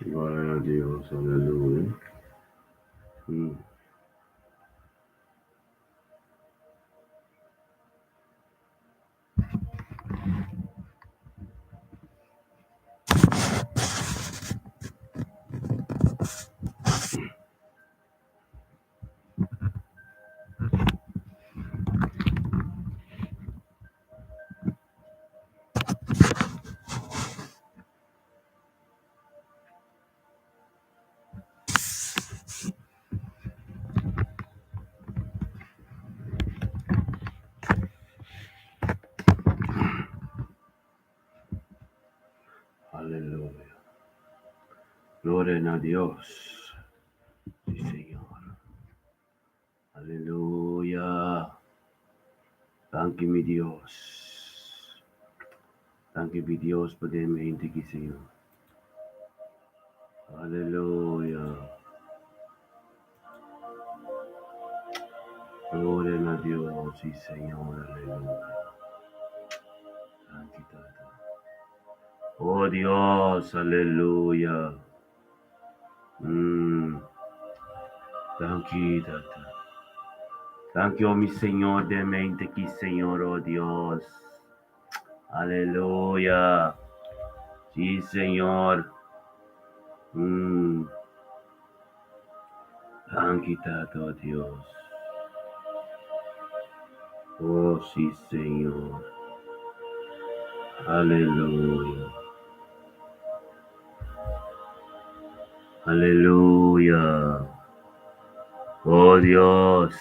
Gloria na Dios, aleluya. Aleluya. Gloria na Dios. Sí, Señor. Aleluya. Danki mi Dios. Danki mi Dios pa den mente aki, Señor. Aleluya. Gloria na Dios, sí, Señor. Aleluya. Danki, Tata. Oh Dios, aleluya. Danki, Tata. Danki, oh mi Señor, den mente aki, Señor, oh Dios. Aleluya. Sí, Señor. Danki, Tata, oh Dios. Oh, sí, Señor. Aleluya. Aleluya. Oh Dios.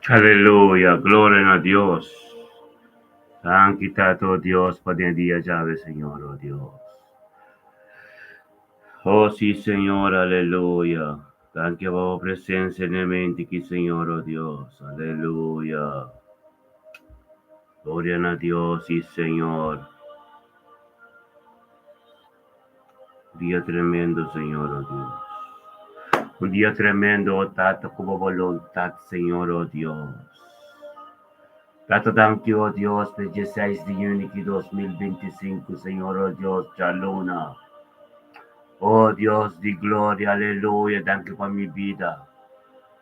Aleluya, gloria na Dios. Danki Tata, oh Dios, pa den dia djawe, Señor, oh Dios. Oh sí, Señor, aleluya. Danki pa bo presencia den mente aki, Señor, oh Dios. Aleluya. Gloria na Dios, sí Señor. Dia tremendo, Señor, oh Dios. Un dia tremendo, oh Tata, ku bo boluntat, Señor, oh Dios. Tata, danki, oh Dios, pa e dieseis di yüni ki 2025, Señor, oh Dios, djaluna. Oh Dios di gloria, aleluya, danki pa mi bida.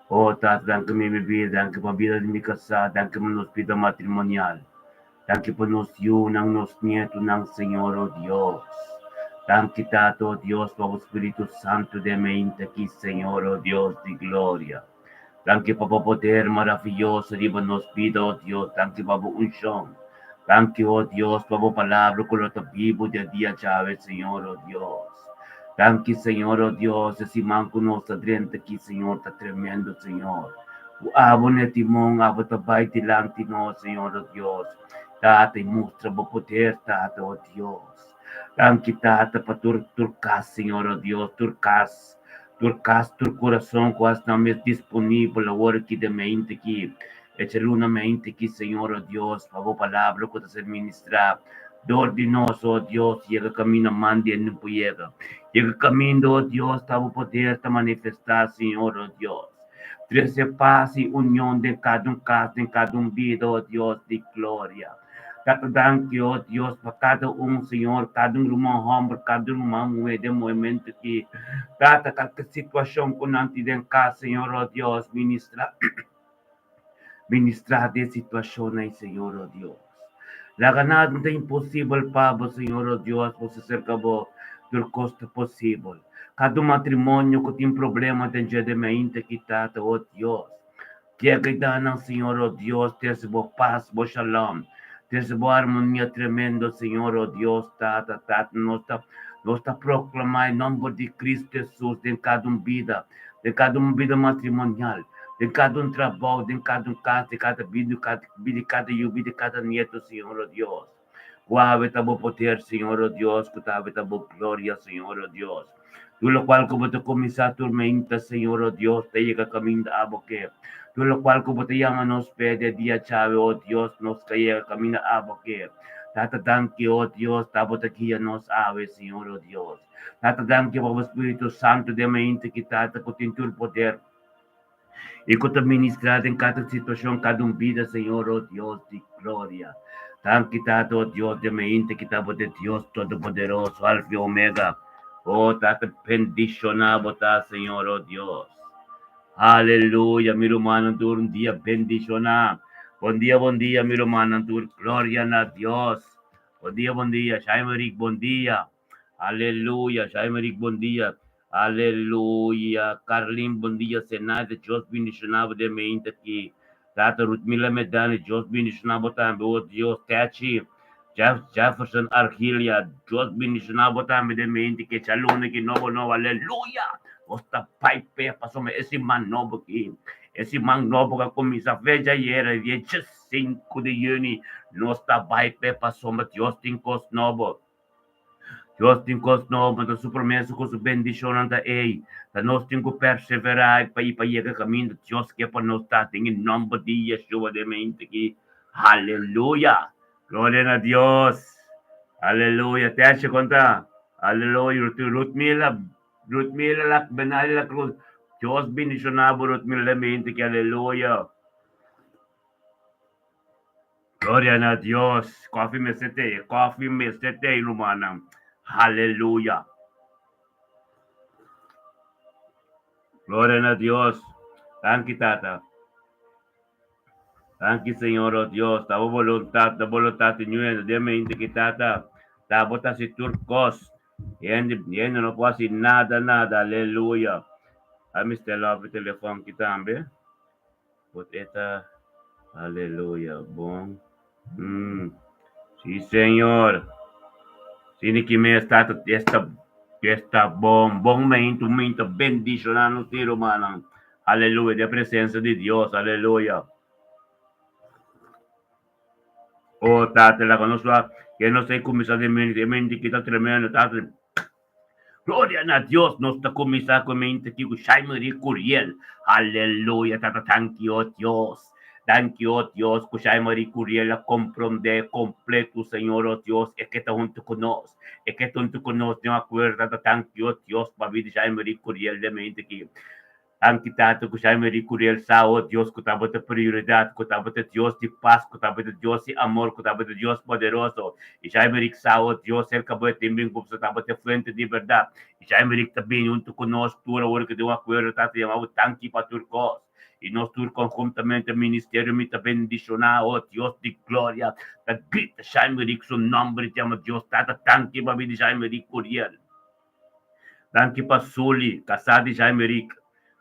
Oh Tata, danki mi mi bida, danki pa bida di mi kasá, danki pa nos bida matrimonial. Danki pa nos yunan, nos nietunan, Señor, oh Dios. Danki, Tata, oh Dios, pa bo Spiritu Santu den meinta aki, Señor, oh Dios di gloria. Danki pa bo poder maraviyoso riba nos bida, oh Dios. Danki pa bo unshon. Danki, oh Dios, pa bo palabra ku lo ta bibu dia dia djawe, Señor, oh Dios. Danki, Señor, oh Dios, e siman ku nos ta drenta aki, Señor, ta tremendo, Señor. Ku abo na e timon, abo ta bai dilanti nos, Señor, oh Dios. Tata, i mustra bo poder, Tata, oh Dios. Danki, Tata, pa tur tur kas, Señor, oh Dios, tur kas, tur kas, tur kurason ku has nan mes disponibel awor aki den mente aki, e djaluna mente aki, Señor, oh Dios, pa bo palabra ku ta ser ministrá dor di nos, oh Dios, yega kaminda man di hende por yega. Yega kaminda, oh Dios, ta bo poder ta manifestá, Señor, oh Dios. Trese pas i union den kada un kas, den kada un bida, oh Dios di gloria. Tata danki, oh Dios, pa kada un, Señor, kada un ruman hòmber, kada un ruman muhé den moementu aki. Tata, kalke situashon ku nan tin den kas, Señor, oh Dios, ministra, ministra den situashonnan ei, Señor, oh Dios. Laga nada no ta imposibel pa bo, Señor, oh Dios, bo sa serka bo, tur kos ta posibel. Kada un matrimonio ku tin problema den dje den mainta ki Tata, oh Dios, yega i da nan, Señor, oh Dios, trese bo pas, bo shalom, trese bo armonia tremendo, Señor, oh Dios, Tata, Tata, nos ta, nos ta proklamá e nomber di Cristo Hesus den kada un bida, den kada un bida matrimonial, den kada un trabou, den kada un kas, den kada bida, bida di kada yu, bida di kada nieto, Señor, oh Dios. Ku awe ta bo poder, Señor, oh Dios, ku ta awe ta bo gloria, Señor, oh Dios. Tur lokual ku bo ta kuminsá turmenta, Señor, oh Dios, ta yega kaminda abo ke. Tur lokual ku bo ta yama nos p'e de dia djawe, oh Dios, nos ka yega kaminda abo ke. Tata, danki, oh Dios, ta bo ta guia nos awe, Señor, oh Dios. Tata, danki pa bo Spiritu Santu den mainta ki Tata ku tin tur poder i ku ta ministrá den kada situashon, kada un bida, Señor, oh Dios di gloria. Danki, Tata, oh Dios, den mainta ki ta bo ta Dios Todopoderoso, Alfa i Omega. Oh, Tata, bendishoná bo ta, Señor, oh Dios. Aleluya, mi rumannan tur, un dia bendishoná. Bon dia, bon dia, mi rumannan tur. Gloria na Dios. Bon dia, bon dia, Shaimerick, bon dia. Aleluya, Shaimerick, bon dia. Aleluya, Carlin, bon dia. Zenaida, Dios bendishoná bo den mainta aki. Tata Rutmila Medani, Dios bendishoná bo tambe. Oh Dios, Techi, Jeff, Jefferson Argilia, Dios bendishoná bo tambe den mainta aki. Djaluna aki nobo nobo, aleluya. Nos ta bai p'e pasobra e siman nobo aki, e siman nobo ku a kuminsá fe djayera, dia 5 di yüni, nos ta bai p'e pasobra Dios tin kos nobo. Dios tin kos nobo, ta su promesa ku su bendishonnan ta ei. Ta nos tin ku perseverá i pa i pa yega kaminda Dios ke pa nos ta den e nòmber di Yeshua den mente aki. Aleluya! Gloria na Dios! Aleluya! Tercia kon ta? Aleluya! Ruth Ruthmila, Ruthmila la Benali la Cruz. Dios bendishoná bo Ruthmila den mente aki. Aleluya! Gloria na Dios. Koffie mester tei, koffie mester tei, rumannan. Haleluya. Gloria na Dios. Danki, Tata. Danki, Señor, oh Dios. Ta bo voluntad, ta voluntad nuestro. Den mente ki Tata. Ta bo ta hasi tur kos. Hende, hende no por hasi nada, nada. Aleluya. A Mr. Love telefon ki tambe. But e ta aleluya bon. Mm. Si Señor. Sini ki mes tata esta esta bon bon momento momento bendiciona nos tin rumannan. Aleluya den presencia di Dios. Aleluya. Oh tata laga nos wak ke nos ta cuminsa den mente e mente ki ta tremendo tata. Gloria na Dios, nos ta kuminsá ku mente aki ku Shaimary Curiel. Aleluya, Tata, tanki, oh Dios. Danki, o Dios, ku Jaime Curiel a komprondé kompleto, Señor, o Dios, e ke ta huntu ku nos. E ke ta huntu ku nos den akuerdo, Tata, danki, o Dios, pa bida di Jaime Curiel den mente aki. Danki, Tata, ku Jaime Curiel sa, o Dios, ku tabata prioridat, ku tabata Dios di pas, ku tabata Dios di amor, ku tabata Dios poderoso. I Jaime sa, o Dios, serka bo e tin bin ku tabata fuente di bèrdat. I Jaime ta bin huntu ku nos tur awor ku den akuerdo, Tata, yama bo danki pa tur kos. I nos tur konhuntamente ministerio mi ta bendishoná, o Dios di gloria, ta grita Jaime su nòmber i yama Dios Tata, danki pa bida di Jaime Curiel. Danki pa Suli, kasá di Jaime Rick.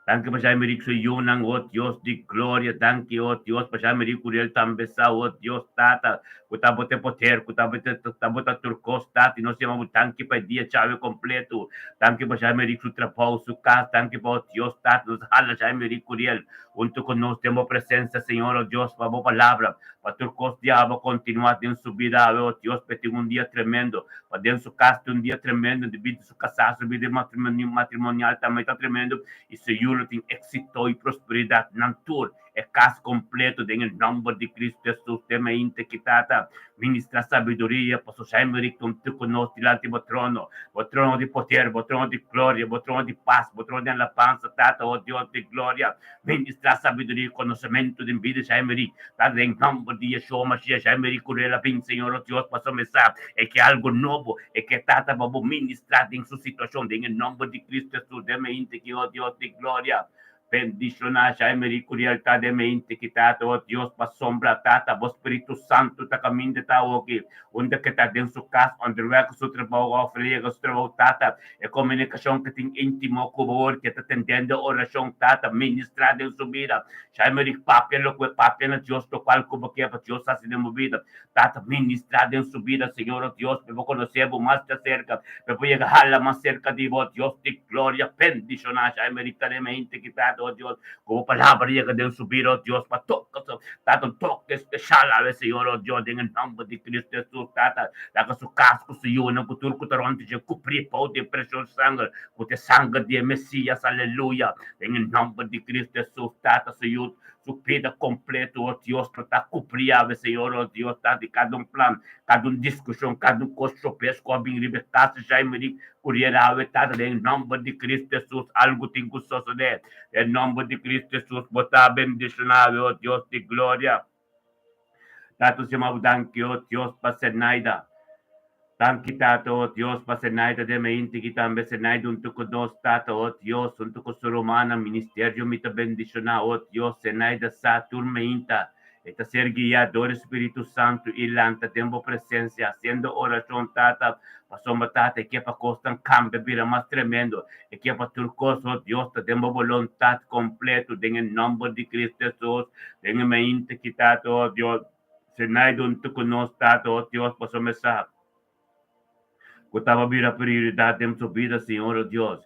Danki pa Jaime Rick su yunan, o Dios di gloria. Danki, o Dios, pa Jaime Rick Curiel tambe sa, o Dios Tata, ku tabata poder, ku tabata tabata tur kos, Tata, i nos yama bo danki pa e dia djawe kompleto. Danki pa Jaime Rick su trabou, su kas. Danki pa, o Dios Tata, nos hala Jaime Rick Curiel huntu ku nos den bo presensia, Señor, o Dios, pa bo palabra, pa tur kos di abo kontinuá den su bida awe, o Dios, pa e tin un dia tremendo, pa den su kas tin un dia tremendo, di bida su kasá, su bida matrimonial tambe ta tremendo, i su yu lo tin éksito i prosperidat nan tur, e kas kompleto, den e nòmber di Kristu Hesus. Den mente ki Tata, ministrá sabiduria, pasobra Jaime Rick ta huntu ku nos dilanti bo trono, bo trono di poder, bo trono di gloria, bo trono di pas, bo trono di alabansa, Tata, o Dios di gloria, ministrá sabiduria i konosementu den bida di Jaime Rick, Tata, den nòmber di Yeshua Mashiach. Jaime Rick ku rel a bin, Señor, o Dios, pasobra mi sa e ke algu nobo, e ke Tata pa bo ministrá den su situashon, den e nòmber di Kristu Hesus. Den mente ki, o Dios di gloria, bendishoná Jaime Rick Curiel ta den mente ki, Tata, o Dios, pasobra, Tata, bo Spiritu Santu ta kaminda ta awoki, unda ke ta den su kas, onderweg su trabou òf yega su trabou, Tata, e komunikashon ke tin íntimo ku bo ke ta tendendo orashon, Tata, ministrá den su bida. Jaime Rick papia loke papia na Dios, lokual ku bo ke pa Dios hasi den bo bida. Tata, ministrá den su bida, Señor, o Dios, pa bo konosé bo mas djaserka, pa bo yega hala mas serka di bo, Dios di gloria. Bendishoná Jaime Rick ta den mente ki, Tata, o Dios, ku bo palabra yega den su bida, o Dios, pa toka su, Tata, un toke speshal awe, Señor, o Dios, den e nòmber di Kristu Hesus, Tata, laga su kas ku su yunan, ku tur ku ta rònt dje, kubrí bou di e presioso sanger, ku ta e sanger di e Mesias, aleluya, den e nòmber di Kristu Hesus, Tata, su yu, su bida kompleto, o Dios, lo ta kubrí awe, Señor, o Dios, Tata, di kada un plan, kada un diskushon, kada un kos tropes ku a bin riba e kas di Jaime Rick Curiel awe, Tata, den e nòmber di Kristu Hesus, algu tin ku sosodé. Den nòmber di Kristu Hesus, bo ta bendishoná awe, o Dios di gloria. Tata, nos yama bo danki, o Dios, pa Zenaida. Danki, Tata, o Dios, pa Zenaida den mente ki tambe Zenaida huntu ku nos, Tata, o Dios, huntu ku su rumannan, ministerio mi ta bendishoná, o Dios, Zenaida sa tur meinta e ta ser guiá dor e Spiritu Santu i lanta den bo presensia hasiendo orashon, Tata, pasobra, Tata, e ke pa kosnan kambia bira mas tremendo, e ke pa tur kos, o Dios, ta den bo boluntat kompleto, den e nòmber di Kristu Hesus, den e mainta ki, Tata, o Dios. Zenaida huntu ku nos, Tata, o Dios, pasobra mi sa ku tabata bira prioridat den su bida, Señor, o Dios.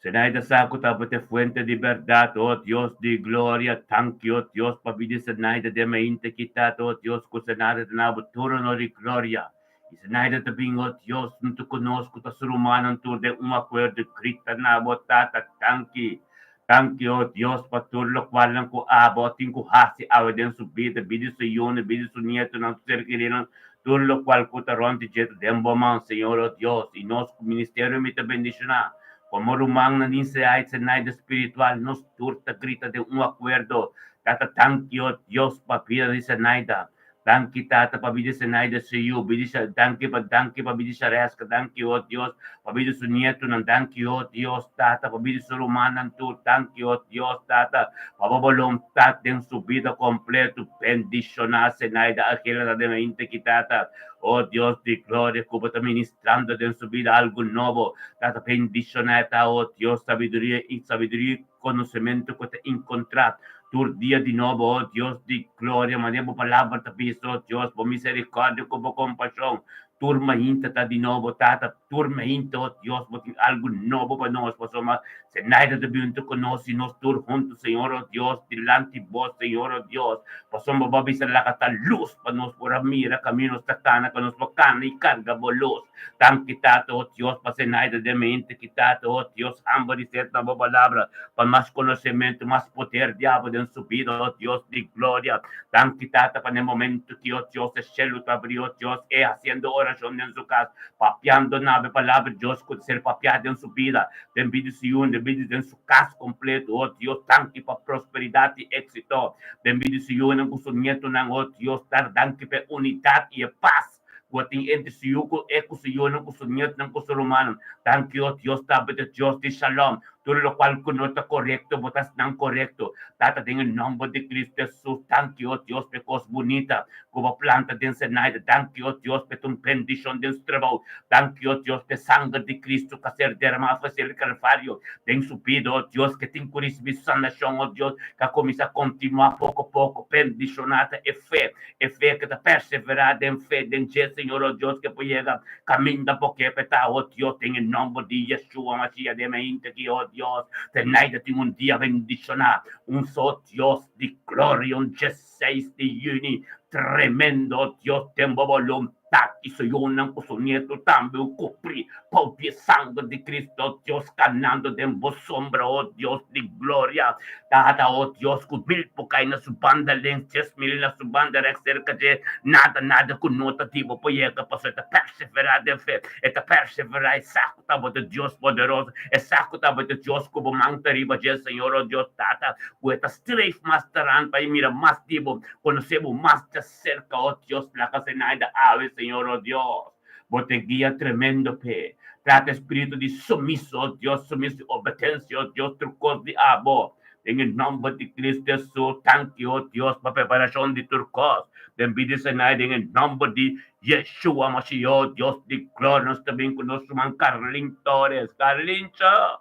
Zenaida sa ku tabata e fuente di bèrdat, o Dios di gloria. Danki, o Dios, pa bida di Zenaida den mainta aki, Tata, o Dios, ku Zenaida ta na bo trono di gloria. I Zenaida ta bin, o Dios, huntu ku nos ku ta su rumannan tur den un akuerdo, grita na bo, Tata, danki. Danki, o Dios, pa tur lokualnan ku abo a tin ku hasi awe den su bida, bida di su yunan, bida di su nietonan, su ser kerinan, tur lokual ku ta rònt di dje ta den bo man, Señor, o Dios. I nos ku ministerio mi ta bendishoná. Komo rumannan di Nseá i Tsenaida spiritual, nos tur ta grita den un akuerdo, Tata, danki, o Dios, pa bida di Tsenaida. Danki, Tata, pa bida Zenaida su yu, bida danki pa danki pa bida Shareska, danki, o Dios, pa bida su nietonan, danki, o Dios, Tata, pa bida su rumannan tur, danki, o Dios, Tata, pa bo boluntat den su bida kompleto. Bendishoná Zenaida Angela ta den ainda aki, Tata, o Dios di gloria, ku bo ta ministrando den su bida algu nobo, Tata, bendishoná e ta, o Dios, sabiduria i sabiduria i konosementu ku ta enkontrá tur dia di nobo, o Dios di gloria, manera bo palabra ta bisa, o Dios, bo miserikòrdia ku bo kompashon tur mainta ta di nobo, Tata. Tur meinta, oh Dios, bo tin algu nobo pa nos, pasobra Zenaida ta bin huntu ku nos i nos tur huntu, Señor, oh Dios, dilanti bo, Señor, oh Dios, pasobra bo a bisa laga ta lus pa nos por a mira kaminda nos ta kana, pa nos por kana i karga bo lus. Danki, Tata, oh Dios, pa Zenaida den meinta ki, Tata, oh Dios, hamber di set na bo palabra, pa mas konosementu, mas poder di abo den su bida, oh Dios di gloria. Danki, Tata, pa n'e momentu ki, oh Dios, e shelu ta abri, oh Dios, e hasiendo orashon den su kas, Papiando na e palabra di Dios ku ta ser papiá den su bida, den bida di su yunan, den bida den su kas kompleto. O Dios, danki pa prosperidat i éksito den bida di su yunan ku su nietonan. O Dios, dar danki pa e unidat i e pas ku a tin entre su yu ku e ku su yunan, ku su nietonan, ku su rumannan. Danki, o Dios, tabata Dios di shalom. Tur lokual ku no ta korekto, bo ta hasi nan korekto. Tata, den e nòmber di Kristu Hesus, danki, o Dios, pa e kos bunita ku bo planta den Zenaida. Danki, o Dios, pa e ta un bendishon den su trabou. Danki, o Dios, pa e sanger di Kristu ku a ser deramá for el Kalvario den su bida, o Dios, ku e tin ku risibí su sanashon, o Dios, ku a kuminsá kontinuá poko poko. Bendishoná ta e fe, e fe ku ta perseverá den fe den dje, Señor, o Dios, ku e por yega Kaminda bo ke peta, o Dios, den e nomber di Yeshua Mashiach den mainta aki, o Dios, Zenaida tin un dia bendishoná, un so Dios di gloria, un diesseis di yüni tremendo, o Dios, den bo boluntat i su yunan ku su nietu tambe u kupri bou di e sanger di Cristo, o Dios, kanando den bo sombra, o Dios di gloria. Tata, o Dios, ku mil por kai na su banda lens, 10,000 na su banda rèks serka dje, nada, nada ku no ta di bo por yega, pasobra e ta perseverá den fe, e ta perseverá, e sa ku ta bo ta Dios poderoso, e sa ku ta bo ta Dios ku bo man ta riba dje, Señor, o Dios Tata, ku e ta streef mas taran pa e mira mas di bo, konosé bo mas djaserka, o Dios, laga Zenaida awe, Señor, o Dios. Bo ta guia tremendo p'e. Trata e spiritu di sumiso, o Dios, sumiso i obedensia, o Dios, tur kos di abo. Den e nomber di Cristo Hesus, tanki, o Dios, pa preparashon di tur kos. Den bida di Senai, den e nomber di Yeshua Mashiach, o Dios di gloria, nos ta bin ku nos ruman Carlin Torres. Carlincho!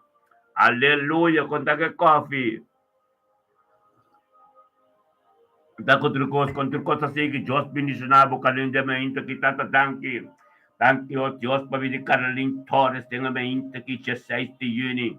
Aleluya! Konta ku e kofi. Ta ku tur kos, kon tur kos a sigui, Dios bendishoná bo Carlin den meinta ki tata danki. Danki o Dios pa bini Carlin Torres den e meinta ki diesseis di yüni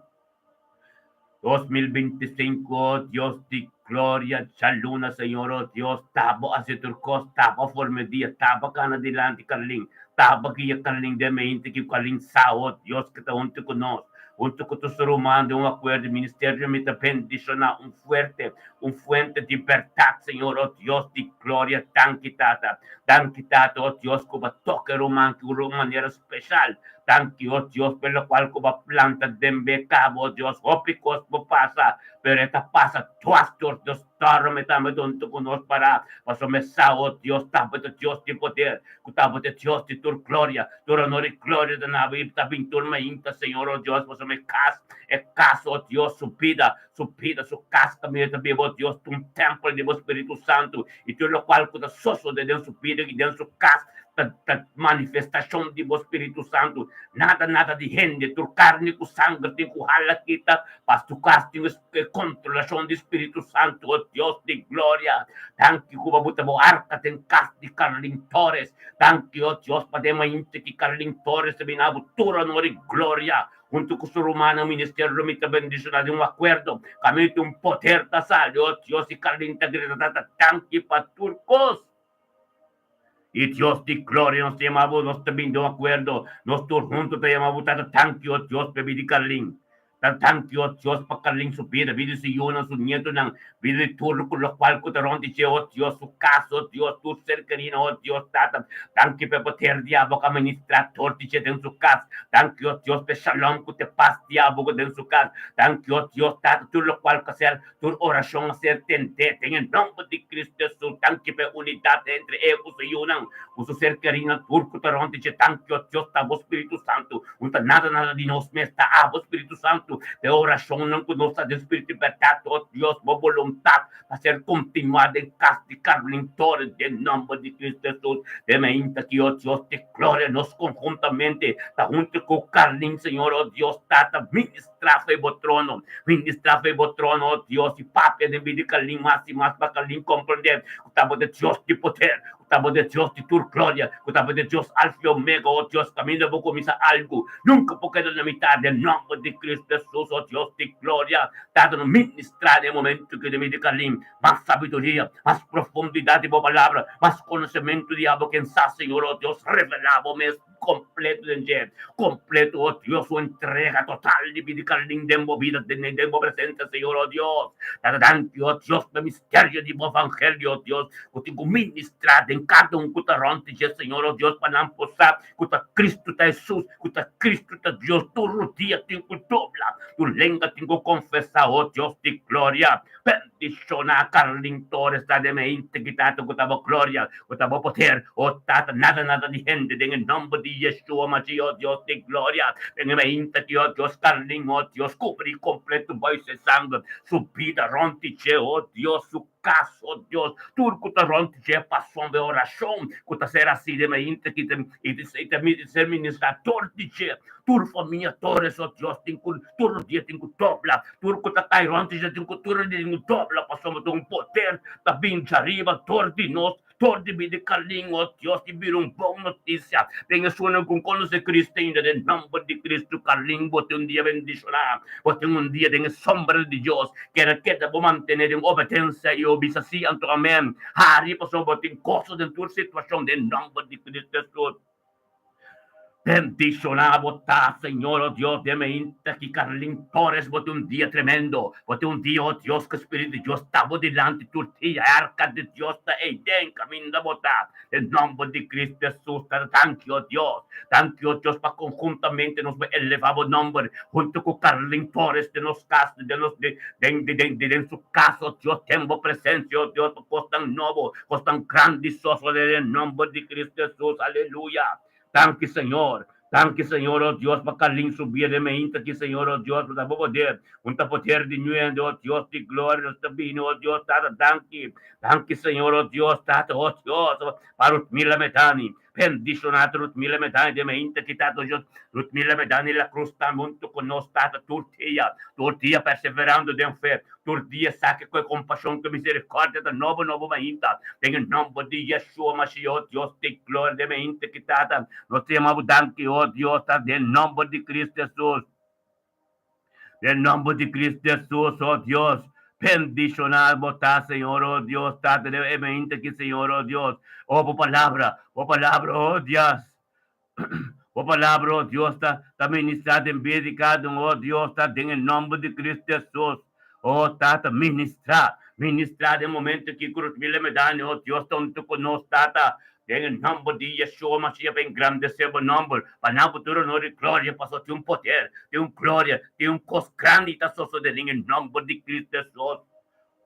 2025 o Dios di gloria djaluna Señor o Dios ta bo hasi tur kos ta bo a forma e dia ta bo a kana dilanti Carlin ta bo a guia Carlin den meinta ki Carlin sa o Dios ki ta huntu ku nos Huntu ku tur su ruman den un akuerdo ministerio mi ta bendishoná un fuerte, un fuente di bèrdat, Señor, o Dios di gloria. Danki, Tata. Danki, Tata, o Dios, ku bo a toka e ruman aki un manera speshal. Danki, o Dios, pa e lokual ku bo a planta den be kaba, o Dios. Hopi kos por pasa, pero e ta pasa duas dor dos storm. E tambe ta huntu ku nos pará, pasobra mi sa, o Dios, tabata Dios di poder, ku tabata Dios di tur gloria. Tur honor i gloria ta na bo i ta bin tur mainta, Señor, o Dios, pasobra e kas, e kas, o Dios, su bida, su bida, su kas kaminda ta biba, o Dios, ta un tèmpel di bo Spiritu Santu, i tur lokual ku ta sosodé den su bida i den su kas ta ta manifestashon di bo Spiritu Santu. Nada, nada di hende, tur karni ku sanger tin ku hala kita, pas tu kas tin e kontrolashon di Spiritu Santu, o Dios di gloria. Danki ku bo buta bo arka den kas di Carlin Torres. Danki, o Dios, pa den mainta ki Carlin Torres ta bini abo tur honor i gloria huntu ku su rumannan ministerio lo mi ta bendishoná den un akuerdo kaminda tin un poder ta sali, o Dios, i Carlin ta grita Tata danki pa tur kos. I Dios di gloria nos ta yama bo, nos ta bini den un akuerdo, nos tur huntu ta yama bo Tata danki, o Dios, pa e bida di Carlin. Ta danki, o Dios, pa Carlin su bida, bida di su yunan, su nietonan, bida di tur ku lokual ku ta rònt di dje, o Dios, su kas, o Dios, tur ser kerinan, o Dios, Tata. Danki pa e poder di abo ku a ministrá dor di dje den su kas. Danki, o Dios, pa e shalom ku ta e pas di abo ku den su kas. Danki, o Dios, Tata, tur lokual ku a ser, tur orashon a ser tendé den e nòmber di Cristo Hesus. Danki pa e unidat entre e ku su yunan, ku su ser kerinan, tur ku ta rònt di dje. Danki, o Dios, ta bo Spiritu Santu. No ta nada nada di nos mes, ta abo Spiritu Santu, pa e orashonnan ku nos ta den spiritu i bèrdat, o Dios, bo boluntat ta ser kontinuá den kas di Carlin Torres, den nòmber di Cristo Hesus. Den mainta aki, o Dios di gloria, nos konhuntamente ta huntu ku Carlin, Señor, o Dios Tata, ministrá fo'i bo trono, ministrá fo'i bo trono, o Dios, i papia den bida di Carlin mas i mas pa Carlin komprendé ku ta bo ta Dios di poder. ta bo de Dios di tur gloria, ku ta bo de Dios Alfa i Omega, o Dios, kaminda bo kuminsá algu, nunka por keda na mitar, den nòmber di Kristu Hesus, o Dios di gloria. Tata, no ministrá den e momentu ki den mi di Carlin, mas sabiduria, mas profundidat di bo palabra, mas konosementu di abo ken sa, Señor, o Dios, revelá bo mes kompleto den dje, kompleto, o Dios, un entrega total di bida Carlin den bo bida, den bo presensia, Señor, o Dios. Tata, danki, o Dios, pa e misterio di bo evangelio, o Dios, ku tin ku ministrá den kada un ku ta rònt di dje, Señor, o Dios, pa nan por sa ku ta Cristo ta Hesus, ku ta Cristo ta Dios, tur rudia tin ku dobla, tur lenga tin ku konfesá, o Dios di gloria. Bendishoná Carlin Torres ta den e integridat ku ta bo gloria, ku ta bo poder, o Tata, nada nada di hende, den e nòmber di Yeshua Mashiach, o Dios di gloria, den e mainta aki, o Dios, Carlin, o Dios, kubri kompleto bo i se sanger, su bida rònt di dje, o Dios, su kas, o Dios, tur ku ta rònt di dje, pasobra e orashon ku ta ser hasí den mainta aki ta i ta ser ministrá dor di dje, tur famia Torres, o Dios, tin ku tur dia tin ku dobla, tur ku ta kai rònt di dje tin ku tur dia tin ku dobla, pasobra ta un poder ta bin djariba dor di nos, dor di bida Carlin, o Dios, di bira un bon notisia den esunnan ku konosé Cristo ainda, den nòmber di Cristo, Carlin, bo tin un dia bendishoná, bo tin un dia den e sombra di Dios, keda keda bo mantené den obedensia i obisa sí anto amèn, hari pasobra bo tin goso den tur situashon, den nòmber di Cristo Hesus. Bendishoná bo ta, Señor, o Dios, den meinta ki Carlin Torres, bo tin un dia tremendo, bo tin un dia, o Dios, ku Spiritu di Dios ta bo dilanti tur dia, e arka di Dios ta ei den kaminda bo ta, den nòmber di Cristo Hesus ta danki, o Dios, danki, o Dios, pa konhuntamente nos bo elevá bo nòmber huntu ku Carlin Torres den nos kas, den nos, den, den, den su kas, o Dios, den bo presensia, o Dios, pa kosnan nobo, Kosnan grandi sosode den nomber di Cristo Jesus. Aleluya. Danki Señor. Danki Señor, oh Dios, pa Carlin su bida den meinta aki, Señor, oh Dios, pa ta bo poder. Un ta poder di nuende, oh Dios di gloria, nos ta bini, oh Dios, Tata, danki. Danki Señor, oh Dios, Tata, oh Dios, pa Rutmila Medani. Bendiciona Rutmila Medani den meinta aki, Tata, oh Dios. Rutmila Medani la cruz tambe hunto cu nos, Tata, tur dia, tur dia perseverando den fe. Tur dia sa ke ku e kompashon ku e miserikòrdia ta nobo nobo mainta. Den e nòmber di Yeshua Mashiach, o Dios di gloria, den mainta ki Tata, nos ta yama bo danki, o Dios, ta den nòmber di Cristo Hesus. Den nòmber di Cristo Hesus, o Dios, bendishoná bo ta, Señor, o Dios, Tata, den e mainta ki, Señor, o Dios, o bo palabra, bo palabra, o Dios. Bo palabra, oh Dios, ta ta ministrá den bida di kada un, oh Dios, ta den e nòmber di Cristo Hesus. Oh Tata, ministrá, ministrá den momento aki ku Rutmila Medani, oh Dios, ta huntu ku nos, Tata, den e nòmber di Yeshua Mashiach, pa engrandesé bo nòmber, pa nan bo tur honor i gloria, pasobra tin un poder, tin un gloria, tin un kos grandi ta sosodé den e nòmber di Cristo Hesus.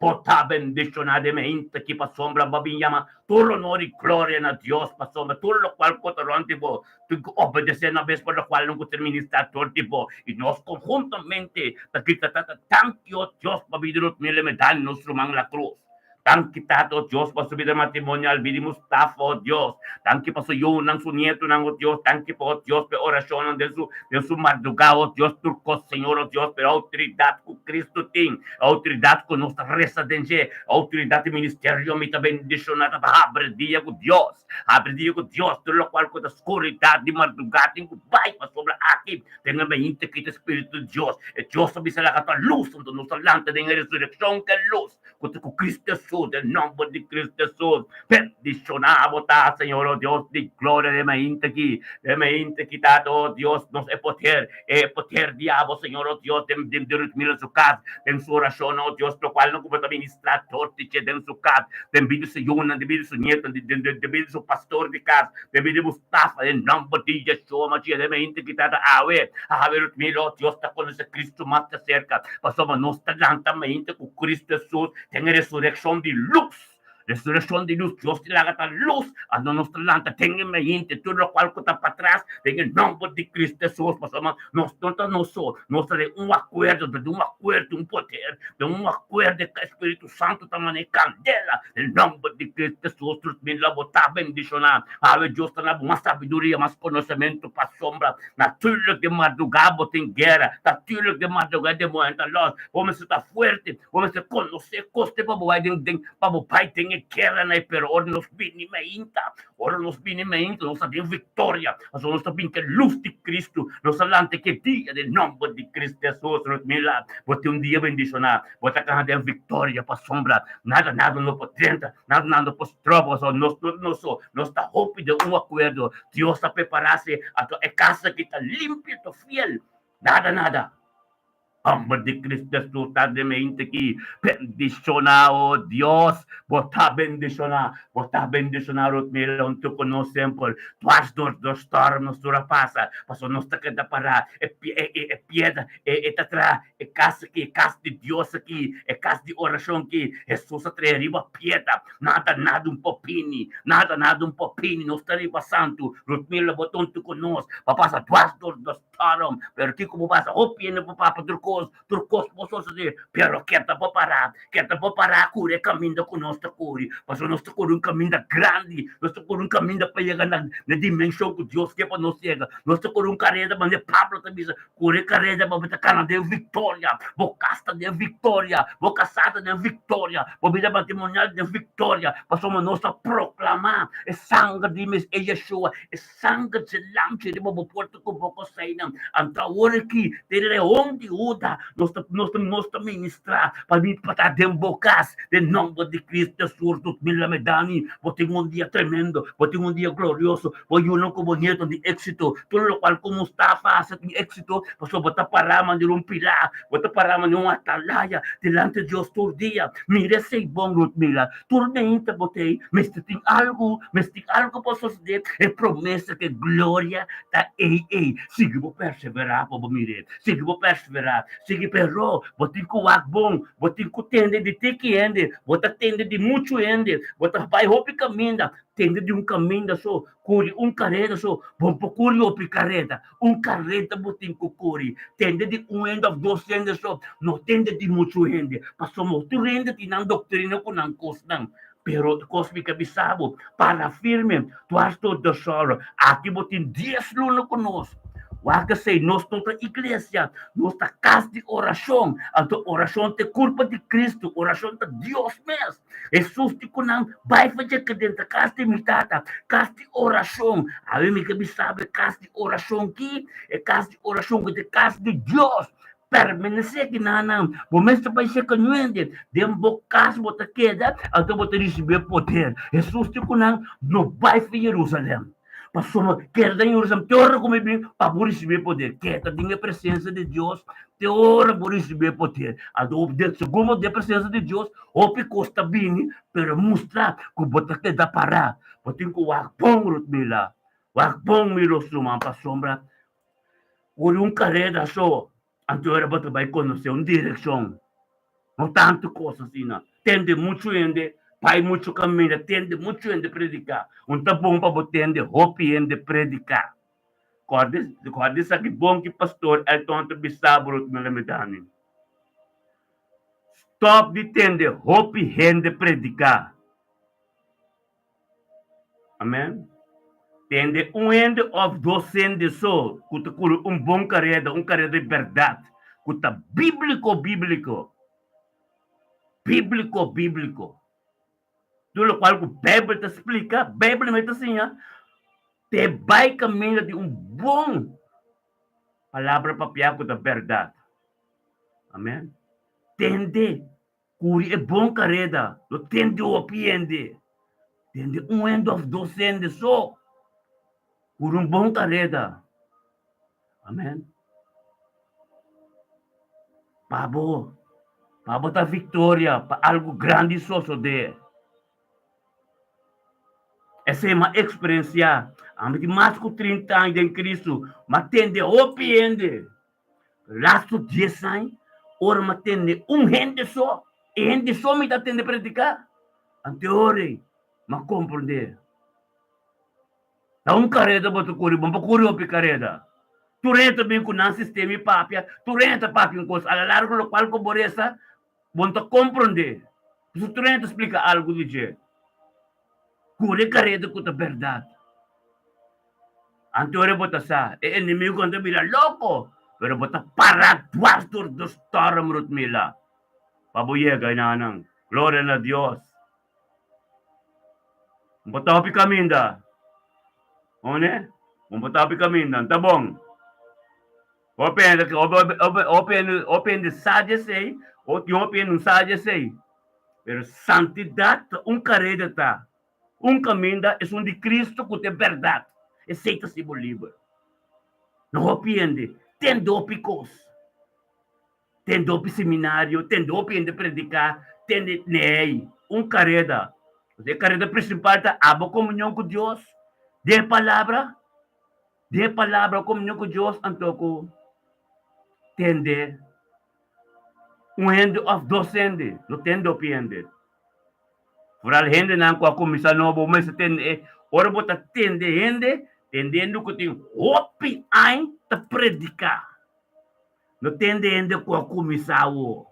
Bo ta bendishoná den e henter ki pasobra bo a bin yama tur honor i gloria na Dios, pasobra tur lokual ku ta rònt di bo tin ku obedesé na bes pa lokual nan ku ser ministrá dor di bo. I nos konhuntamente ta grita, Tata, danki, o Dios, pa bida nos mil e nos ruman La Cruz. Danki, Tata, o Dios, pa su bida matrimonial, bida di Mustafa, o Dios. Danki pa su yunan, su nietunan, o Dios. Danki pa, o Dios, pa e orashonnan den su den su mardugá, o Dios, tur kos, Señor, o Dios, pa e outoridat ku Cristo tin. Outoridat ku nos ta resa den dje, outoridat di ministerio mi ta bendishoná ta habri dia ku Dios, habri dia ku Dios, tur lokual ku ta skuridat di mardugá tin ku bai pasobra aki den e mente ki ta Spiritu di Dios, e Dios ta bisa laga ta lus, anto nos ta lanta den e resurekshon ku e lus ku ta ku Cristo Hesus, den nòmber di Cristo Hesus bendishoná bo ta Señor, o Dios di gloria den e mente aki, den e mente ki Tata, o Dios, nos e poder. E poder di abo, Señor, oh Dios, den den den Rutmila su cas, den su oracionnan, oh Dios, locual nan cu bo ta ministra dor di dje den su cas, den bida di su yunan, den bida di su nietunan, den den den bida di su pastor di cas, den bida di Mustafa, den nomber di Yeshua Mashiach, den mente ki ta awe, awe Rutmila, oh Dios, ta conoce Cristo mas ta cerca, pasobra nos ta lanta mente cu Cristo Jesus den e resureccion di luz. Resureccion di luz, Dios ti laga ta luz, anto nos ta lanta den e mente tur locual cu ta patras den e nomber di Cristo Jesus, pasobra nos no ta nos so, nos ta den un acuerdo, den un acuerdo, un poder, den un acuerdo cu e Spiritu Santo ta manda e candela den nomber di Cristo Jesus, tur mi lo bo ta bendiciona, awe Dios ta na bo mas sabiduria, mas conocemento pasobra natuurlijk den marduga bo tin guera, natuurlijk den marduga e demoño ta los, bo mester ta fuerte. Bo mester konosé kos te pa bo bai den den pa bo bai den den e gueranan, pero ora nos bini mainta, ora nos bini mainta, nos ta den viktoria, pasobra nos ta bin ku e lus di Kristu, nos ta lanta ku e dia den nòmber di Kristu Hesus. Mira, bo tin un dia bendishoná, bo ta kana den viktoria pasobra nada nada no por drenta, nada nada no por stroba, pasobra nos no ta nos so, nos ta hopi den un akuerdo. Dios ta prepará si anto e kas aki ta limpio, ta fiel, nada nada. Nomber di Cristo Hesus ta den mente aki. Bendiciona, o Dios, bo ta bendiciona, bo ta bendiciona Rutmila hunto cu nos semper. Dwars door de storm nos tur a pasa, pasobra nos ta keda para e e e piedra e e ta traha e cas aki, e cas di Dios aki, e cas di oracion aki. Hesus a traha riba piedra, nada nada un por bini, nada nada un por bini, nos ta riba santu. Rutmila bo ta hunto cu nos pa pasa dwars door de Storm, pero kiko bo pasa? Hopi hende por papia tur kos, tur kos por sosodé, pero keda por pará, keda por pará kuri e kaminda ku nos ta kuri, pasobra nos ta kuri un kaminda grandi, nos ta kuri un kaminda pa yega na e dimenshon ku Dios ke pa nos yega, nos ta kuri un kareda manera Pablo ta bisa, kuri e kareda pa bo ta kana den viktoria, bo kas ta den viktoria, bo kasá ta den viktoria, bo bida matrimonial den viktoria, pasobra nos ta proklamá e sanger di Yeshua, e Sanger dje lamchi riba bo porta ku bo koseinan. Anto awor aki, den leon di Huda, nos ta, nos ta, nos ta ministrá pa mi pa ta den bo kas, den nòmber di Cristo Hesus. Nos mira Medani, bo tin un dia tremendo, bo tin un dia glorioso, bo yunan ku bo nieto di éksito. Tur lokual ku Mustafa hasi tin éksito, pasobra bo ta pará manera un pilá, bo ta pará manera un atalaya dilanti Dios tur dia. Mira esei bon, Rutmila. Tur meinta bo ta ei, mester tin algu, mester tin algu por sosodé, e promesa ku e gloria ta ei ei. Sigui bo perseverá pa bo mir'é, sigui bo perseverá, sigui pero bo tin ku wak bon, bo tin ku tende di tiki hende, bo ta tende di muchu hende, bo ta bai hopi kaminda, tende di un kaminda so, kuri un kareda so, bo no por kuri hopi kareda, un kareda bo tin ku kuri, tende di un hende òf dos hende so, no tende di muchu hende, pasobra tur hende tin nan doktrina ku nan kosnan, pero e kos mi ke bisa bo, para firme, dwars door de sòru, aki bo tin dies luna ku nos, Wak esei, nos no ta iglesia, nos ta kas di orashon, anto orashon ta e kurpa di Kristu, orashon ta Dios mes. Hesus di ku nan, Bai fa dje ke den ta kas di mi Tata, kas di orashon. Awe mi ke bisa bo e kas di orashon ki, e kas di orashon ku ta e kas di Dios. Permanesé ki nan nan. Bo mes ta bai seka nuende, den bo kas bo ta keda, anto bo ta risibí e poder. Hesus di ku nan, No bai fa Jerusalèm. Pasobra keda den Jerusalèm te ora ku mi bin pa bo risibí e poder. Keda den e presensia di Dios te ora bo risibí e poder. Anto segun bo den e presensia di Dios, hopi kos ta bini, pero mustra ku bo ta keda pará. Bo tin ku wak bon, Rutmila, wak bon, mi ruman, pasobra ora un kareda so, anto ora bo ta bai konosé un direkshon. No tantu kos asina. Tende muchu hende, bai muchu kaminda, tende muchu hende prediká. Un ta bon pa bo tende hopi hende prediká. Kòrda kòrda esaki bon ki pastor Elton ta bisa bo Rutmila Medani. Stòp di tende hopi hende prediká. Amen. Tende un hende òf dos hende so ku ta kuri un bon kareda, un kareda di bèrdat, ku ta bíbliko bíbliko. Bíbliko bíbliko. Tur lokual ku Beibel ta splika, Beibel mes ta siña, te bai kaminda di un bon palabra papiá ku ta bèrdat. Amen. Tende Kuri e bon kareda, no tende hopi hende, tende un hende òf dos hende so. Kuri un bon kareda. Amen. Pa bo, pa bo ta viktoria, pa algu grandi sosodé. Esei m'a eksperensiá. Ami tin mas ku trinta aña den Kristu, m'a tende hopi hende. Lastu dies aña, ora m'a tende un hende so, e hende so mi ta tende prediká, anteor ei m'a komprendé. Ta un kareda bo ta kuri, bo no por kuri hopi kareda. Tur hende ta bin ku nan sistema i papia, tur hende ta papia un kos, a la larga lokual ku bo resa, Bo no ta komprondé. Pasobra tur hende ta splika algu di dje. Kuri kareda ku ta bèrdat. Anto ora bo ta sa, e enemigunan ta bira loko, pero bo ta para dwars dor di storm, Rutmila, pa bo yega enanan. Gloria na Dios! Un por ta hopi kaminda. One? Un por ta hopi kaminda. Ta bon. Hopi hende, hopi hende, hopi hende sa di esei, tin hopi hende no sa di esei. Pero santidat ta un kareda ta. Un kaminda esun di Cristo ku ta e bèrdat. Esei ta hasi bo liber. No hopi hende tende hopi kos. Tende hopi seminario, tende hopi hende prediká, tende, nee, un kareda. E kareda prinsipal ta abo komunion ku Dios, den e palabra, den e palabra komunion ku Dios, anto ku tende un hende òf dos hende, no tende hopi hende. Foral hendenan ku a kuminsá nobo, bo mester tende e ora bo ta tende hende, tendendo ku tin hopi aña ta prediká. No tende hende ku a kuminsá awor.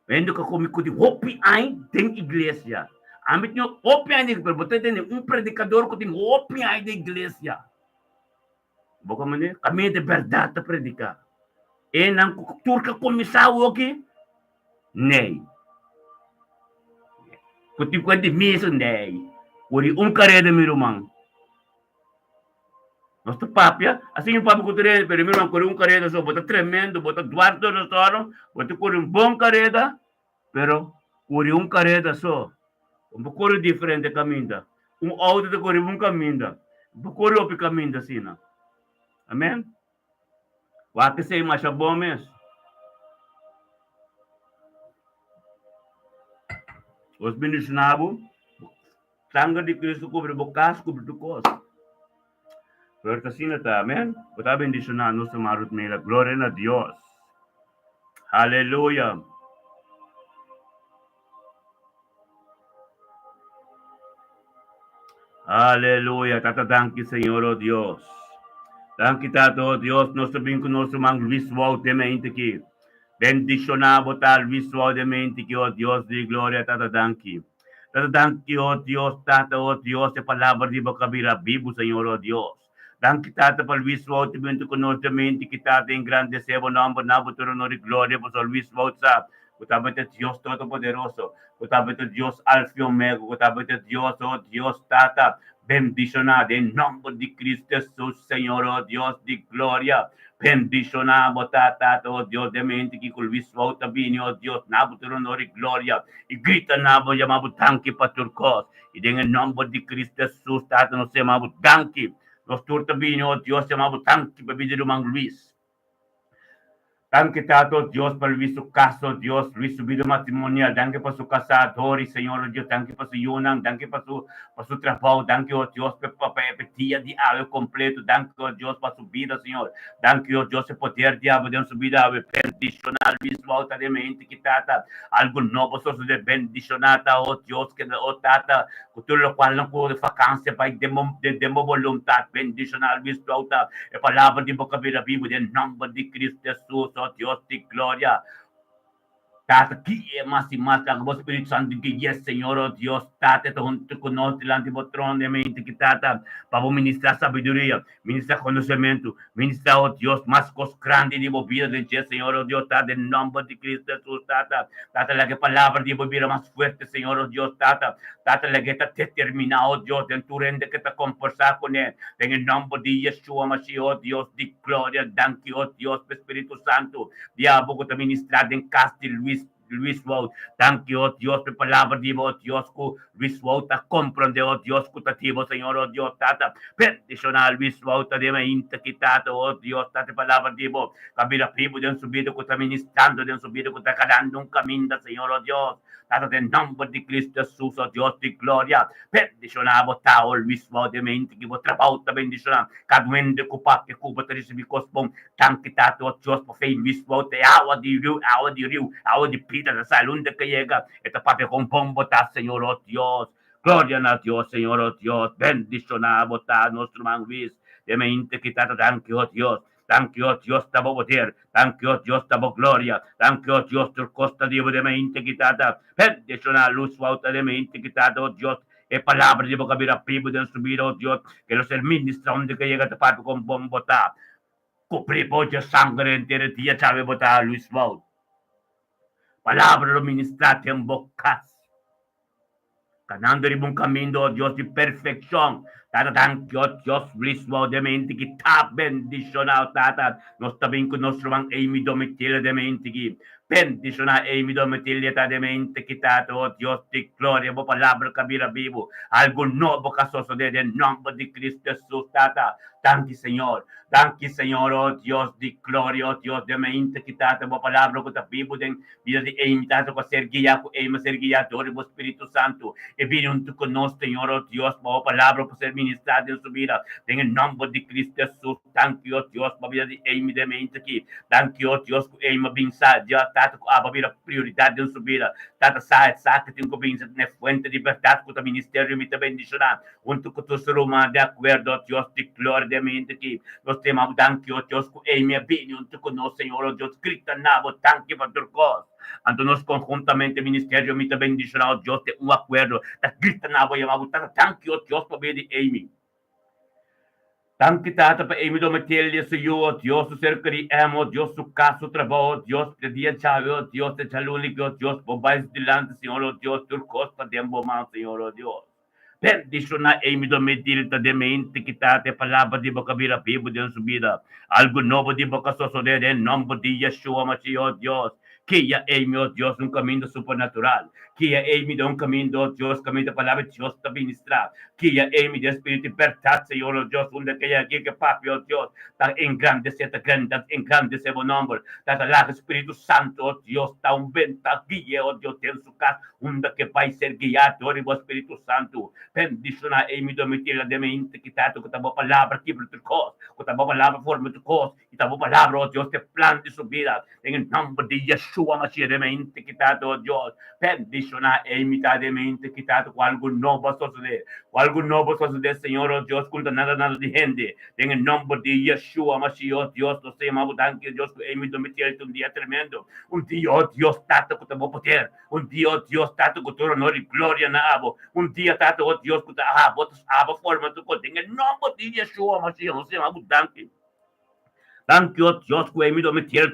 Hende ku a kuminsá ku tin hopi aña den iglesia. Ami tin hopi aña den iglesia, pero bo ta tende un predikador ku tin hopi aña den iglesia. Bo komprende? Kaminda di bèrdat ta prediká. Enan ku tur ku a kuminsá awoki, nee. Ku tin kuenta di misa, nee. Por i un kareda, mi ruman. Nos ta papia, asina mi papia ku tur hende, pero mi ruman kore un kareda so, bo ta tremendo, bo ta dwars door de storm, bo ta kore un bon kareda, pero kore un kareda so. Bo por kore diferente kaminda. Un outo ta kore un kaminda, bo por kore hopi kaminda asina. Amen. Wak esei masha bon mes. Nos bendiciona bo. Sanger di Cristo cubri bo cas, cubri tur cos. Pero ta asina ta, amen. Bo ta bendiciona nos hermana Ruth Mila. Gloria na Dios. Aleluya. Aleluya. Tata danki Señor oh Dios. Danki Tata oh Dios. Nos ta bin ku nos herman Luis Wout den mente aki. Bendiciona bo ta Luis Wout den mente aki oh Dios di gloria. Tata danki. Tata danki oh Dios, Tata oh Dios, e palabra di bo ka bira bibu Señor oh Dios. Danki Tata pa Luis Wout bintu ku nos demente ki Tata engrandece bo nomber na bo tur honor y gloria pasobra Luis Wout sa ku tabata Dios Todopoderoso, ku tabata Dios Alfa y Omega, ku tabata Dios oh Dios Tata bendiciona den nomber di Cristo Jesus Señor oh Dios di gloria. Bendiciona bo ta Tata oh Dios demente ki ku Luis Wout ta bini oh Dios na bo tur honor y gloria. I grita na bo, yama bo danki pa tur kos. I den e nòmber di Kristu Hesus, Tata, nos ta yama bo danki. Nos tur ta bini, o Dios, yama bo danki pa bida di ruman Luis. Danki, Tata, o Dios, pa Luis su kas, o Dios, Luis su bida matrimonial. Danki pa su kasá, Dori, Señor, o Dios. Danki pa su yunan. Danki pa su, pa su trabou. Danki, o Dios, pa, pa, pa e dia di awe kompleto. Danki, o Dios, pa su bida, Señor. Danki, o Dios, e poder di abo den su bida awe. Bendishoná Luis Wouter den mente ki Tata. Algo nobo sosode bendishoná ta, o Dios, keda, o Tata, ku tur lokual nan ku vakansia bai den bo, den bo boluntat. Bendishoná Luis Wouter. E palabra di bo kabira bibu den nòmber di Cristo Hesus, o Dios di gloria. Tata, guia mas i mas laga bo Spiritu Santu guia, Señor, o Dios, Tata, e ta huntu ku nos dilanti bo trono den mente ki, Tata, pa bo ministrá sabiduria, ministrá konosementu, ministrá, o Dios, mas kos grandi di bo bida den dje, Señor, o Dios, Tata, den nòmber di Cristo Hesus, Tata. Tata, laga e palabra di bo bira mas fuerte, Señor, o Dios, Tata. Tata, laga e ta determiná, o Dios, den tur hende ke ta kombersá kuné, den e nòmber di Yeshua Mashiach, o Dios di gloria. Danki, o Dios, pa e Spiritu Santu. Diablo ku ta ministrá den kas di Luis Luis Wout. Danki, o Dios, pa e palabra di bo, o Dios, ku Luis Wout ta komprondé, o Dios, ku ta di bo, Señor, o Dios, Tata. Bendishoná Luis Wout ta den mainta ki, Tata, o Dios, Tata, e palabra di bo ta bira bibu den su bida, ku ta ministrando den su bida, ku ta ganando un kaminda, Señor, o Dios, Tata, den nòmber di Cristo Hesus, o Dios di gloria. Bendishoná bo ta, o Luis Wout, den mainta ki bo trabou ta bendishoná. Kada wende ku papia ku bo ta risibí kos bon. Danki Tata o Dios pa fe Luis Wout e awa di riu, awa di riu, awa di bida ta sali unda ke yega e ta papia kon bon bo ta Señor o Dios. Gloria na Dios Señor o Dios bendiciona bo ta nos ruman Luis den mente ki Tata danki o Dios danki o Dios ta bo poder danki o Dios ta bo gloria danki o Dios tur kos ta di bo den mente ki Tata bendiciona Luis Wout den mente ki Tata o Dios e palabra di bo ka bira bibu den su bida o Dios ke lo ser ministra unda ke yega ta papia kon bon bo ta. Cubri bo dje sanger henter dia djawe bo ta Luis Wout. Palabra lo ministra den bo cas. Kanando riba un kaminda, o Dios, di perfekshon. Tata, danki, o Dios, blismou den mente ki ta bendishoná, o Tata. Nos ta bin ku nos ruman Amy Domitila den mente ki. Bendishoná Amy Domitila ta den mente ki, Tata, o Dios di gloria, bo palabra ka bira bibu. Algu nobo ka sosodé den nòmber di Kristu Hesus, Tata. Danki, Señor. Danki, Señor, o Dios di gloria, o Dios den mente ki, Tata, bo palabra ku ta bibu den Bida di Amy ta ku a ser guiá ku Amy a ser guiá dor di bo Spiritu Santu. E bini huntu ku nos, Señor, o Dios, pa bo palabra por ser ministrá den su bida. Den e nòmber di Kristu Hesus, danki, o Dios, pa bida di Amy den mente aki. Danki, o Dios, ku Amy a bin sa, Dios, Tata, ku abo a bira prioridat den su bida. Tata, sa e sa ku tin ku bin sa na e fuente di bèrdat ku ta ministerio mi ta bendishoná. Huntu ku tur su ruman di akuerdo, o Dios di gloria, den mente aki. Nos ta yama bo danki, o Dios, ku Amy a bini huntu ku nos, Señor, o Dios, grita na bo danki pa tur kos. Anto nos konhuntamente, ministerio mi ta bendishoná, o Dios, den un akuerdo, ta grita na bo, yama bo Tata danki, o Dios, pa bia di Amy. Danki, Tata, pa Amy Dometelia, su yu, o Dios, su ser kerí, Emma, o Dios, su kas, su trabou, o Dios, te dia djawe, o Dios, te djaluni, o Dios, bo bai su dilanti, Señor, o Dios, tur kos ta den bo man, Señor, o Dios. Bendishoná Amy Dometil ta den mente ki ta te palabra di bo ka bira bibu den su bida. Algu nobo di bo ka sosodé den nòmber di Yeshua Mashiach, o Dios. Kia Amy, o Dios, un kaminda supernatural. Kia Amy den un kaminda, o Dios, kaminda palabra di Dios ta ministrá. Kia Amy den spiritu di bèrdat, Señor, o Dios, unda ke yega ke papia, o Dios, ta engrandesé, ta engrandesé bo nòmber. Ta laga Spiritu Santu, o Dios, ta un benta gui'é, o Dios, den su kas. Unda ke bai ser guiá dor di bo Spiritu Santu. Bendishoná Amy Domitila den mi inti ki tatu ku ta bo palabra kibra tur kos, ku ta bo palabra forma tur kos, i ta bo palabra, o Dios, ta e plan di su bida. Den e nòmber di Yeshua Mashiach den mi inti ki tatu, o Dios, bendishoná Amy ta den mi inti ki tatu ku algu nobo a sosodé, ku algu nobo a sosodé, Señor, o Dios, ku no ta nada nada di hende. Den e nòmber di Yeshua Mashiach, o Dios, nos ta yama bo danki, o Dios, ku Amy Domitila ta un dia tremendo, un dia, o Dios, Tata, ku ta bo poder. Un dia, o Dios, Tata, ku tur honor i gloria na abo. Un dia, Tata, o Dios, ku ta abo, ta abo forma tur kos. Den e nòmber di Yeshua Mashiach, nos yama bo danki. Danki, o Dios, ku Amy Domitiel,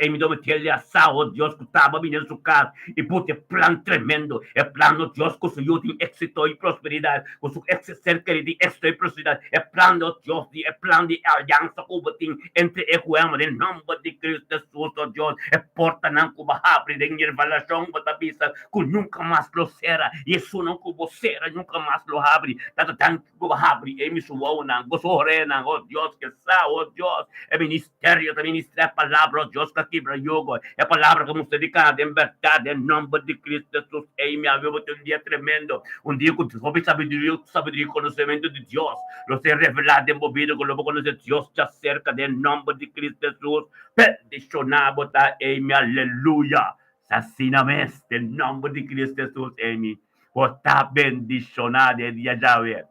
Amy Domitiel a sa, o Dios, ku ta abo bini den su kas i puti e plan tremendo, e plan, o Dios, ku su yu tin éksito i prosperidat, ku su ser kerí tin éksito i prosperidat, e plan, o Dios, di e plan di aliansa ku bo tin entre e ku amo, den nòmber di Cristo Jesus, o Dios, e portanan ku bo habri den revelashon, bo ta bisa ku nunka mas lo sera, i esunnan ku bo sera nunka mas lo habri. Tata, danki ku bo habri e mi su wowonan, bo su orenan, o Dios, ke sa, o Dios, e ministerio ta ministra e palabra, o Dios, ku a kibra yugo, e palabra ku mustra di kana den bèrdat, den nòmber di Cristo Jesus. Ei mi awe bo tin un dia tremendo, un dia ku hopi sabiduria, sabiduria i konosementu di Dios lo ser revelá den bo bida, ku lo bo konosé Dios djaserka, den nòmber di Cristo Jesus. Bendishoná bo ta, Amy, aleluya! S'asina mes, den nòmber di Cristo Jesus, Amy, bo ta bendishoná den dia djawe.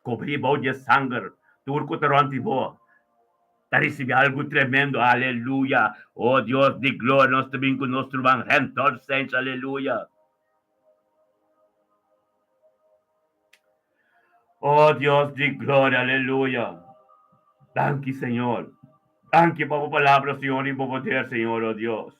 Kobrí bou di e sanger, tur ku ta rònt di bo ta risibí algu tremendo, aleluya! O Dios di gloria, nos ta bin ku nos ruman Rentol Sench, aleluya! O Dios di gloria, aleluya! Danki, Señor. Danki pa bo palabra, Señor, i bo poder, Señor, o Dios.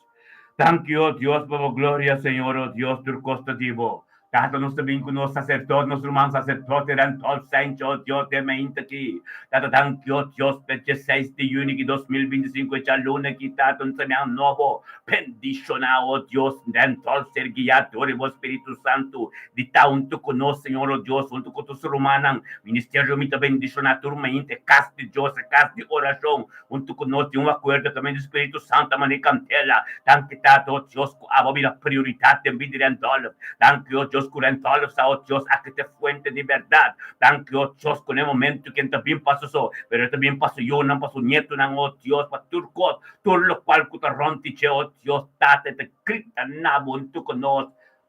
Danki, o Dios, pa bo gloria, Señor, o Dios, tur kos ta di bo. Tata, nos ta bin ku nos saserdote, nos ruman saserdote Rentol Sencho, o Dios, den mainta aki. Tata, danki, o Dios, pa e dieseis di yüni ki 2025, e djaluna aki, Tata, un semian nobo. Bendishoná, o Dios, Rentol ser guiá dor di bo Spiritu Santu. Di ta huntu ku nos, Señor, o Dios, huntu ku tur su rumannan. Ministerio mi ta bendishoná tur mainta e kas di Dios, e kas di orashon, huntu ku nos den un akuerdo kaminda di Spiritu Santu a manda e kantela. Danki, Tata, o Dios, ku abo a bira prioridat den bida di Randolph. Danki, o Dios, ku Randolph sa, o Dios, aki ta e fuente di bèrdat. Danki, o Dios, ku na e momentu ku e ta bin pa su so, pero e ta bin pa su yunan, pa su nietunan, o Dios, pa tur kos, tur lokual ku ta rònt di dje, o Dios, Tata, e ta grita na bo huntu ku nos.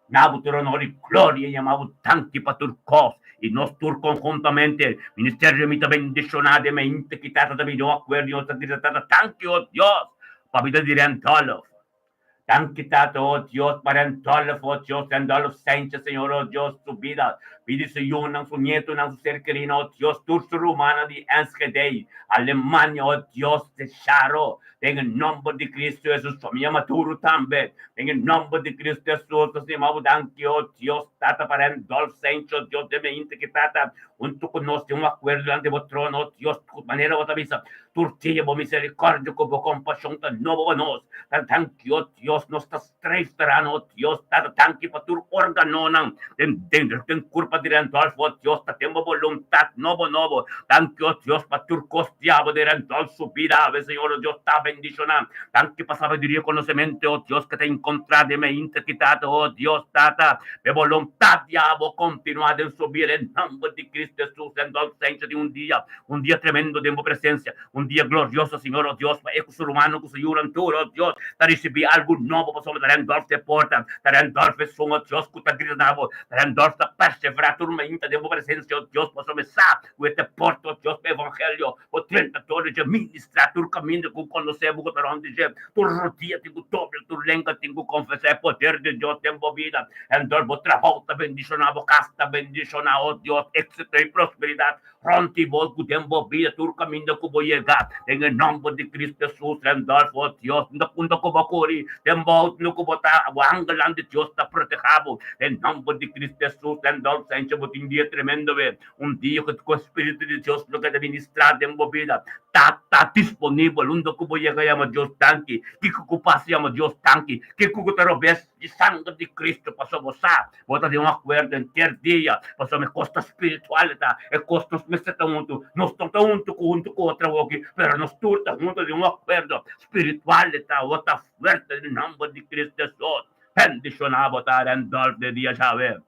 Na bo tur honor i gloria i ama bo danki pa tur kos i nos tur konhuntamente ministerio mi ta bendishoná den mente ki tata ta bini un akuerdo i nos ta grita tata danki o Dios pa bida di Randolph danki tata o Dios pa Randolph o Dios Randolph Sanchez señor o Dios su bida. Pidi su yunan, su nietonan, su ser kerinan, o Dios, tur su rumannan di Enschede, Alemania, o Dios, te sharo den e nomber di Cristo Jesus. Famia Maduro tambe, den e nomber di Cristo Jesus. Nos yama bo danki, o Dios, Tata, pa Randolph Sancho, Dios den mente ki Tata, huntu ku nos den un akuerdo dilanti bo trono, o Dios, ku manera bo ta bisa, tur dia bo misericordia ku bo kompashon ta nobo pa nos. Tata, danki, o Dios, nos ta Streifteraan, o Dios, Tata, danki pa tur organonan den den den kurpa di Randolph, o Dios, ta den bo boluntat nobo nobo. Danki, o Dios, pa tur kos diabo di Randolph su bida awe, Señor, o Dios, ta bendishoná. Danki pa sabiduria i konosementu, o Dios, ke ta enkontrá den mainta ki, Tata, o Dios, Tata, pe boluntat diabo kontinuá den su bida, den nòmber di Cristo Hesus. Randolph Sanchez tin un dia, un dia tremendo den bo presensia. Un dia glorioso, Señor, oh Dios, pa e ku su rumannan ku su yunan tur, oh Dios, ta risibí algu nobo pasobra ta Randolph te porta, ta Randolph esun, oh Dios, ku ta grita na bo, ta Randolph ta perseverá tur mainta den bo presensia, oh Dios, pasobra e sa ku e te porta, oh Dios, pa evangelio, bo drenta tur di dje, ministrá tur kaminda ku konosé bo ku ta rònt di dje, tur rodia tin ku dobla, tur lenga tin ku konfesá e poder di Dios den bo bida. Randolph, bo trabou ta bendishoná, bo kas ta bendishoná, oh Dios, éksito i prosperidat Rònt di bo ku den bo bida tur kaminda ku bo yega, den e nòmber di Kristu Hesus, Randolph, o Dios, unda unda ku bo kuri, den bo outo unda ku bo ta, bo angelnan di Dios ta protehá bo, den nòmber di Kristu Hesus, Randolph Sanchez, bo tin dia tremendo be, un dia ku ku e Spiritu di Dios lo keda ministrá den bo bida, ta ta disponibel unda ku bo yega yama Dios danki, kiko ku pasa yama Dios danki, kiko ku ta robes di sanger di Kristu pasobra bo sa Bo ta den un akuerdo henter dia, pasobra e kos ta spiritual ta, e kos nos mester ta huntu. Nos no ta huntu ku huntu ku otro awoki, pero nos tur ta huntu den un akuerdo spiritual ta. Bo ta fuerte den nomber di Cristo Hesus. Bendishoná bo ta, Randolph de dia djawe.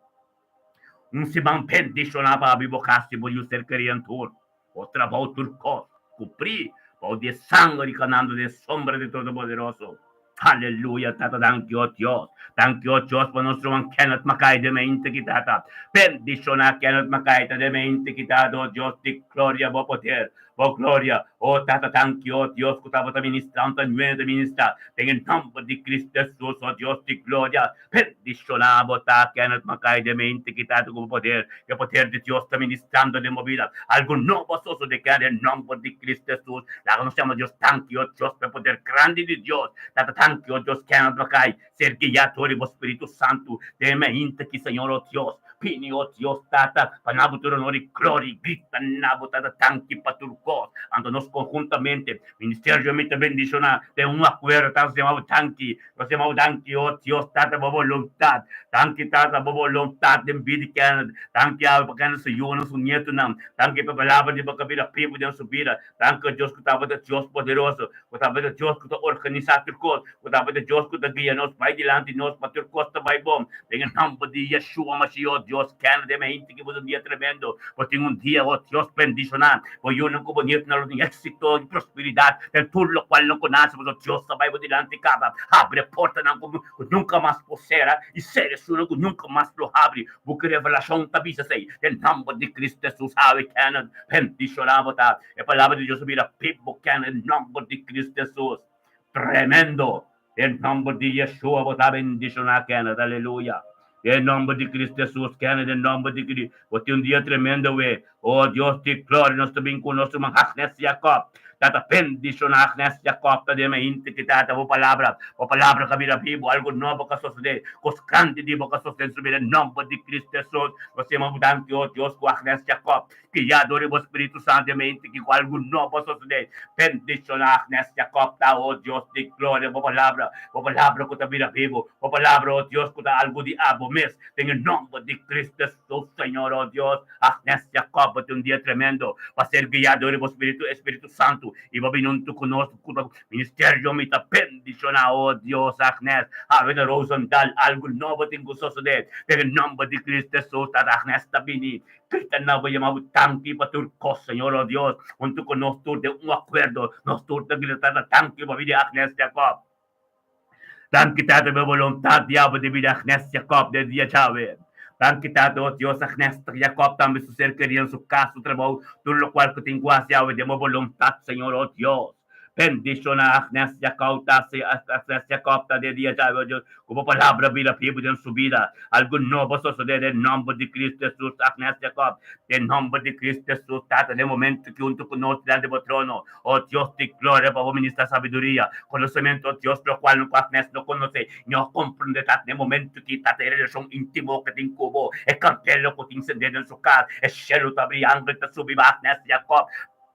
Un siman bendishoná pa abi bo kas i bo yu ser kerí en tur. Bo trabou tur kos kubrí bou di e sanger i kanando den e sombra di Todopoderoso. Aleluya Tata danki o Dios. Danki o Dios pa nos ruman Kenneth Mackay den mente ki Tata. Bendiciona Kenneth Mackay ta den mente ki Tata o Dios di gloria bo poder bo gloria o Tata danki o Dios ku tabata ministra un ta nuevo ta ministra den e nomber di Cristo Jesus o Dios di gloria Bendiciona bo ta Kenneth Mackay den mente ki Tata ku bo poder e poder di Dios ta ministrando den bo bida. Algu nobo a sosode kende den nomber di Cristo Jesus. Laga nos yama Dios danki, o Dios, pa e poder grandi di Dios. Tata danki, o Dios, Kenneth Mackay ser guiá dor di bo Spiritu Santu den e mainta aki, Señor, o Dios. Bini, o Dios, Tata, pa na bo tur honor i gloria i grita na bo, Tata, danki pa tur kos. Anto nos konhuntamente, Ministerio mi ta bendishoná den un akuerdo, Tata, nos yama bo danki. Nos yama bo danki, o Dios, Tata, pa bo boluntat. Danki, Tata, pa bo boluntat den bida di Kenneth. Danki, Abba, pa Kenneth su yunan, su nietunan. Danki pa e palabra di bo ku a bira bibu den su bida. Danki, o Dios, ku tabata Dios poderoso, ku tabata Dios ku ta organisá tur kos, ku tabata Dios ku ta guia nos bai dilanti nos pa tur kos ta bai bon. Den e nòmber di Yeshua Mashiach, o Dios, Kenneth e mehinte ki bo ta un dia tremendo. Bo tin un dia, o Dios, bendishoná. Bo yunan ku bo nietunan lo tin éksito i prosperidat den tur lokual nan ku nase, pasobra Dios ta bai bo dilanti kaba. Habri e portanan ku nunka mas por sera i sera esunnan ku nunka mas lo habri. Buki Revelashon ta bisa esei. Den nòmber di Kristu Hesus, awe Kenneth, bendishoná bo ta. E palabra di Dios a bira bibu, Kenneth, den nòmber di Kristu Hesus. Tremendo! Den nòmber di Yeshua bo ta bendishoná, Kenneth. Aleluya! Den nòmber di Kristu Hesus, Kenneth, den nòmber di Kristu. Bo tin un dia tremendo awe. O Dios di gloria, nos ta bin ku nos ruman Agnes Jacob. Tata bendishoná Agnes Jacob ta den mainti ki tata bo palabra. Bo palabra ka bira bibu, algu nobo ka sosodé. Kos grandi di bo ka sosodé den su bida. Den nòmber di Kristu Hesus, nos yama bo danki, o Dios, ku Agnes Jacob. Guiá dor di bo Spiritu Santu den mainti ki ku algu nobo a sosodé. Bendishoná Agnes Jacob ta, o Dios di gloria, bo palabra, bo palabra ku ta bira bibu, bo palabra, o Dios, ku ta algu di abo mes. Den e nòmber di Kristu Hesus, Señor, o Dios, Agnes Jacob, bo tin un dia tremendo pa ser guiá dor di bo Spiritu, e Spiritu Santu, i bo bini huntu ku nos ku ta ministerio. Mi ta bendishoná, o Dios, Agnes, awe na Rosendal, algu nobo tin ku sosodé. Den e nòmber di Kristu Hesus, Tata Agnes ta bini. Grita na bo yama bo danki pa tur kos, Señor, o Dios, huntu ku nos tur den un akuerdo, nos tur ta grita Tata danki pa bida di Agnes Jacob. Danki Tata pa e boluntat di abo di bida Agnes Jacob den dia djawe. Danki Tata, o Dios, Agnes Jacob tambe su ser kerí en su kas, su trabou, tur lokual ku tin ku hasi awe den bo boluntat, Señor, o Dios. Bendiciona Agnes Jacob ta Agnes Jacob ta den dia djawe, o Dios, cu bo palabra bira bibu den su bida. Algu nobo sosode den nomber di Cristo Jesus, Agnes Jacob, den nomber di Cristo Jesus, Tata, den momento ki hunto cu nos dilanti bo trono, o Dios di gloria, pa bo ministra sabiduria, conocemento, o Dios, locual no cu Agnes no conoce, ni a comprende, Tata, den momento ki, Tata, e relacion intimo cu tin cu bo, e candela cu tin cende den su cas, e cielo ta bria, angel ta subi pa Agnes Jacob,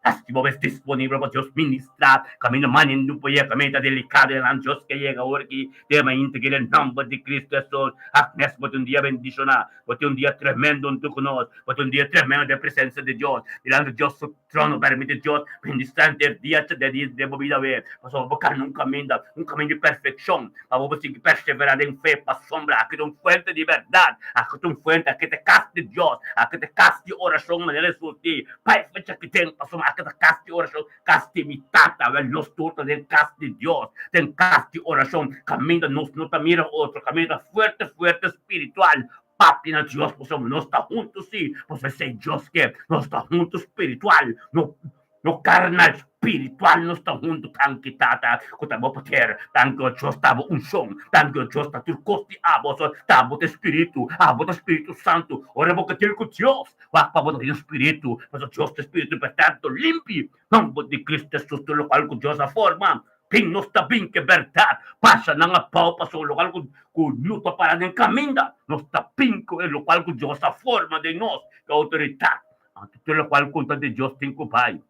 Hasi bo mes disponibel pa Dios ministrá. Kaminda manendu por yega, kaminda ta delikado e nan Dios ke yega ora ki den mainta ki den nòmber di Kristu Hesus. Hasi mes bo tin un dia bendishoná, bo tin un dia tremendo huntu ku nos, bo tin un dia tremendo den presensia di Dios, dilanti Dios su trono. Permiti Dios bendishoná henter dia den bo bida awe, pasobra bo kana un kaminda, un kaminda di perfekshon. Pa bo por sigui perseverá den fe, pasobra aki ta un fuente di bèrdat, aki ta un fuente, aki ta e kas di Dios, aki ta e kas di orashon, manera Hesus di, Bai fecha aki den, pasobra aki ta kas di orashon, kas di mi Tata. Wèl, nos tur ta den kas di Dios, den kas di orashon, kaminda nos no ta mira otro, kaminda ta fuerte, fuerte spiritual. Papia na Dios, pasobra nos ta huntu, sí, pasobra esei Dios ke, nos ta huntu spiritual, no. No carnal, spiritual nos ta hunto. Danki Tata cu ta bo poder, danki o Dios ta bo uncion, danki o Dios ta tur cos di abo, so ta bo ta Spiritu, abo ta Spiritu Santo. Ora bo ta cu Dios, wak pa bo ta tin Spiritu, pasobra Dios ta Spiritu perfecto, limpi. Nomber di Cristo Jesus tur locual cu Dios a forma, bin nos ta bin cu e berdad, pasa nan abao pasobra locual cu no ta para den caminda, nos ta bin cu e locual cu Dios a forma den nos, cu autoridad. Anto tur lokual ku ta di Dios tin ku bai.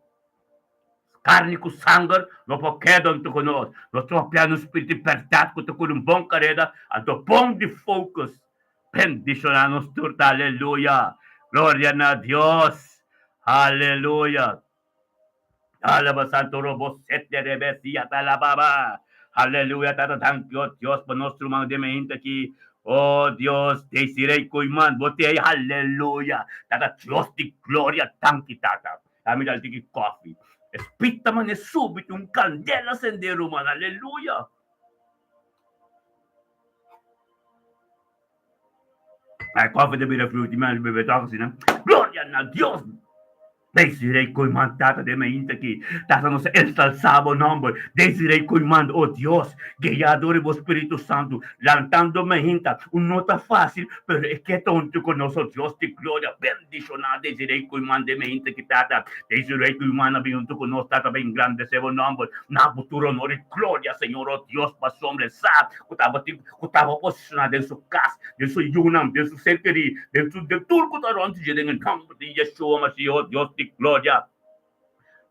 Karni ku sanger no por keda huntu ku nos. Nos ta papia nos spiritu di bèrdat ku ta kuri un bon kareda, anto bon di focus. Bendishoná nos tur ta aleluya. Gloria na Dios. Aleluya. Alaba Santo Robo sete rebesia ta alababa. Aleluya tata danki oh Dios pa nos ruman den meinta aki. Oh Dios Desiree Koeiman bo te ei aleluya tata Dios di gloria danki tata. Ami dal tiki kofi. E spit ta mane subi tin un kandela sende ruman aleluya. Ay kofi ta bira friu ti mi bebe tok asina. Gloria na Dios. Desiree Koeiman tata den mainta aki. Tata nos ta ensalsa bo nomber. Desiree Koeiman, oh Dios, guia dor di bo Spiritu Santu, lantando mainta. Un no ta facil, pero e ke ta huntu ku nos, oh Dios di gloria. Bendiciona Desiree Koeiman den mainta aki, tata. Desiree Koeiman a bin huntu ku nos, tata, pa engrandece bo nomber. Na bo tur honor y gloria, Señor, oh Dios, pasobra e sa ku tabatin ku tabata posishoná den su kas, den su yunan, den su ser kerí, den su den tur ku ta rònt dje, den e nòmber di Yeshua Mashiach, o Dios di gloria.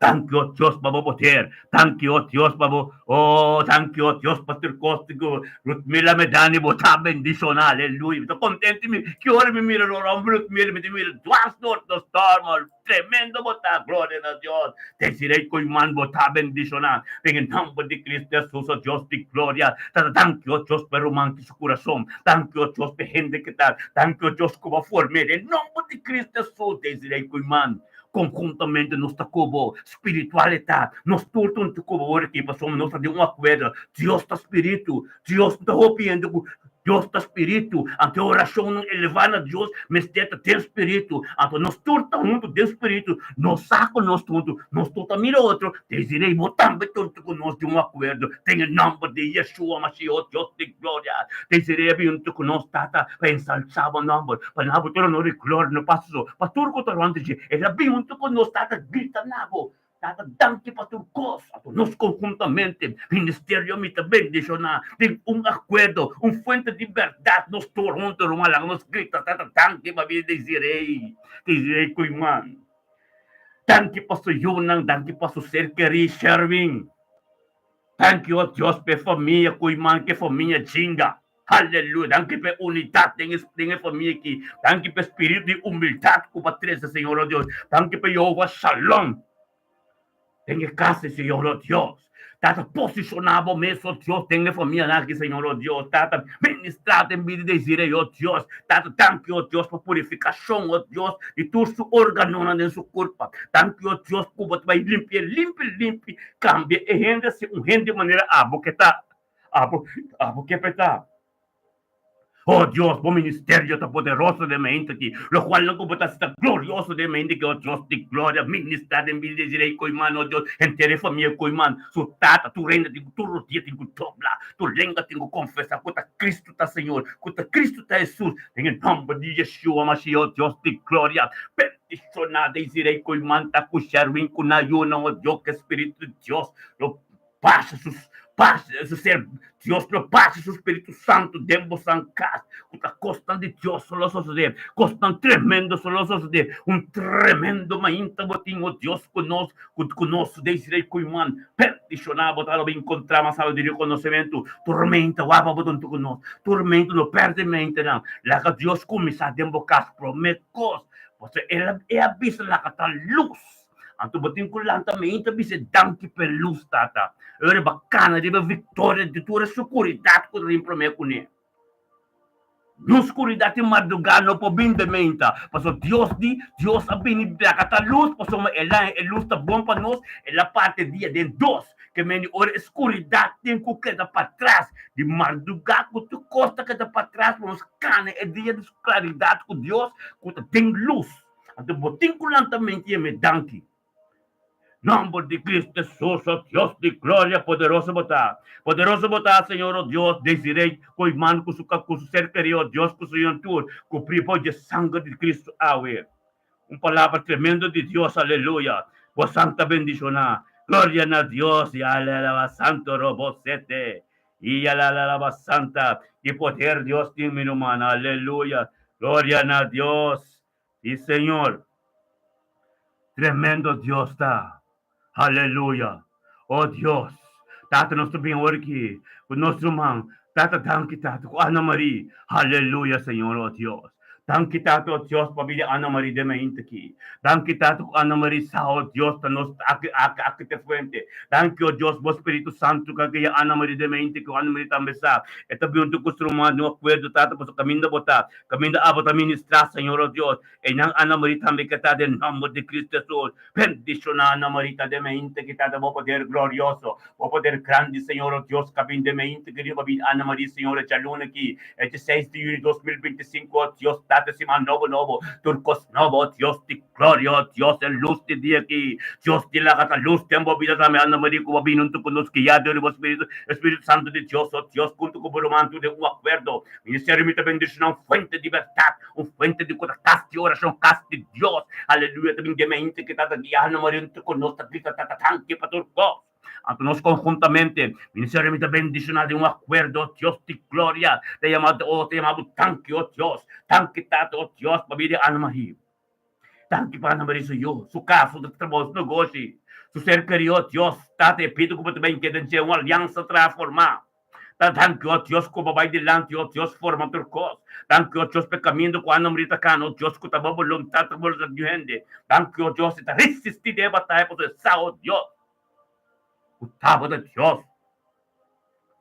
Danki, o Dios, pa bo poder. Danki, o Dios, pa bo, o, danki, o Dios, pa tur kos ku Rutmila Medani bo ta bendishoná. Aleluya. Mi ta kontenti mi ki ora mi mira Ròm Rutmila, mi ta mira dwars dor nos storm. Tremendo bo ta, gloria na Dios. Desiree Koeiman bo ta bendiciona den e nomber di Cristo Jesus, o Dios di gloria. Tata danki o Dios pa e ruman ki su curason, danki o Dios pa e hende ki ta, danki o Dios cu bo a form'e den nomber di Cristo Jesus. Desiree Koeiman, conjuntamente nos ta cu bo, spiritual e ta, nos tur ta huntu cu bo ora aki pasobra nos ta den un acuerdo, Dios ta spiritu, Dios no ta hopi hende cu Dios ta spiritu, anto e orashonnan elevá na Dios mester ta den spiritu. Anto nos tur ta huntu den spiritu, nos sa ku nos ta huntu, nos tur ta mira otro. Desiree, bo tambe ta huntu ku nos den un akuerdo, den e nòmber di Yeshua Mashiach, Dios di gloria. Desiree a bin huntu ku nos, Tata, pa ensalsá bo nòmber, pa na bo tur honor i gloria no pasa so, pa tur ku ta rònt di dje. El a bin huntu ku nos, Tata, grita na bo, Tata danki pa tur kos. Anto nos konhuntamente, ministerio mi ta bendishoná den un akuerdo, un fuente di bèrdat, nos tur huntu ruman laga nos grita Tata danki pa bida Desiree, Desiree Koeiman. Danki pa su yunan, danki pa su ser kerí Sherwin. Danki o Dios pa e famia Koeiman, ku e famia Jinga. Aleluya! Danki pa e unidat den e den e famia aki. Danki pa e spiritu di humildat ku bo a trese, Señor o Dios. Danki pa Jehová Shalom den e kas di Señor o Dios. Tata, posishoná bo mes, o Dios, den e famianan aki, Señor o Dios. Tata, ministrá den bida di Desiree, o Dios. Tata, danki, o Dios, pa purifikashon, o Dios, di tur su organonan den su kurpa. Danki, o Dios, ku bo ta bai limpi'é limpi limpi, kambia e hende si un hende manera abo ke ta. Abo, abo ke peta. Oh Dios, bo ministerio ta poderoso den mente aki, locual cu bo ta haci ta glorioso den mente aki, oh Dios di gloria, ministra den bida di Desiree Koeiman, oh Dios, henter e famia Koeiman, su tata, tur hende tin cu tur rodia tin cu dobla, tur lenga tin cu confesa cu ta Cristo ta Señor, cu ta Cristo ta Jesus, den e nomber di Yeshua Mashiach, oh Dios di gloria, bendiciona Desiree Koeiman ta cu Sherwin cu nan yunan, oh Dios, cu e Spiritu di Dios lo Pasa su pasa su ser Dios lo pasa su Spiritu Santu den bosan kas ku ta kosnan di Dios lo sosodé, kosnan tremendo so lo sosodé, un tremendo mainta bo tin, o Dios ku nos ku ku nos Desiree Koeiman bendishoná bo ta lo bin kontrá mas sabiduria i konosementu tormenta wapa bo tonto ku nos tormenta no pèrdè mentenan laga Dios kuminsá den bo kas promé kos pasobra el e a bisa laga ta lus. Anto bo tin ku lanta mei ta bisa danki p'e lus, Tata. E ora bakana riba viktoria di tur e sukuridat ku ta tin promé kuné. No skuridat di mardugá no por bin den meinta, pasobra Dios di, Dios a bini laga ta lus, pasobra el a e lus ta bon pa nos, el a parti e dia den dos. Ke mende ora e skuridat tin ku keda patras, di mardugá ku tur kos ta keda patras pa nos kana e dia di sklaridat ku Dios ku ta den lus. Anto bo tin ku lanta menti e me danki. Nomber di Cristo Jesus, o Dios di gloria, poderoso bo ta. Poderoso bo ta, Señor, o Dios, Desiree Koeiman ku su ku su ser kerí, o Dios, ku su yon tur, kubrí bo dje sanger di Cristo awe. Un palabra tremendo di Dios, aleluya. Bo santa bendishoná. Gloria na Dios, y alaba santo robo sete. Y alaba santa. Ki poder Dios tin, mi ruman, aleluya. Gloria na Dios. Sí, Señor. Tremendo Dios ta. Aleluya. Oh Dios. Tata nos ta bin awor aki ku nos ruman. Tata danki Tata ku Ana Marie. Aleluya Señor oh Dios. Danki Tata oh Dios pa bida Ana Marie den mainta aki. Danki Tata ku Ana Marie sa oh Dios ta nos aki aki aki te fuente. Danki oh Dios bo Spiritu Santu ku a guia Ana Marie den mainta aki ku Ana Marie tambe sa e ta bin huntu ku su ruman den un akuerdo Tata pasobra kaminda bo ta. Kaminda abo ta ministrá, Señor o Dios, einan Ana Marie tambe ke ta den nòmber di Cristo Hesus. Bendishoná Ana Marie ta den meinte ki ta den bo poder glorioso, bo poder grandi, Señor o Dios, ka bin den meinte ki riba bida Ana Marie, Señor, e djaluna ki, e dieseis di yüni 2025, o Dios, ta den siman nobo nobo, tur kos nobo, o Dios di gloria, o Dios, e lus di dia ki, Dios di laga ta lus den bo bida tambe, Ana Marie, ku bo bini huntu ku nos, guiá dor di bo Spiritu, Spiritu Santu di Dios, o Dios, kuntu ku bo ruman tur den un akuerdo. Ministerio mi ta bendiciona un fuente di berdad, un fuente di cu ta cas di oracion, cas di Dios. Aleluya, ta bin den mente cu ta ta guia no mariento cu nos ta grita tata danki pa tur cos. Anto nos conhuntamente, ministerio mi ta bendiciona den un acuerdo, Dios di gloria, ta yama, oh, ta yama bo danki, oh Dios, danki tata, oh Dios, pabia di Ana Maria. Danki pa Ana Maria su yu, su cas, su trabou, su negoshi, su ser querido, Dios, tata, e pido cu bo ta bin keda dje un aliansa traha forma. Ta danki, o Dios, ku bo bai dilanti, o Dios, forma tur kos. Danki, o Dios, pa e kaminda ku a nombr'é ta kana, o Dios, ku ta bo boluntat, ta boluntat di hende. Danki, o Dios, i ta resistí den e bataya pasobra e sa, o Dios, ku ta bo ta Dios,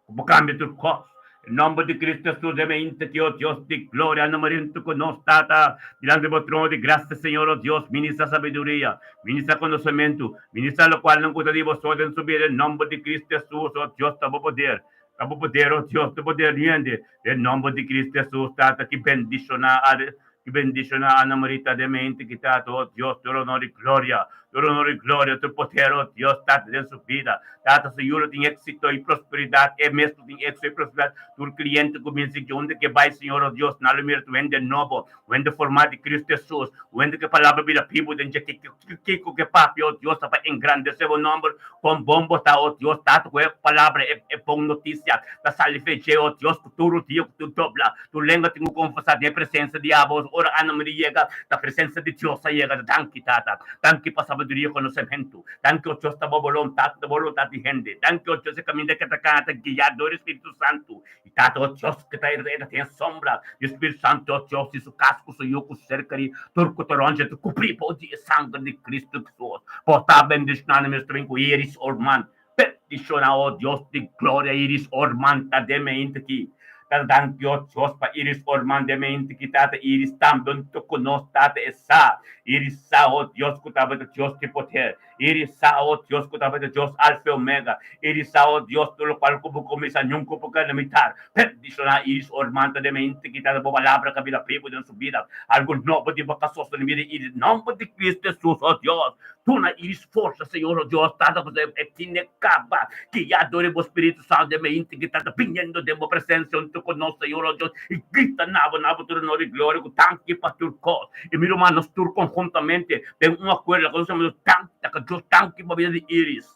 ku bo kambia tur kos. E nòmber di Kristu Hesus e meinta ki, o Dios di gloria, a nombr'é huntu ku nos, Tata, dilanti bo trono di grasia, Señor, o Dios, ministra sabiduria, ministra konosementu, Ministra lokualnan ku ta di bo so den su bida den nòmber di Kristu Hesus, o Dios, ta bo poder, ta bo poder, o Dios, ta poder di hende, den nòmber di Kristu Hesus, Tata, ki bendishoná a ki bendishoná Ana Marita den mente ki Tata, o Dios, tur honor i gloria, tur honor i gloria, tur poder, o Dios, Tata, den su bida, Tata, su yu lo tin éksito i prosperidat, e mes lo tin éksito i prosperidat, tur kliente ku bin sigui unda ke bai, Señor, o Dios, nan lo mira tur hende nobo, hende formá di Kristu Hesus, hende ku e palabra bira bibu den dje, Kiko ke papia, o Dios, ta pa engrandesé bo nòmber? Kon bon bo ta, o Dios, Tata, ku e palabra, e bon notisia ta sali fe dje, o Dios, ku tur rudia, ku tur dobla, tur lenga tin ku konfesá den e presensia di abo. Ora Ana Maria yega, ta presensia di Dios a yega. Danki, Tata. Danki pa sabiduria i konosementu. Danki, o Dios, ta bo boluntat, ta boluntat di hende. Danki, o Dios, e kaminda ke ta kana ta guiá dor di Spiritu Santu. I Tata, o Dios, ke ta e ta ten sombra di Spiritu Santu, o Dios, di su kas ku su yu ku serka di tur ku ta roncha ta kubrí por di e sanger di Kristu Hesus. Por ta bendishoná na mes ta bin ku Iris Orman. Bendishoná, o Dios di gloria, Iris Orman ta den meinta aki. Tata danki o Dios pa Iris Orman den mente ki Tata Iris tambe hunto ku nos Tata e sa Iris sa o Dios ku tabata Dios di poder Iris sa o Dios ku tabata Dios Alfa y Omega Iris sa o Dios tur lokual ku bo kuminsá niun ku por keda mitar Bendishoná Iris Orman ta den mente ki Tata bo palabra ka bira bibu den su bida algu nobo di bo ka sostené bida Iris nomber di Cristo Jesus o Dios Duna Iris forsa, Señor, o Dios, Tata, pasobra e tin e caba. Guia dor e bo Spiritu Santo den meinti ki ta ta biniendo den bo presencia hunto cu nos, Señor, o Dios, y grita na bo, na bo tur honor y gloria cu danki pa tur cos. Y mi ruman, nos tur conhuntamente den un acuerdo, laga nos yama Dios danki, laga Dios danki pa bida di Iris.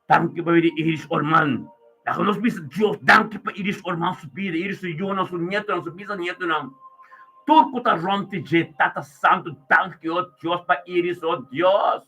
Danki pa bida di Iris Orman. Laga nos bisa Dios danki pa Iris Orman su bida, Iris su yunan, su nietonan, su bisanietonan. Tur ku ta rònt di dje, Tata Santu, danki, o Dios, pa Iris, o Dios.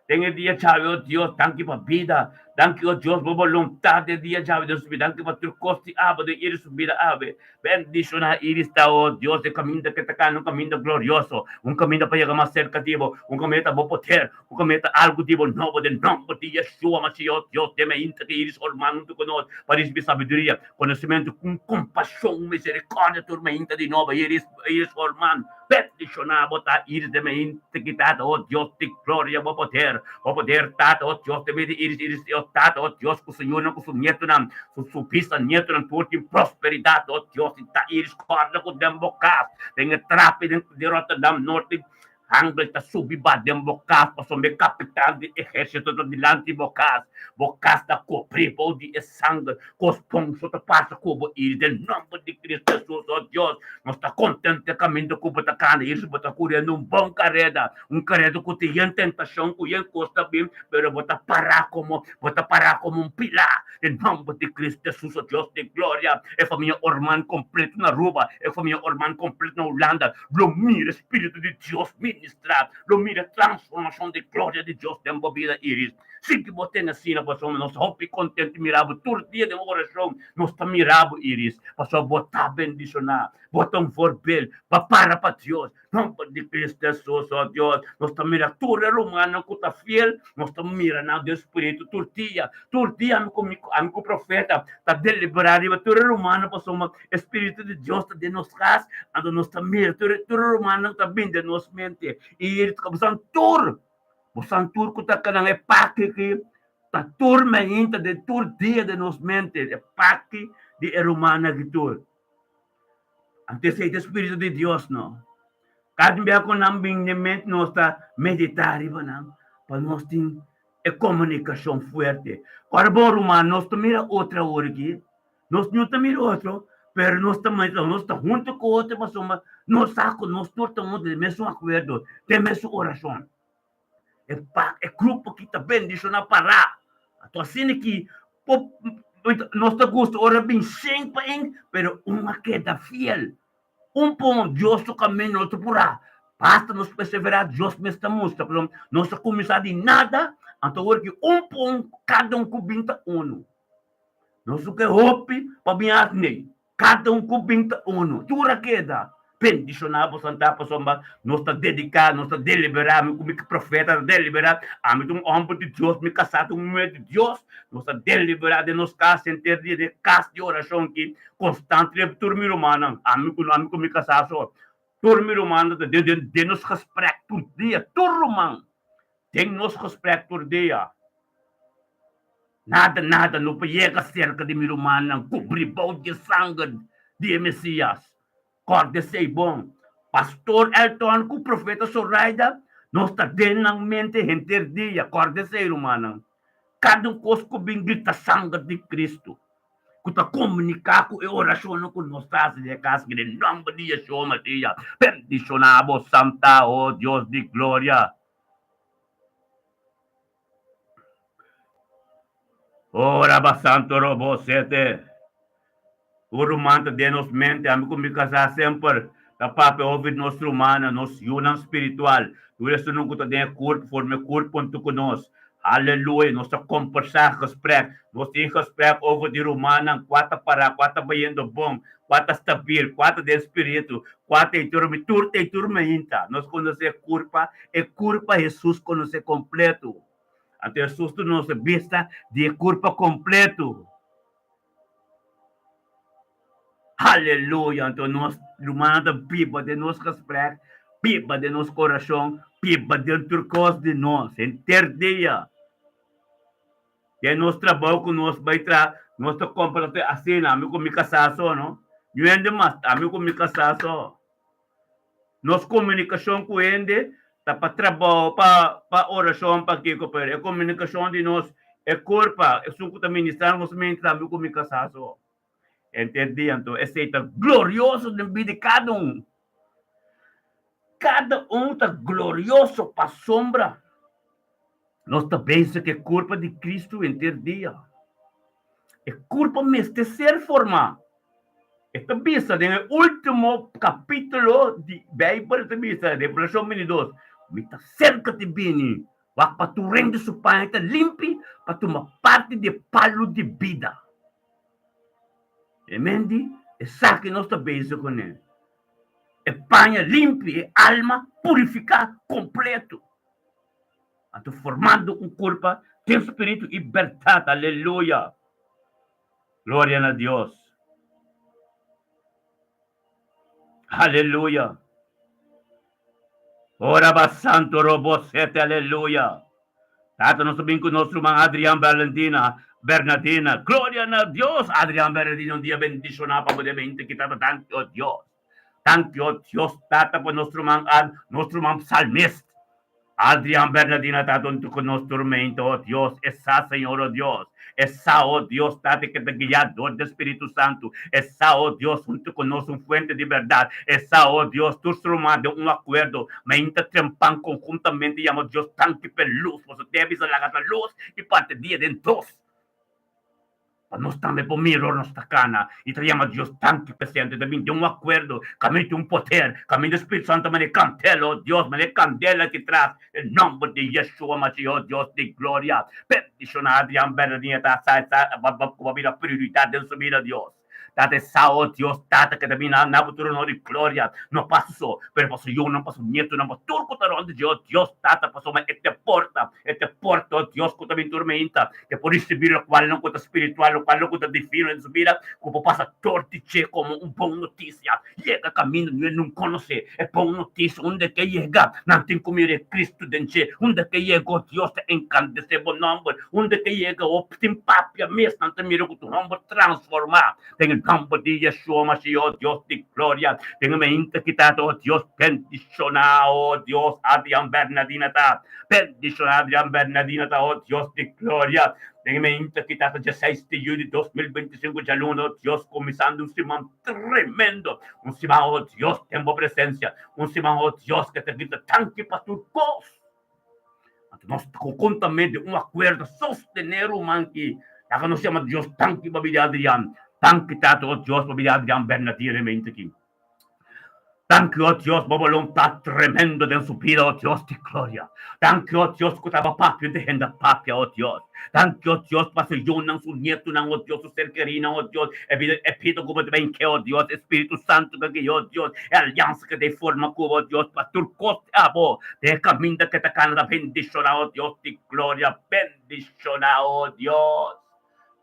Den e dia djawe, o Dios, danki pa bida. Danki, o Dios, bo boluntat den e dia djawe den su bida. Danki pa tur kos di abo den Iris su bida awe. Bendishoná Iris ta, o Dios, e kaminda ke ta kana, un kaminda glorioso, un kaminda pa yega mas serka di bo, un kaminda ta bo poder, Ku ka meta algu di bo nobo den nomber di Yeshua Mashiach, Dios den e inta ke iris orman huntu ku nos pa risibi sabiduria, konosementu ku kompashon, miserikòrdia tur mainta di nobo iris iris orman bendishoná bo ta iris den e inta ki Tata o Dios di gloria bo poder bo poder Tata o Dios den medio di iris iris o Tata o Dios ku su yunan ku su nietunan su su bisanietonan tur tin prosperidat o Dios di ta iris kòrda ku den bo kas den e trapi den di Rotterdam Noord Angel ta subi ba den bo kas pasobra e kapitan di ehérsito ta dilanti bo kas. Bo kas ta kubrí bou di e sanger. Kos bon so ta pasa ku bo i den nòmber di Kristu Hesus, o Dios, nos ta kontentu e kaminda ku bo ta kana i bo ta kuriendo un bon kareda, un kareda ku tin yen tentashon, ku yen kos ta bin, pero bo ta pará komo bo ta pará komo un pilá. Den nòmber di Kristu Hesus, o Dios di gloria, e famia Orman kompleto na Aruba, e famia Orman kompleto na Hulanda, Lo mira Spiritu di Dios ministra, lo mira transformacion di gloria di Dios den bo bida, Iris. Sigui bo tene asina, pasobra nos ta hopi contento mira bo tur dia den oracion. Nos ta mira bo, Iris, pasobra bo ta bendiciona, bo ta un voorbeeld pa para pa Dios. Nomber di Cristo Jesus, oh Dios, nos ta mira tur e rumannan cu ta fiel, nos ta mira nan den Spiritu tur dia. Tur dia ami cu mi, ami cu profeta ta delibera riba tur e rumannan pasobra E Spiritu di Dios ta den nos kas, anto nos ta mira tur tur e rumannan ku ta bini den nos mente. I bosan tur, bosan tur ku ta kana e parti aki, ta tur mainta den tur dia den nos mente, e parti di e rumannan aki tur. Anto esei ta e Spiritu di Dios, no? Kada bia ku nan bini den mente nos ta meditá riba nan pa nos tin e komunikashon fuerte. Ora bon ruman, nos ta mira otro awor aki. Nos no ta mira otro, pero nos ta mira, nos ta hunto ku otro pasobra nos sa ku nos tur ta hunto den mesun akuerdo, den mesun orashon. E pa e grupo ki ta bendishoná pará. Anto asina ki por nos ta gusta ora bin shen pa en, pero un a keda fiel. Un pon Dios su kaminda no ta purá. Basta nos perseverá, Dios mes ta mustra. Pasobra nos a kuminsá di nada, anto awor ki un pon kada un ku bin ta unu. Nos no ke hopi pa bin haci Kada un ku bin ta uno. Tur a keda bendiciona bo santa pasobra nos ta dedica, nos ta delibera, mi ku mi profeta ta delibera, ami ta un homber di Dios, mi casa ta un muher di Dios, nos ta delibera den nos cas henter dia den cas di oracion aki constante tur mi rumannan, ami ku ami ku mi casa so, tur mi rumannan ta den den nos gesprek tur dia, tur ruman den nos gesprek tur dia. Nada, nada no por yega serka di mi rumannan kubrí bou di e sanger di e Mesías. Kòrda esei bon. Pastor Elton ku Profeta Zoraida, nos ta den nan mente henter dia. Kòrda esei, rumannan. Kada un kos ku bin grita sanger di Kristu, ku ta komuniká ku e orashonnan ku nos ta hasi den e kas aki, den nòmber di Yeshua Masías, bendishoná bo Santa, o Dios di gloria. Ora ba santo robo sete. Un ruman ta den nos mente, ami ku mi kasá semper ta papia over di nos rumannan, nos yunan spiritual, tur esunnan ku ta den e kurp, forma e kurp huntu ku nos. Aleluya! Nos ta kombersá gesprek, nos tin gesprek over di rumannan, kua ta pará, kua ta bayendo bon, kua ta stabil, kua ta den spiritu, kua ta ei tur, mi tur ta ei tur mainta. Nos konosé kurpa, e kurpa Hesus konosé kompletu. Anto Hesus ta nos bista di e kurpa kompletu. Aleluya! Anto nos rumannan ta biba den nos gesprek, biba den nos korashon, biba den tur kos di nos henter dia. Den nos trabou ku nos bai traha, nos ta komportá asina, ami ku mi kasá so, no? Niun hende mas, ami ku mi kasá so. Nos komunikashon ku hende ta pa trabou, pa pa orashon, pa kiko, pero e komunikashon di nos, e kurpa, esun ku ta ministrá nos mente ta ami ku mi kasá so. Henter dia anto esei ta glorioso den bida di kada un. Kada un ta glorioso pasobra nos ta bezig ku e kurpa di Kristu henter dia. E kurpa mester ser formá. E ta bisa den e último kapítulo di Beibel, e ta bisa, Revelashon 22, Mi ta serka di bini, wak pa tur hende su paña ta limpi pa tuma parti di e palu di bida. E men di, Esaki nos ta bezig kuné, e paña limpi, e alma purifiká kompleto. Anto formando un kurpa den spiritu i bèrdat. Aleluya! Gloria na Dios! Aleluya! Ora ba santo robo sete aleluya! Tata nos ta bin ku nos ruman Adrian Berlandina Bernadina. Gloria na Dios! Adrian Bernadina un dia bendishoná pa bo den mente ki tata danki o Dios. Danki o Dios tata pa nos ruman Ad nos ruman psalmist. Adrian Bernadina ta huntu ku nos tur mente, o Dios, e sa, Señor, o Dios, e sa, o Dios, Tata ke ta guiá dor di Spiritu Santu, e sa, o Dios, huntu ku nos un fuente di bèrdat, e sa, o Dios, tur su ruman den un akuerdo, mainta trempan konhuntamente yama Dios danki p'e lus, pasobra te a bisa laga ta lus i parti dia den dos. Pa nos tambe por mira ora nos ta kana i ta yama Dios danki presente, ta bin den un akuerdo, kaminda tin un poder, kaminda Spiritu Santu manda e kandela, o Dios, manda e kandela aki tras, den nomber di Yeshua Mashiach, o Dios di gloria. Bendishona Adrian Bernardino ta sa sa ku bo bira prioridat den su bida, Dios. Tata e sa, o Dios, Tata ke ta bin na bo trono di gloria, no pa su so, pero pa su yunan, pa su nietunan, pa tur ku ta rònt di dje, o Dios, Tata, pasobra e ta e porta, e ta e porta, o Dios, ku ta bin tur meinta. Te por risibí lokualnan ku ta spiritual, lokualnan ku ta divino den su bida, ku por pasa dor di dje komo un bon notisia. Yega kaminda nu e nun konosé e bon notisia. Unda ke yega, nan tin ku mira e Kristu den dje. Unda ke yega, o Dios ta engrandesé bo nòmber. Unda ke yega, o sin papia mes, nan ta mira ku tu hòmber transformá. Den e nòmber di Yeshua Mashiach, o Dios di gloria, den e mainta ki ta, o Dios, bendishoná, o Dios, Adrian Bernadina ta. Bendishoná Adrian Bernadina ta, o Dios di gloria. Den e mainta ki ta dieseis di juli 2025 djaluna, o Dios, kuminsando un siman tremendo, un siman, o Dios, den bo presensia, un siman, o Dios, ke ta grita danki pa tur kos. Anto nos ta konhuntamente un akuerdo sostené ruman ki laga nos yama Dios danki pa bida Adrian, danki Tata, o Dios, pa bida Adrian Bernadina den mainta aki. Danki, o Dios, bo boluntat tremendo den su bida, o Dios di gloria. Danki, o Dios, ku taba papia di hende papia, o Dios. Danki, o Dios, pa su yunan, su nietunan, o Dios, su ser kerinan, o Dios, e bida, e bida ku bo ta ben ke, o Dios, e Spiritu Santu ku guia, o Dios, e aliansa ku ta e forma ku bo, o Dios, pa tur kos di abo, den e kaminda ku ta kana ta bendishoná, o Dios di gloria, bendishoná, o Dios.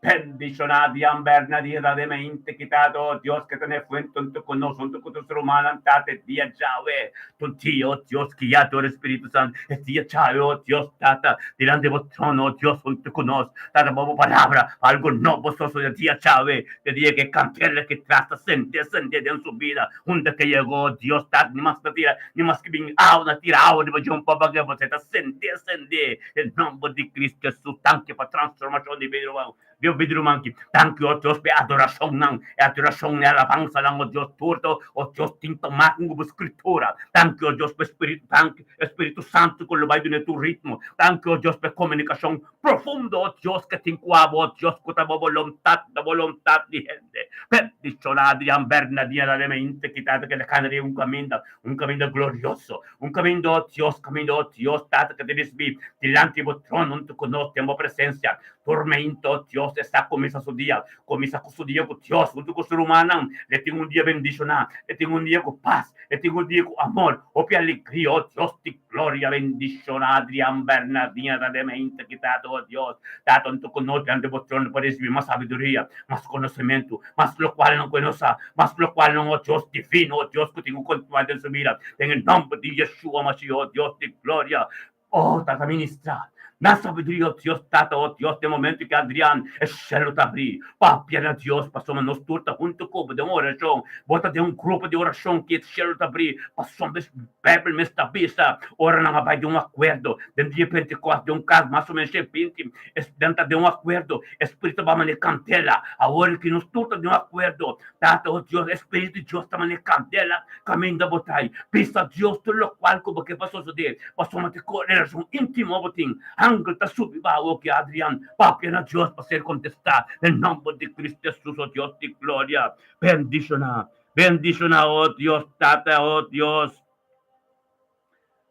Bendishoná Dian Bernadina de mente kitado, Dios ke tene fuente huntu ku nos, huntu ku tus rumannan Tata e dia djawe, tu dia, o Dios, guiá dor e Spiritu Santu, e dia djawe, o Dios Tata, dilanti bo trono, o Dios, huntu ku nos, Tata, bo bo palabra, pa algu nobo sosodé dia djawe, te dia ke kandela ki tras ta sende, sende den su bida, unda ke yegó, o Dios Tata, ni mas ta tira, ni mas ke bin awa na tira awa riba dje un poco ke bo ta sende, sende. Den nomber di Cristo Jesus, danki pa transformacion di bida ruman, di bida ruman ki. Danki, oh Dios, pa e adoracionnan, e adoracion e alabansanan, oh Dios, tur ta, oh Dios, tin ta mak ku bo Scritura. Danki, oh Dios, pa e Spiritu, danki, e Spiritu Santu ku lo bai duna tur ritmo. Danki, oh Dios, pa e comunicacion profundo, oh Dios, ke tin ku abo, oh Dios, ku ta bo boluntat, ta boluntat di hende. Bendiciona Adrian Bernadina la mente ki tata ke ta cana un caminda, un caminda glorioso. Un kaminda, o Dios, kaminda, o Dios, Tata, ku ta risibí dilanti bo trono huntu ku nos den bo presensia. Tormento, o Dios, E sa kuminsá su dia. Kuminsá ku su dia ku Dios huntu ku su rumannan. E tin un dia bendishoná. E tin un dia ku pas. E tin un dia ku amor, hopi alegria. O Dios di gloria, bendishoná Adrian Bernardina ta den mente ki Tata, o Dios. Tata, huntu ku nos diante bo trono pa risibí mas sabiduria, mas konosementu, mas lokualnan ku e no sa, mas lokualnan, o Dios divino, o Dios ku tin ku kontinuá den su bida. Den e nòmber di Yeshua Mashiach, o Dios di gloria. Oh, Tata ministra na sabiduria, oh Dios Tata, oh Dios, den momento ki Adrian e shelu ta abri, papia na Dios, pasobra nos tur ta huntu ku bo den un orashon, bo ta den un grupo di orashon ki e shelu ta abri, pasobra e Bijbel mes ta bisa, ora nan a bai den un akuerdo, den dia Pentekost, den un kas mas o menos 120, nan ta den un akuerdo, e Spiritu ta bai manera kandela, awor ki nos tur ta den un akuerdo, Tata, oh Dios, e Spiritu di Dios ta manera kandela, Kaminda bo ta i bisa Dios tur lokual ku bo ke pa sosodé, pasobra ta ku relashon íntimo bo tin. Angel ta subi baha oki Adrian papia na Dios pa ser kontestá den nòmber di Cristo Hesus, o Dios di gloria. Bendishoná, bendishoná, o Dios Tata, o Dios.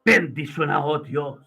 Bendishoná, o Dios.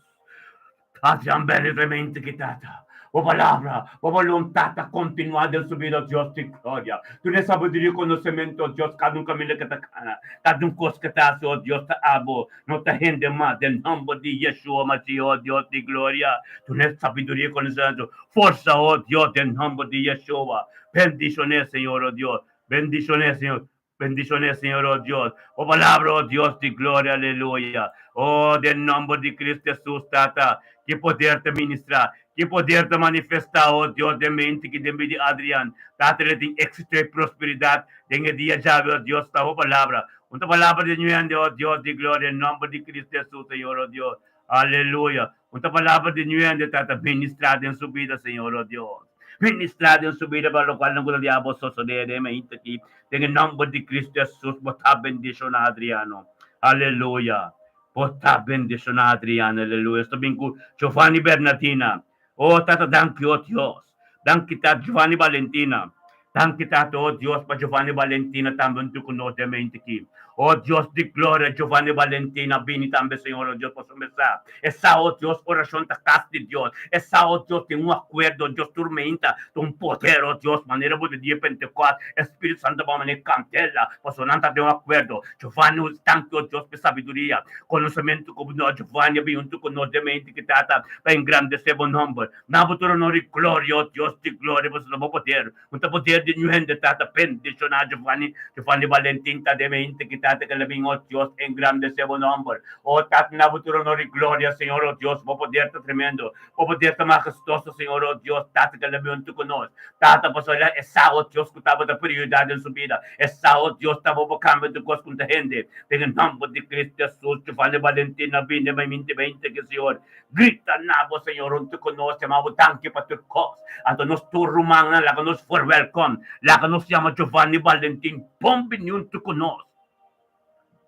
Adrian berdaderamente ki Tata. Bo palabra, bo boluntat ta kontinuá den su bida, o Dios di gloria. Duna e sabiduria i konosementu, o Dios, kada un kaminda ke ta kana, kada un kos ke ta hasi, o Dios, ta abo, no ta hende mas, den nòmber di Yeshua Mashiach, o Dios di gloria. Duna e sabiduria i konosementu, forsa, o Dios, den nòmber di Yeshua. Bendishoné, Señor, o Dios. Bendishoné, Señor. Bendicioné, Señor, oh Dios. Bo palabra, oh Dios di gloria, aleluya. Oh, den nomber di Cristo Jesus, Tata, ki poder ta ministra, ki poder ta manifesta, oh Dios, den mente ki den bida di Adrian. Tata, le tin éxito y prosperidad den e dia djawe, oh Dios, ta bo palabra. Un ta palabra di ñuende, oh Dios di gloria, den nomber di Cristo Jesus, Señor, oh Dios. Aleluya. Un ta palabra di ñuende, Tata, ministra den su bida, Señor, oh Dios. Ministra den su bida pa locual nan cu ta diabo sosode den e mainta aki. Den e nomber di Cristo Jesus bo ta bendiciona Adriano. Aleluya. Bo ta bendiciona Adriano. Aleluya. Esta bin cu Giovanni Bernardina. Oh Tata danki oh Dios. Danki Tata Giovanni Valentina. Danki Tata oh Dios pa Giovanni Valentina tambe huntu cu nos den mente aki. Oh Dios di gloria Giovanni Valentina bini tambe Señor oh Dios pasobra sa e sa oh Dios oracion ta cas di Dios e sa oh Dios tin un acuerdo Dios tur meinta ta un poder oh Dios manera bo di dia Pentecost e Spiritu Santo ta manera candela pasobra nan ta den un acuerdo Giovanni danki oh Dios pa e sabiduria conocemento cu bo Giovanni a bini huntu cu nos den mente aki Tata pa engrandece bo nomber Na bo tur honor i gloria, o Dios di gloria, pasobra bo poder, un ta poder di niun hende tata bendishoná Giovanni, Giovanni Valentin ta den mente ki tata ke la bin, o Dios, engrandesé bo nomber. O Tata, na bo tur honor i gloria, Señor, o Dios, bo poder ta tremendo, bo poder ta mahestoso, Señor, o Dios, Tata ke la bin huntu ku nos. Tata, pasobra e sa, o Dios, ku tabata prioridat den su bida, e sa, o Dios, tabata bo kambia tur kos ku un ta hende. Den e nomber di Cristo Jesus, Giovanni Valentin a bin den mente mente ki, Señor, Grita na bo Señor huntu ku nos, yama bo danki pa tur kos. Anto nos tur rumannan laga nos voorwelkom, laga nos yama Giovanni Valentin bon bini huntu ku nos.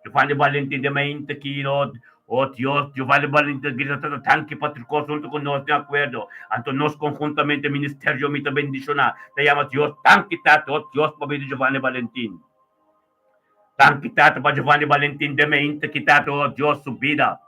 Giovanni Valentin den mainta aki, o o Dios, Giovanni Valentin grita tata danki pa tur kos huntu ku nos den akuerdo. Anto nos konhuntamente ministerio mi ta bendishoná, ta yama Dios danki tata, o Dios pa bida Giovanni Valentin. Danki Tata pa Giovanni Valentin den meinta ki Tata o Dios su bida,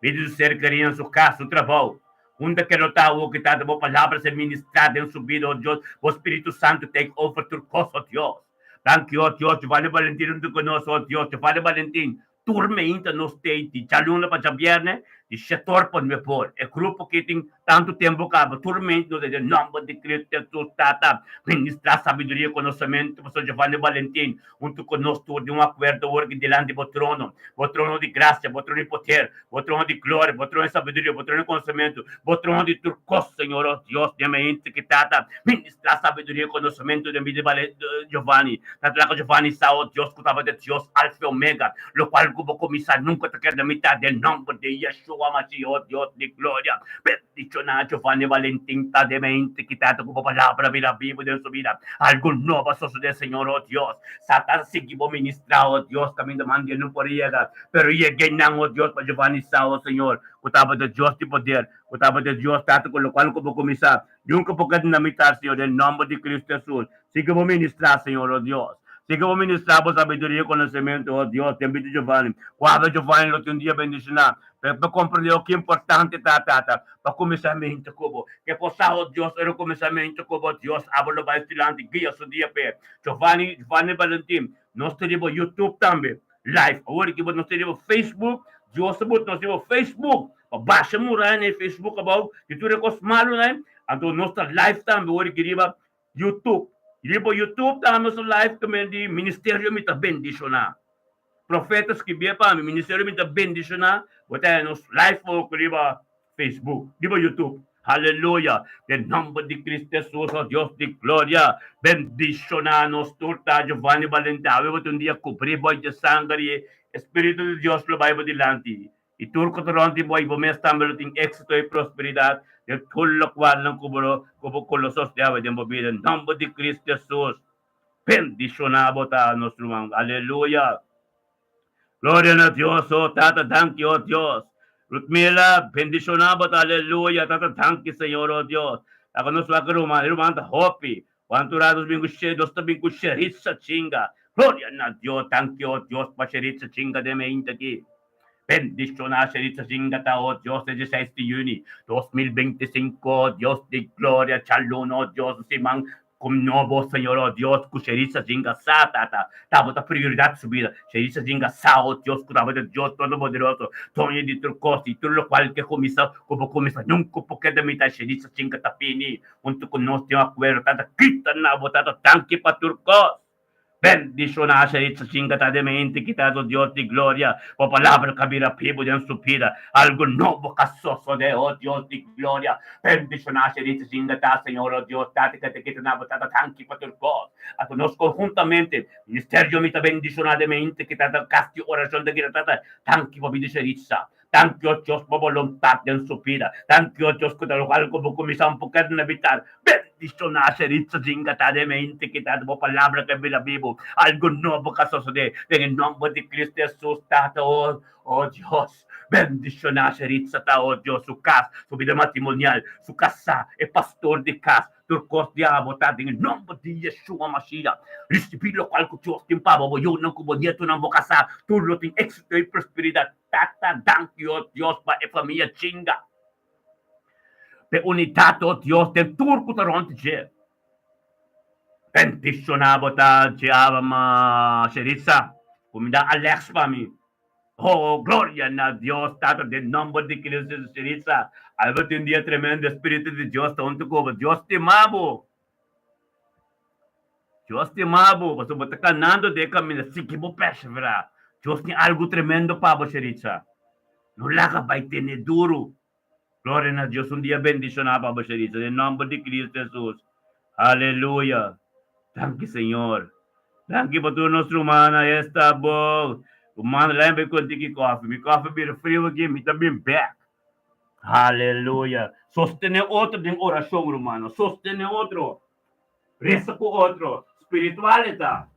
bida di su ser kerí na su kas, su trabou. Unda ke lo ta awo ki Tata bo palabra ser ministrá den su bida o Dios, bo Spiritu Santu take over tur kos o Dios. Danki o Dios Giovanni Valentin huntu ku nos o Dios Giovanni Valentin tur meinta nos tei di djaluna pa djabierne di shetor pa nuebor. E grupo ki tin tantu tempu kaba tur meinta nos den nomber di Cristo Jesus Tata ministra sabiduria i konosementu pasobra Giovanni Valentin huntu ku nos tur den un akuerdo awor ki dilanti bo trono, bo trono di grasia, bo trono di poder, bo trono di gloria, bo trono di sabiduria, bo trono di konosementu, bo trono di tur kos, Señor, oh Dios, den meinta ki Tata ministra sabiduria i konosementu den bida di Giovanni. Tata laga Giovanni sa, oh Dios, ku tabata Dios Alfa i Omega, lokual ku bo kuminsá nunka ta keda mitá den nòmber di Yeshua Mashiach, oh Dios di gloria. Bendishoná Giovanni Valentin ta den mente ki Tata ku bo palabra bira bibu den su bida. Algu nobo a sosodé, Señor, oh Dios. Satan sigui bo ministrá, oh Dios, kaminda manda e no por yega, pero yega einan, oh Dios, pa Giovanni sa, oh Señor, ku tabata Dios di poder, ku tabata Dios, Tata, ku lokual ku bo kuminsá nunka por keda na mitá, Señor, den nòmber di Cristo Hesus. Sigui bo ministrá, Señor, oh Dios. Sigui bo ministrá bo sabiduria i konosementu, oh Dios, den bida di Giovanni. Ku habla Giovanni lo tin un dia bendishoná. Pa komprendé ki importante ta, Tata, pa kuminsamentu ku bo. Ke por sa, o Dios, ora kuminsamentu ku bo, Dios, abo lo bai dilanti, guia su dia p'e. Giovanni, Giovanni Valentin, nos ta riba YouTube tambe, live. Awor ki bo nos ta riba Facebook, Dios ta buta nos riba Facebook. Pa basha muraya na e Facebook abou, di tur e kos malunan, anto nos ta live tambe awor ki riba YouTube. Riba YouTube tambe nos ta live kaminda di Ministerio Mi Ta Bendishoná. Profeta skibié pa mi, Ministerio Mi Ta Bendishoná, bo ta haña nos live ook riba Facebook, riba YouTube. Haleluya! Den nomber di Cristo Jesus, o Dios di gloria, bendishoná nos tur ta Giovanni Balente. Awe bo ta un dia kubrí bo dje sanger i e Spiritu di Dios lo bai bo dilanti. I tur ku ta rònt di bo i bo mes tambe lo tin éksito i prosperidat den tur lokualnan ku bo lo ku bo ku lo sosodé awe den bo bida. Den nòmber di Cristo Jesus, bendishoná bo ta nos ruman. Aleluya! Gloria na Dios! O Tata, danki, o Dios. Rutmila, bendishoná bo ta. Aleluya! Tata, danki, Señor, o Dios. Laga nos wak e ruman. E ruman ta hopi. Cuantu rato nos bin cu she, nos ta bin cu Sheritza Chinga. Gloria na Dios, danki o Dios pa Sheritza Chinga den meinta aki. Bendiciona Sheritza Chinga ta o Dios e dieseis di juni 2025 o Dios di gloria djaluna o Dios un siman cu nobo Señor o Dios cu Sheritza Chinga sa tata tabata prioridad su bida Sheritza Chinga sa o Dios cu tabata Dios todopoderoso doño di tur cos y tur locual ke cuminsa cu bo cuminsa nunca por keda mitad Sheritza Chinga ta fini Huntu ku nos tin akuerdo tata kita na bo tata danki pa tur kos. Bendishoná Sheritza Chinga ta den mente kita do Dios di gloria bo palabra ka bira bibu den su bida algu nobo ka sosodé oh Dios di gloria bendishoná Sheritza Chinga ta Señor oh Dios tata kita kita na bo tata danki pa tur kos anto nos konhuntamente ministerio mi ta bendishoná den mente kita ta kas di orashon ta kita tata danki pa bida Sheritza. Danki o Dios pa boluntat den su bida. Danki o Dios ku ta lokual ku bo kuminsá un poket na bitar. Bendishoná Sheritza Zinga ta den mente kita bo palabra ke bira bibu. Algu nobo ka sosodé den e nomber di Cristo Jesus Tata o o Dios. Bendishoná Sheritza ta o Dios su kas, su bida matrimonial, su kasá, e pastor di kas, Tur kos di abo ta den e nomber di Yeshua Mashiach. Risibí lokual ku Dios tin pa bo, bo yunan ku bo nietunan, bo kasá, tur lo tin éksito i prosperidat. Tata, danki, o Dios, pa e famia chinga. P'e unidat, o Dios, den tur ku ta rònt dje. Bendishoná bo ta dje aba, ma Sheritza, kumindá Alex pa mi. Oh, gloria na Dios Tata den nomber di Cristo Jesus Sheritza. Alba tin un dia tremendo, Espiritu di Dios ta huntu ku bo. Dios stima bo. Dios stima bo, pasobra bo ta kanando den e kaminda. Sigui bo perseverá. Dios tin algu tremendo pa bo, Sheritza. No laga bai tene duru. Gloria na Dios. Un dia bendishoná pa bo, Sheritza, den nomber di Cristo Jesus. Aleluya. Danki, Señor. Danki pa tur nos rumannan. Esta bo. Ruman, lain bai konti ki kofi. Mi kofi bira friu aki, mi ta bin bek. Aleluya. Sostené otro den orashon, rumannan. Sostené otro. Resa ku otro. Spiritual e ta.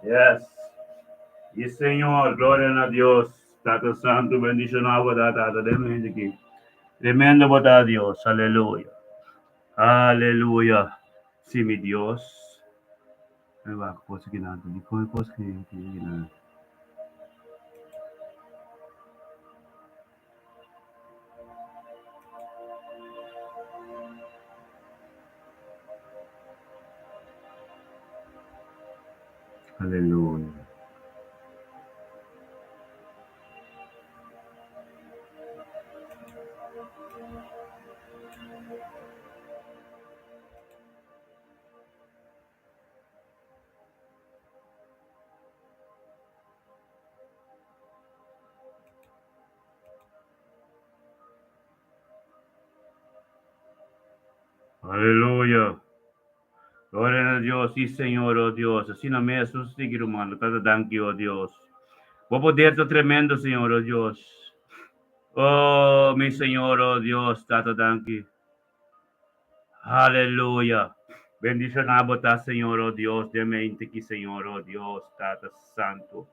Yes. Y Señor, gloria na Dios. Tata Santo, bendiciona bo ta, Tata, den mente aquí. Tremendo bo ta, Dios. Aleluya. Aleluya. Sí, mi Dios. Ay, va, cosa que nada. Di come cosa que que nada. Aleluya. Aleluya. Gloria na Dios, sí Señor, oh Dios. Asina mes, nos sigui ruman. Tata danki, oh Dios. Bo poder ta tremendo, Señor, oh Dios. Oh, mi Señor, oh Dios, Tata danki. Aleluya. Bendiciona bo ta, Señor, oh Dios, den mente ki, Señor, oh Dios, Tata Santo.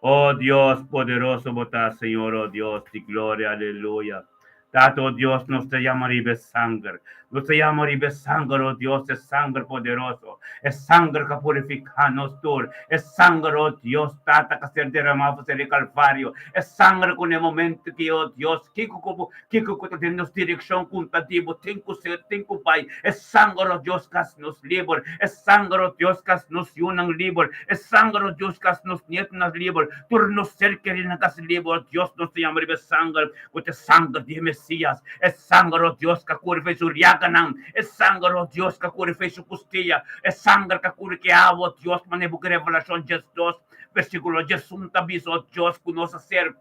Oh Dios, poderoso bo ta, Señor, oh Dios, di gloria, aleluya. Tata, oh Dios, nos ta yama riba e sanger. Nos ta yama riba e sanger, oh Dios, e sanger poderoso. E sanger ka purifiká nos tur. E sanger, oh Dios, Tata, ka ser derramá for ser e Kalvario. E sanger ku na e momento ki, oh Dios, kiko ku bo Kiko ku ta den nos direkshon ku ta di bo tin ku ser, tin ku bai. E sanger, o Dios, kas nos liber. E sanger, o Dios, kas nos yunan liber. E sanger, o Dios, kas nos nietunan liber. Tur nos ser kerinan kas liber, o Dios, nos ta yama riba e sanger ku ta e sanger di e Mesias. E sanger, o Dios, ka kuri fei su riaganan. E sanger, o Dios, ka kuri fei su kustia. E sanger ka kuri ki awa, o Dios, manera bo ku Revelashon 12, versíkulo 11 ta bisa, o Dios, ku nos a ser.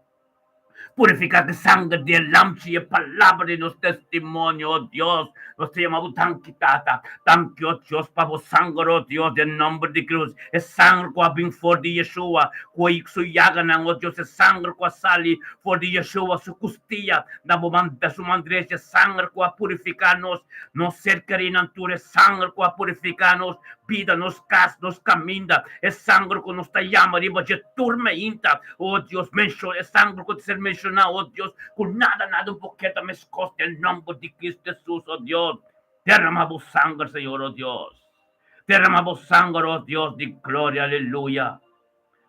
Purifiká ku sanger di e Lamchi i e palabra di nos testimonio, o Dios. Nos ta yama bo danki, Tata. Danki, o Dios, pa bo sanger, o Dios, den nòmber di Krus. E sanger ku a bin for di Yeshua, ku a su yaganan, o Dios, e sanger ku a sali for di Yeshua su kustia na bo man, na su man drechi, e sanger ku a purifiká nos, nos ser kerínan tur, e sanger ku a purifiká nos bida, nos kas, nos kaminda, e sanger ku nos ta yama riba dje tur meinta. Oh Dios, menshon e sanger ku ta ser menshoná, oh Dios, ku nada, nada un por keda meskos den nòmber di Kristu Hesus, oh Dios. Derramá bo sanger, Señor, oh Dios. Derramá bo sanger, oh Dios di gloria, aleluya.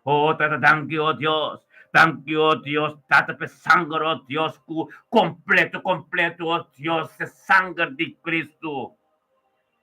Oh Tata, danki, oh Dios. Danki, oh Dios, Tata, pa e sanger, oh Dios, ku kompleto, kompleto, oh Dios, e sanger di Kristu.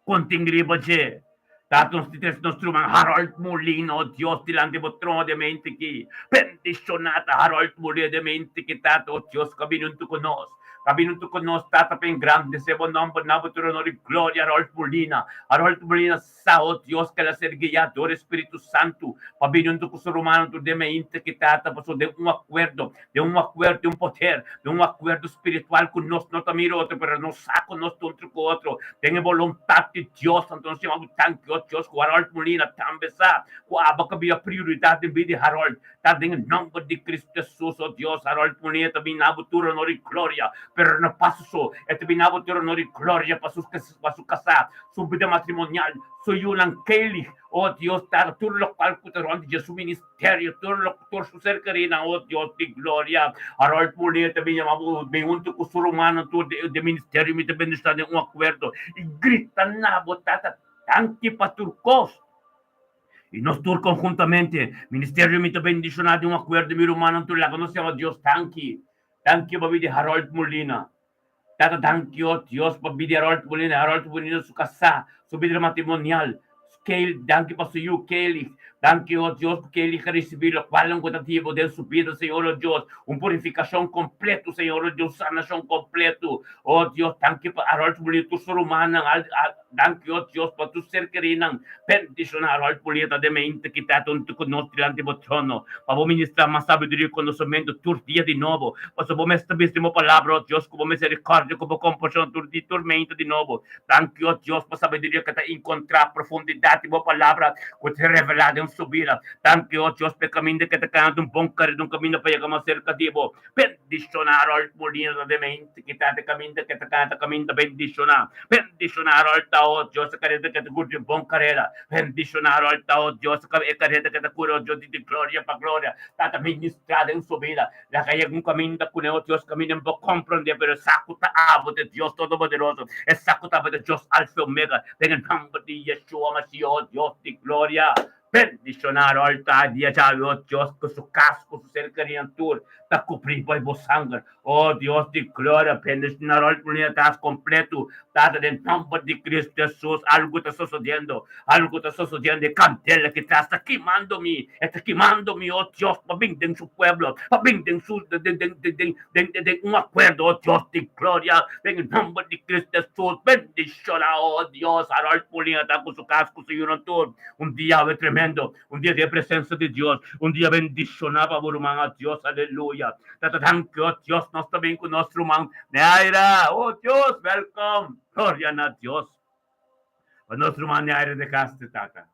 Kon tin riba dje? Ta nos di tres nos ruman Harold Molina, oh Dios, dilanti bo trono den mente ki. Bendishoná ta Harold Molina den mente ki, Tata, oh Dios, ku a bini huntu ku nos. Ku a bini huntu ku nos, Tata, pa engrandesé bo nòmber na bo tur honor i gloria, Harold Molina. Harold Molina sa, oh Dios, ku el a ser guiá dor e Spiritu Santu pa bini huntu ku su rumannan tur den mente ki, Tata, pasobra den un akuerdo Den un akuerdo den un poder, den un akuerdo spiritual ku nos no ta mira otro, pero nos sa ku nos ta otro ku otro. Den e boluntat di Dios, anto nos yama danki, o Dios, ku Harold Molina tambe sa ku abo ka bira prioridat den bida di Harold. Ta den e nòmber di Kristu Hesus, o Dios, Harold Molina ta bin na bo tur honor i gloria, pero no pa su so, e ta bin na bo tur honor i gloria pa su pa su kasá, su bida matrimonial, su yunan Kaylee, o Dios, Tata, tur lokual ku ta rònt di dje, su ministerio. Terio tur lo tur su ser kerinan, oh Dios di gloria. Harold Molina ta bin yama bo bin hunto ku su rumannan tur di di ministerio mi ta bendishoná den un akuerdo i grita na bo Tata danki pa tur kos. I nos tur konhuntamente ministerio mi ta bendishoná den un akuerdo mi rumannan tur laga nos yama Dios danki. Danki pa bida di Harold Molina. Tata danki oh Dios pa bida di Harold Molina, Harold Molina su kasá, su bida matrimonial, Kaylee, danki pa su yu Kaylee, danki oh Dios ku Kaylee a risibí lokual ku ta dibo den su bida Señor oh Dios, un purifikashon kompleto Señor oh Dios, sanashon kompleto oh Dios, danki pa Harold Molina tur su rumannan, danki oh Dios pa tur ser kerinan, bendishoná Harold Molina ta den mente ki ta huntu ku nos dilanti bo trono, pa bo ministrá mas sabiduria i konosementu tur dia di nobo, pasobra bo mes ta bisa den bo palabra, oh Dios, ku bo miserikòrdia, ku bo kompashon tur di tur meinta di nobo. Danki, oh Dios, pa sabiduria ku ta inkontrá profundidat di bo palabra ku ta revelá den. den su bida. Danki, o Dios, p'e kaminda ke ta kana ta un bon kareda, un kaminda pa yega mas serka di bo. Bendishoná Harold Molina ta den mente ki ta e kaminda ke ta kana ta kaminda bendishoná. Bendishoná Harold ta, o Dios, e kareda ke ta kuri ta un bon kareda. Bendishoná Harold ta, o Dios, e kareda ke ta kuri, o Dios, di gloria pa gloria. Tata ministrá den su bida. Laga yega un kaminda kuné, o Dios, kaminda mi por komprondé, pero e sa ku ta abo ta e Dios Todopoderoso, e sa ku ta abo ta e Dios Alfa i Omega. Den e nòmber di Yeshua Mashiach, o Dios di gloria, bendishoná Harold ta dia djawe, o Dios, ku su kas, ku su ser kerinan tur ta kubrí bai bo sanger. O Dios di gloria, bendishoná Harold Molina tas kompletu. Tata, den nòmber di Kristu Hesus, algu ta sosodiendo, algu ta sosodiendo, e kandela ki tras ta kimando mi, e ta kimando mi, o Dios, pa bin den su pueblo, pa bin den su, den, den, den, den, den, den un akuerdo, o Dios di gloria, den e nòmber di Kristu Hesus, bendishoná, o Dios, Harold Molina ta ku su kas, ku su yunan tur, un dia awe tremendo, un dia den e presensia di Dios, un dia bendishoná pa bo ruman, o Dios, aleluya. Tata danki, o Dios, nos ta bin ku nos ruman Neaira, o Dios, welkom, gloria na Dios pa nos ruman Neaira de Castro, Tata.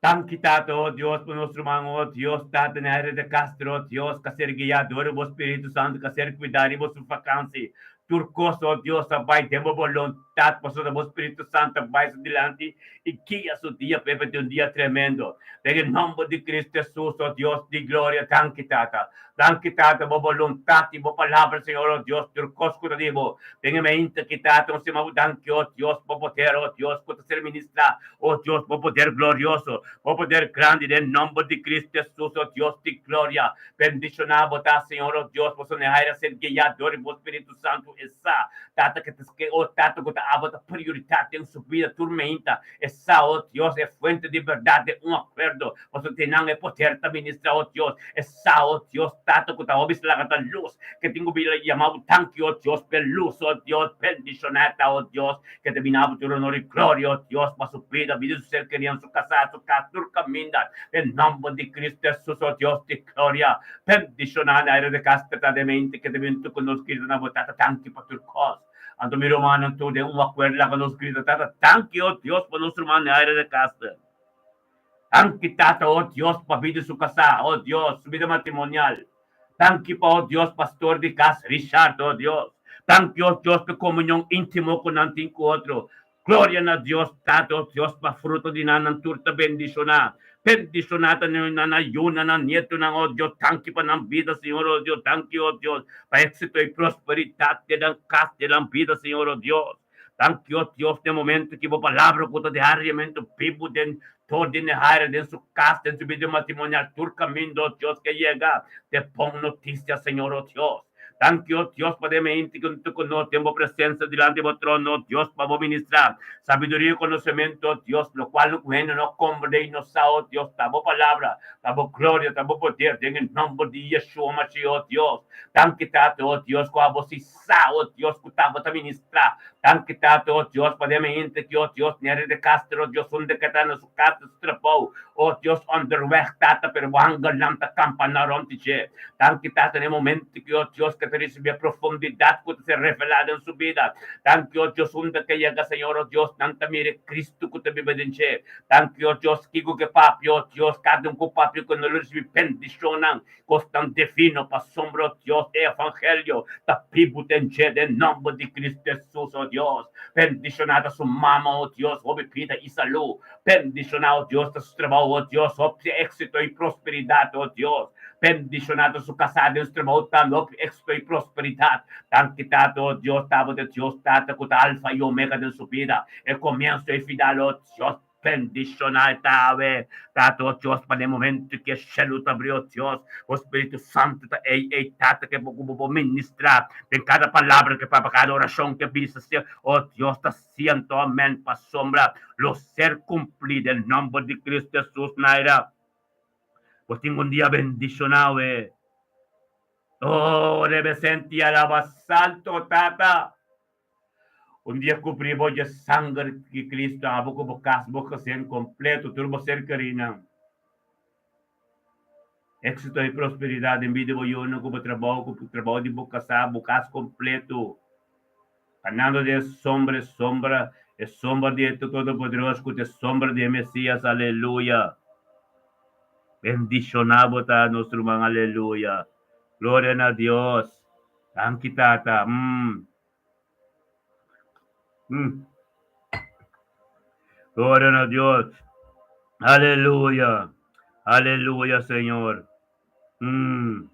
Danki, Tata, o Dios, pa nos ruman, o Dios, Tata Neaira de Castro, o Dios, ka ser guiá dor di bo Spiritu Santu, ka ser kuidá riba su vakansi. Tur kos, o Dios, a bai den bo boluntat, pasobra bo Spiritu Santu a bai su dilanti i guia su dia pa e bati un dia tremendo. Den e nomber di Cristo Jesus, o Dios di gloria, danki, Tata. Danki, Tata, bo boluntat i bo palabra, Señor, o Dios, tur kos ku ta di bo. Den e mainta ki, Tata, un stima bo danki, o Dios, bo poder, o Dios, ku ta ser ministrá, o Dios, bo poder glorioso, bo poder grandi, den nomber di Cristo Jesus, o Dios di gloria. Bendishoná bo ta, Señor, o Dios, pasobra Nehaira ser guiá dor di bo Spiritu Santu. E sa, Tata, ke ta ske, o Tata, ku ta abo ta prioridat den su bida tur mainta. E sa, o Dios, e fuente di bèrdat den un akuerdo, pasobra te nan e poder ta ministrá, o Dios. E sa, o Dios, Tata, ku ta hopi slaga ta lus, ke tin ku bira yama bo danki, o Dios, p'e lus, o Dios. Bendishoná ta, o Dios, ke ta bini abo tur honor i gloria, o Dios, pa su bida, bida di su ser kerido, su kasá, su kas, tur kaminda, den nòmber di Cristo Hesus, o Dios di gloria. Bendishoná na aire di kas tratademente ke ta bin tur ku nos grita na bo Tata danki pa tur kos. Anto mi rumannan tur den un akuerdo laga nos grita Tata danki o Dios pa nos ruman na aire di kas. Danki Tata o Dios pa bida su kasá o Dios su bida matrimonial. Danki pa o Dios pastor di kas Richard o Dios. Danki o Dios pa e komunion intimo ku nan tin ku otro. Gloria na Dios Tata o Dios pa fruto di nan nan tur ta bendishoná. Bendishoná ta nan nan yunan nan nietonan o Dios danki pa nan bida Señor o Dios danki o Dios pa éxito y prosperidat den nan kas den nan bida Señor o Dios. Danki o Dios den momento ki bo palabra ku ta diariamente bibu den tur den e haire den su kas den su bida matrimonial tur kaminda o Dios ke yega te bon notisia Señor o Dios. Danki o Dios pa den mente ku ta ku nos den bo presensia dilanti bo trono o Dios pa bo ministra sabiduria i konosementu o Dios lokual no ku hende no komprende i no sa o Dios ta bo palabra ta bo gloria ta bo poder den e nomber di Yeshua Mashiach o Dios. Danki Tata o Dios ku abo si sa o Dios ku tabata ministra. Danki Tata o Dios pa den mente ki o Dios Nery de Castro o Dios unda ke ta na su kas na su trabou o Dios onderweg Tata pero bo angelnan ta kampa na rond di dje. Danki Tata na e momento ki o Dios ke ta risibi e profundidat ku ta ser revelá den su bida. Danki o Dios unda ke yega Señor o Dios nan ta mira e Cristo ku ta biba den dje. Danki o Dios kiko ke papia o Dios kada un ku papia ku no lo risibi bendishonnan kosnan divino pasobra o Dios e evangelio ta bibu den dje den nomber di Cristo Jesus o Dios. Bendishoná ta su mama o Dios hopi bida i salú. Bendishoná o Dios ta su trabou o Dios hopi éxito i prosperidat o Dios. Bendishoná ta su kasá den su trabou tambe hopi éxito i prosperidat. Danki Tata o Dios tabata e Dios Tata ku ta Alfa i Omega den su bida e komienso i final o Dios. Bendishoná e ta awe Tata o Dios pa den momento ki e shelu ta abri o Dios bo Spiritu Santu ta ei ei Tata ke bo ku bo por ministrá den kada palabra ke papia kada orashon ke bisa o Dios ta Siento amen pasobra lo ser cumplí den nomber di Cristo Jesús. Naira, bo tin un dia bendicionao e. Oh, debe senti alaba santo Tata. Un dia cubrí bo dje sanger di Cristo, abo cu bo cas, bo gezin completo, tur bo ser kerinan. Éxito y prosperidad den bida bo yunan cu bo trabou, cu trabou di bo casá, bo cas completo. Kanando den e sombra, e sombra, e sombra di e Todopoderoso ku ta e sombra di e Mesias. Aleluya! Bendishoná bo ta nos ruman aleluya. Gloria na Dios. Danki Tata. Mm. Mm. Gloria na Dios. Aleluya. Aleluya, Señor. Mm.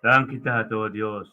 Danki Tata, oh Dios.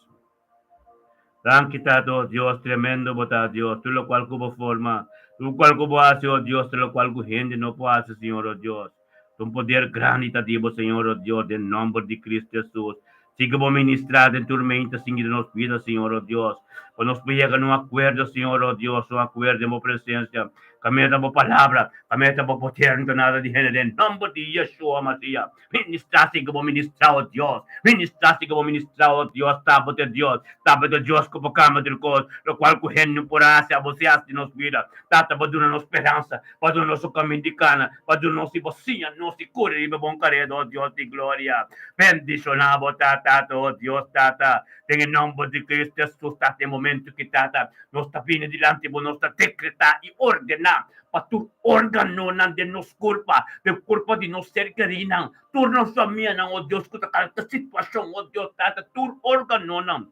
Danki Tata, oh Dios, tremendo bo ta, Dios. Tur locual cu bo forma, tur locual cu bo haci, oh Dios, tur locual cu hende no por haci, Señor, oh Dios. Ta un poder grandi ta di bo, Señor, oh Dios, den nomber di Cristo Jesus. Sigui bo ministra den tur meinta sigui den nos bida, Señor, oh Dios. Pa nos por yega na un acuerdo, Señor, oh Dios, un acuerdo den bo presencia. Camia ta bo palabra, camia ta bo poder, no ta nada di hende, den nomber di Yeshua Masiah. Ministra sigui bo ministra, oh Dios. Ministra sigui bo ministra, oh Dios. Ta bo ta Dios, ta bo ta Dios cu por cambia tur cos, locual cu hende no por haci, abo si haci den nos bida. Tata, bo duna nos speransa, bo duna nos un caminda di cana, bo duna nos i bo siña nos i curi riba bon careda, oh Dios di gloria. Bendiciona bo ta, Tata, oh Dios, Tata, den e nomber di Cristo Jesus, Tata, e momento ki, Tata, nos ta bini dilanti bo, nos ta decreta i ordena pa tur organonan den nos curpa, den curpa di nos ser kerinan, tur nos famianan, oh Dios, cu ta kalke situacion, oh Dios, Tata, tur organonan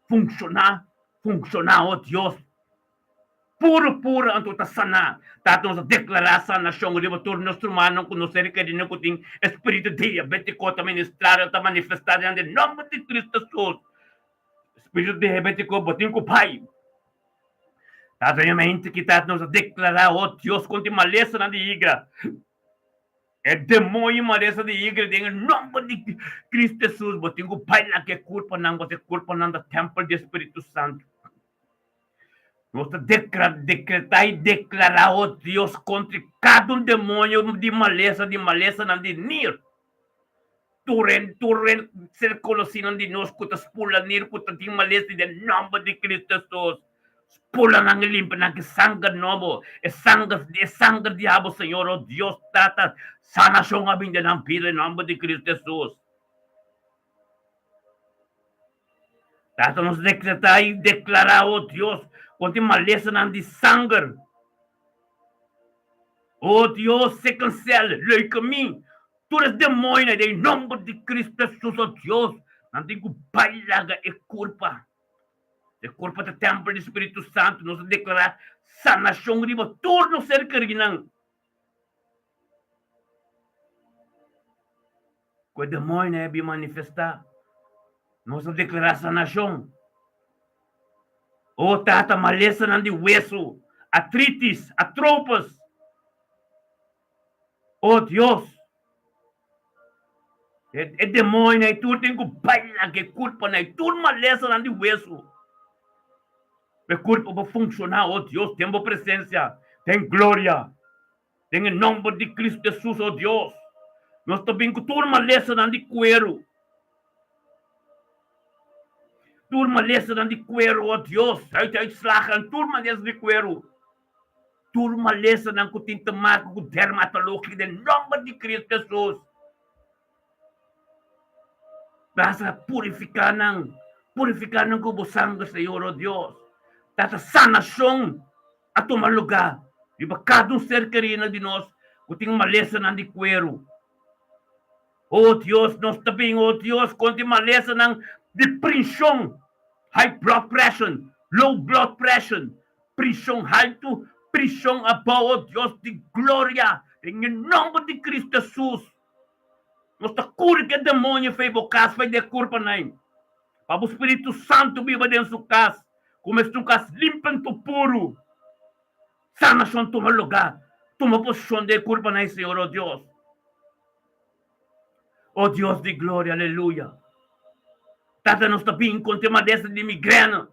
funciona, funciona, oh Dios. Puru puru anto ta saná. Tata nos a deklará sanashon riba tur nos rumannan ku nos ser kerinan ku tin e spiritu diabétiko ta ministrá ta manifestá den e nòmber di Kristu Hesus. Spiritu diabétiko bo tin ku bai. Tata mi mente ki tata nos a deklará o Dios kontra e malesanan di higra. E demoño malesa di higra den e nòmber di Kristu Hesus bo tin ku bai laga e kurpanan pasobra e kurpanan ta tèmpel di e Spiritu Santu. Nos ta dekretá i deklará, o Dios, kontra kada un demoño di malesa, di malesanan di nir. Tur en, tur en ser konosínan di nos ku ta spula nir, ku ta tin malesa, den nòmber di Kristu Hesus, spula nan i limpia nan ku e sanger nobo, e sanger, e sanger di abo, Señor, o Dios Tata, sanashon a bin den nan bida, den nòmber di Kristu Hesus. Tata nos dekretá i deklará, o Dios, kontra e malesanan di sanger. O Dios, sickle cell, leukemie, tur es demoñonan den nomber di Cristo Hesus, o Dios, nan tin ku bai laga e kurpa. E kurpa ta tempel di Spiritu Santu. Nos ta deklará sanashon riba tur nos ser kerinan. Ku e demoñonan a bin manifestá, nos a deklará sanashon. O Tata, malesanan di wesu, atritis, atropas. O Dios, e demoñonan ei tur tin ku bai laga e kurpanan ei, tur malesanan di wesu. E kurpa por funshoná, o Dios, den bo presensia, den gloria. Den e nomber di Cristo Jesus, o Dios, nos ta bin cu tur malesanan di cuero. Tur malesanan di cuero, o Dios, huiduitslagen, tur malesa di cuero. Tur malesanan cu tin te maken cu dermatologia, den nomber di Cristo Jesus. Basa purifica nan, purifica nan cu bo sanger, Señor, o Dios. Tata sanacion a tuma lugá riba kada un ser kerido di nos ku tin malesanan di kueru. O Dios, nos ta bin, o Dios, kontra e malesanan di prinshon, high blood pressure, low blood pressure, prishon haltu, prishon abou, o Dios di gloria, den e nomber di Cristo Jesus. Nos ta kuri ku e demonio fei bo kas, fei di e kurpanan. Pa bo Spiritu Santu biba den su kas, ku mester un kas limpi anto puru. Sanashon tuma lugá, tuma posishon den e kurpanan, Señor, o Dios. O Dios di gloria, aleluya. Tata, nos ta bin kontra e malesa di migrena.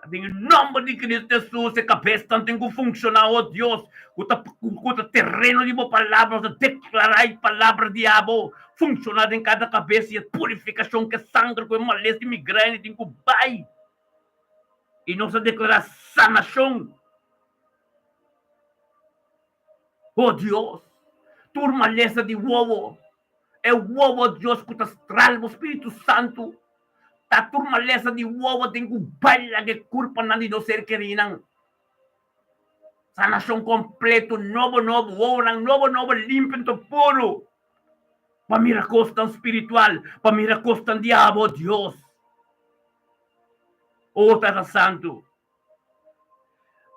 Den e nomber di Cristo Jesus, e cabesnan tin cu funciona, oh Dios, cu ta, cu ta tereno di bo palabra, nos ta declara e palabra di abo funciona den cada cabes y e purificacion cu e sanger, cu e malesa di migraine tin cu bay. Y nos ta declara sanacion. Oh Dios, tur malesa di wowo, e wowo Dios cu ta stral bo Spiritu Santo, ta tur malesa di wowo tin cu bai laga e curpanan di nos ser kerinan. Sanacion completo, nobo nobo, wowonan nobo nobo, limpio anto puro. Pa mira kosnan spiritual, pa mira kosnan di abo, Dios. O Tata Santu,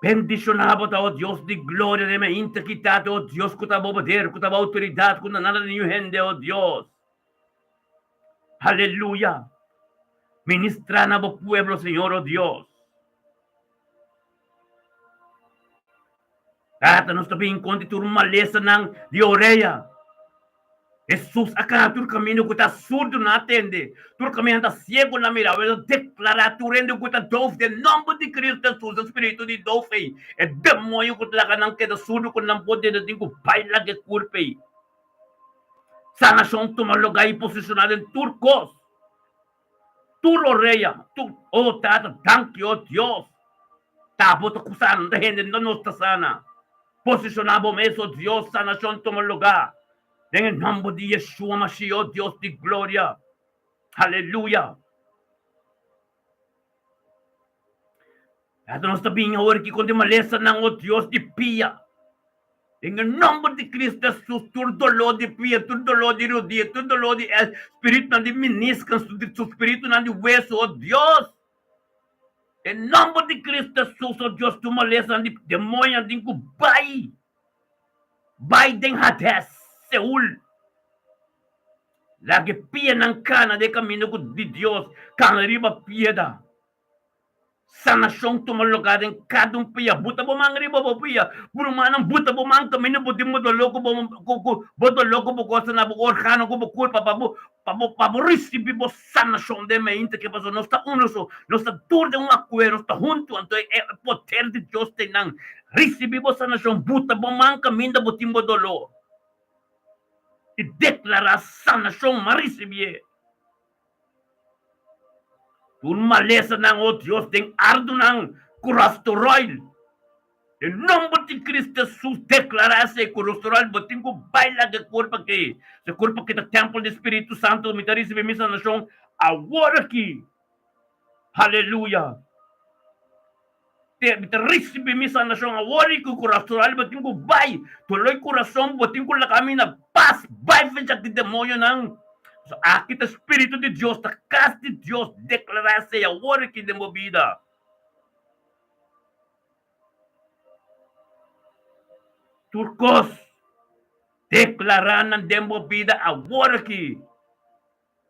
bendishoná bo ta, o Dios di gloria, den mi inta ki Tata, o Dios, ku ta bo poder, ku ta bo outoridat, ku na nada di niun hende, o Dios. Aleluya! Ministrá na bo pueblo, Señor, o Dios. Tata, nos ta bin kontra tur malesanan di orea. Hesus a kana tur kaminda ku ta surdu nan a tende, tur kaminda ta siegu nan a mira. Awor nos deklará tur hende ku ta dof den nòmber di Kristu Hesus, e spiritu di dof ei, e demoño ku ta laga nan keda surdu ku nan por tende tin ku bai laga e kurpa ei. Sanashon tuma lugá i posishoná den tur kos. Tur orea, tur, oh Tata, danki, oh Dios. Ta bo ta ku sana, no ta hende, no ta nos ta sana. Posishoná bo mes, oh Dios, sanashon tuma lugá. Den e nòmber di Yeshua Mashiach, oh Dios di gloria. Aleluya. Tata, nos ta bin awor aki kontra e malesanan, oh Dios di pia. Den e nomber di Cristo Jesus, tur dolor di pia, tur dolor di rodia, tur dolor di e spiritunan di meniscus, su spiritunan di hueso, oh Dios. Den nomber di Cristo Jesus, oh Dios, tur malesanan di demoñonan tin cu bay, bay den Hades, Seul. Laga e pianan cana den e camino cu di Dios, cana riba pieda. Sanashon tuma lugá den kada un pia. Buta bo man riba bo pia. Brumanan, buta bo man kaminda bo tin bo doló ku bo ku bo doló ku bo gosa na bo organo ku bo kurpa pa bo pa bo pa bo risibí bo sanashon den meinta ke pasobra nos ta uno so. Nos ta tur den un akuerdo, nos ta huntu anto e poder di Dios ta einan. Risibí bo sanashon, buta bo man kaminda bo tin bo doló i deklará sanashon, ma risibié. Tur malesanan, o Dios, den ardunan ku rastoroil. Den nomber di Cristo Jesus, deklará esei ku rastoroil bo tin ku bai laga e kurpa aki. Se kurpa aki ta tempel di Spiritu Santu, mi ta risibí mi sanashon awor aki. Haleluya! Mi ta risibí mi sanashon awor aki ku rastoroil bo tin ku bai. Doloi kurason bo tin ku laga mi na pas, bai vencha ki demonionan. Pasobra aki ta Spiritu di Dios, ta kas di Dios, deklará esei awor aki den bo bida. Tur kos deklará nan den bo bida awor aki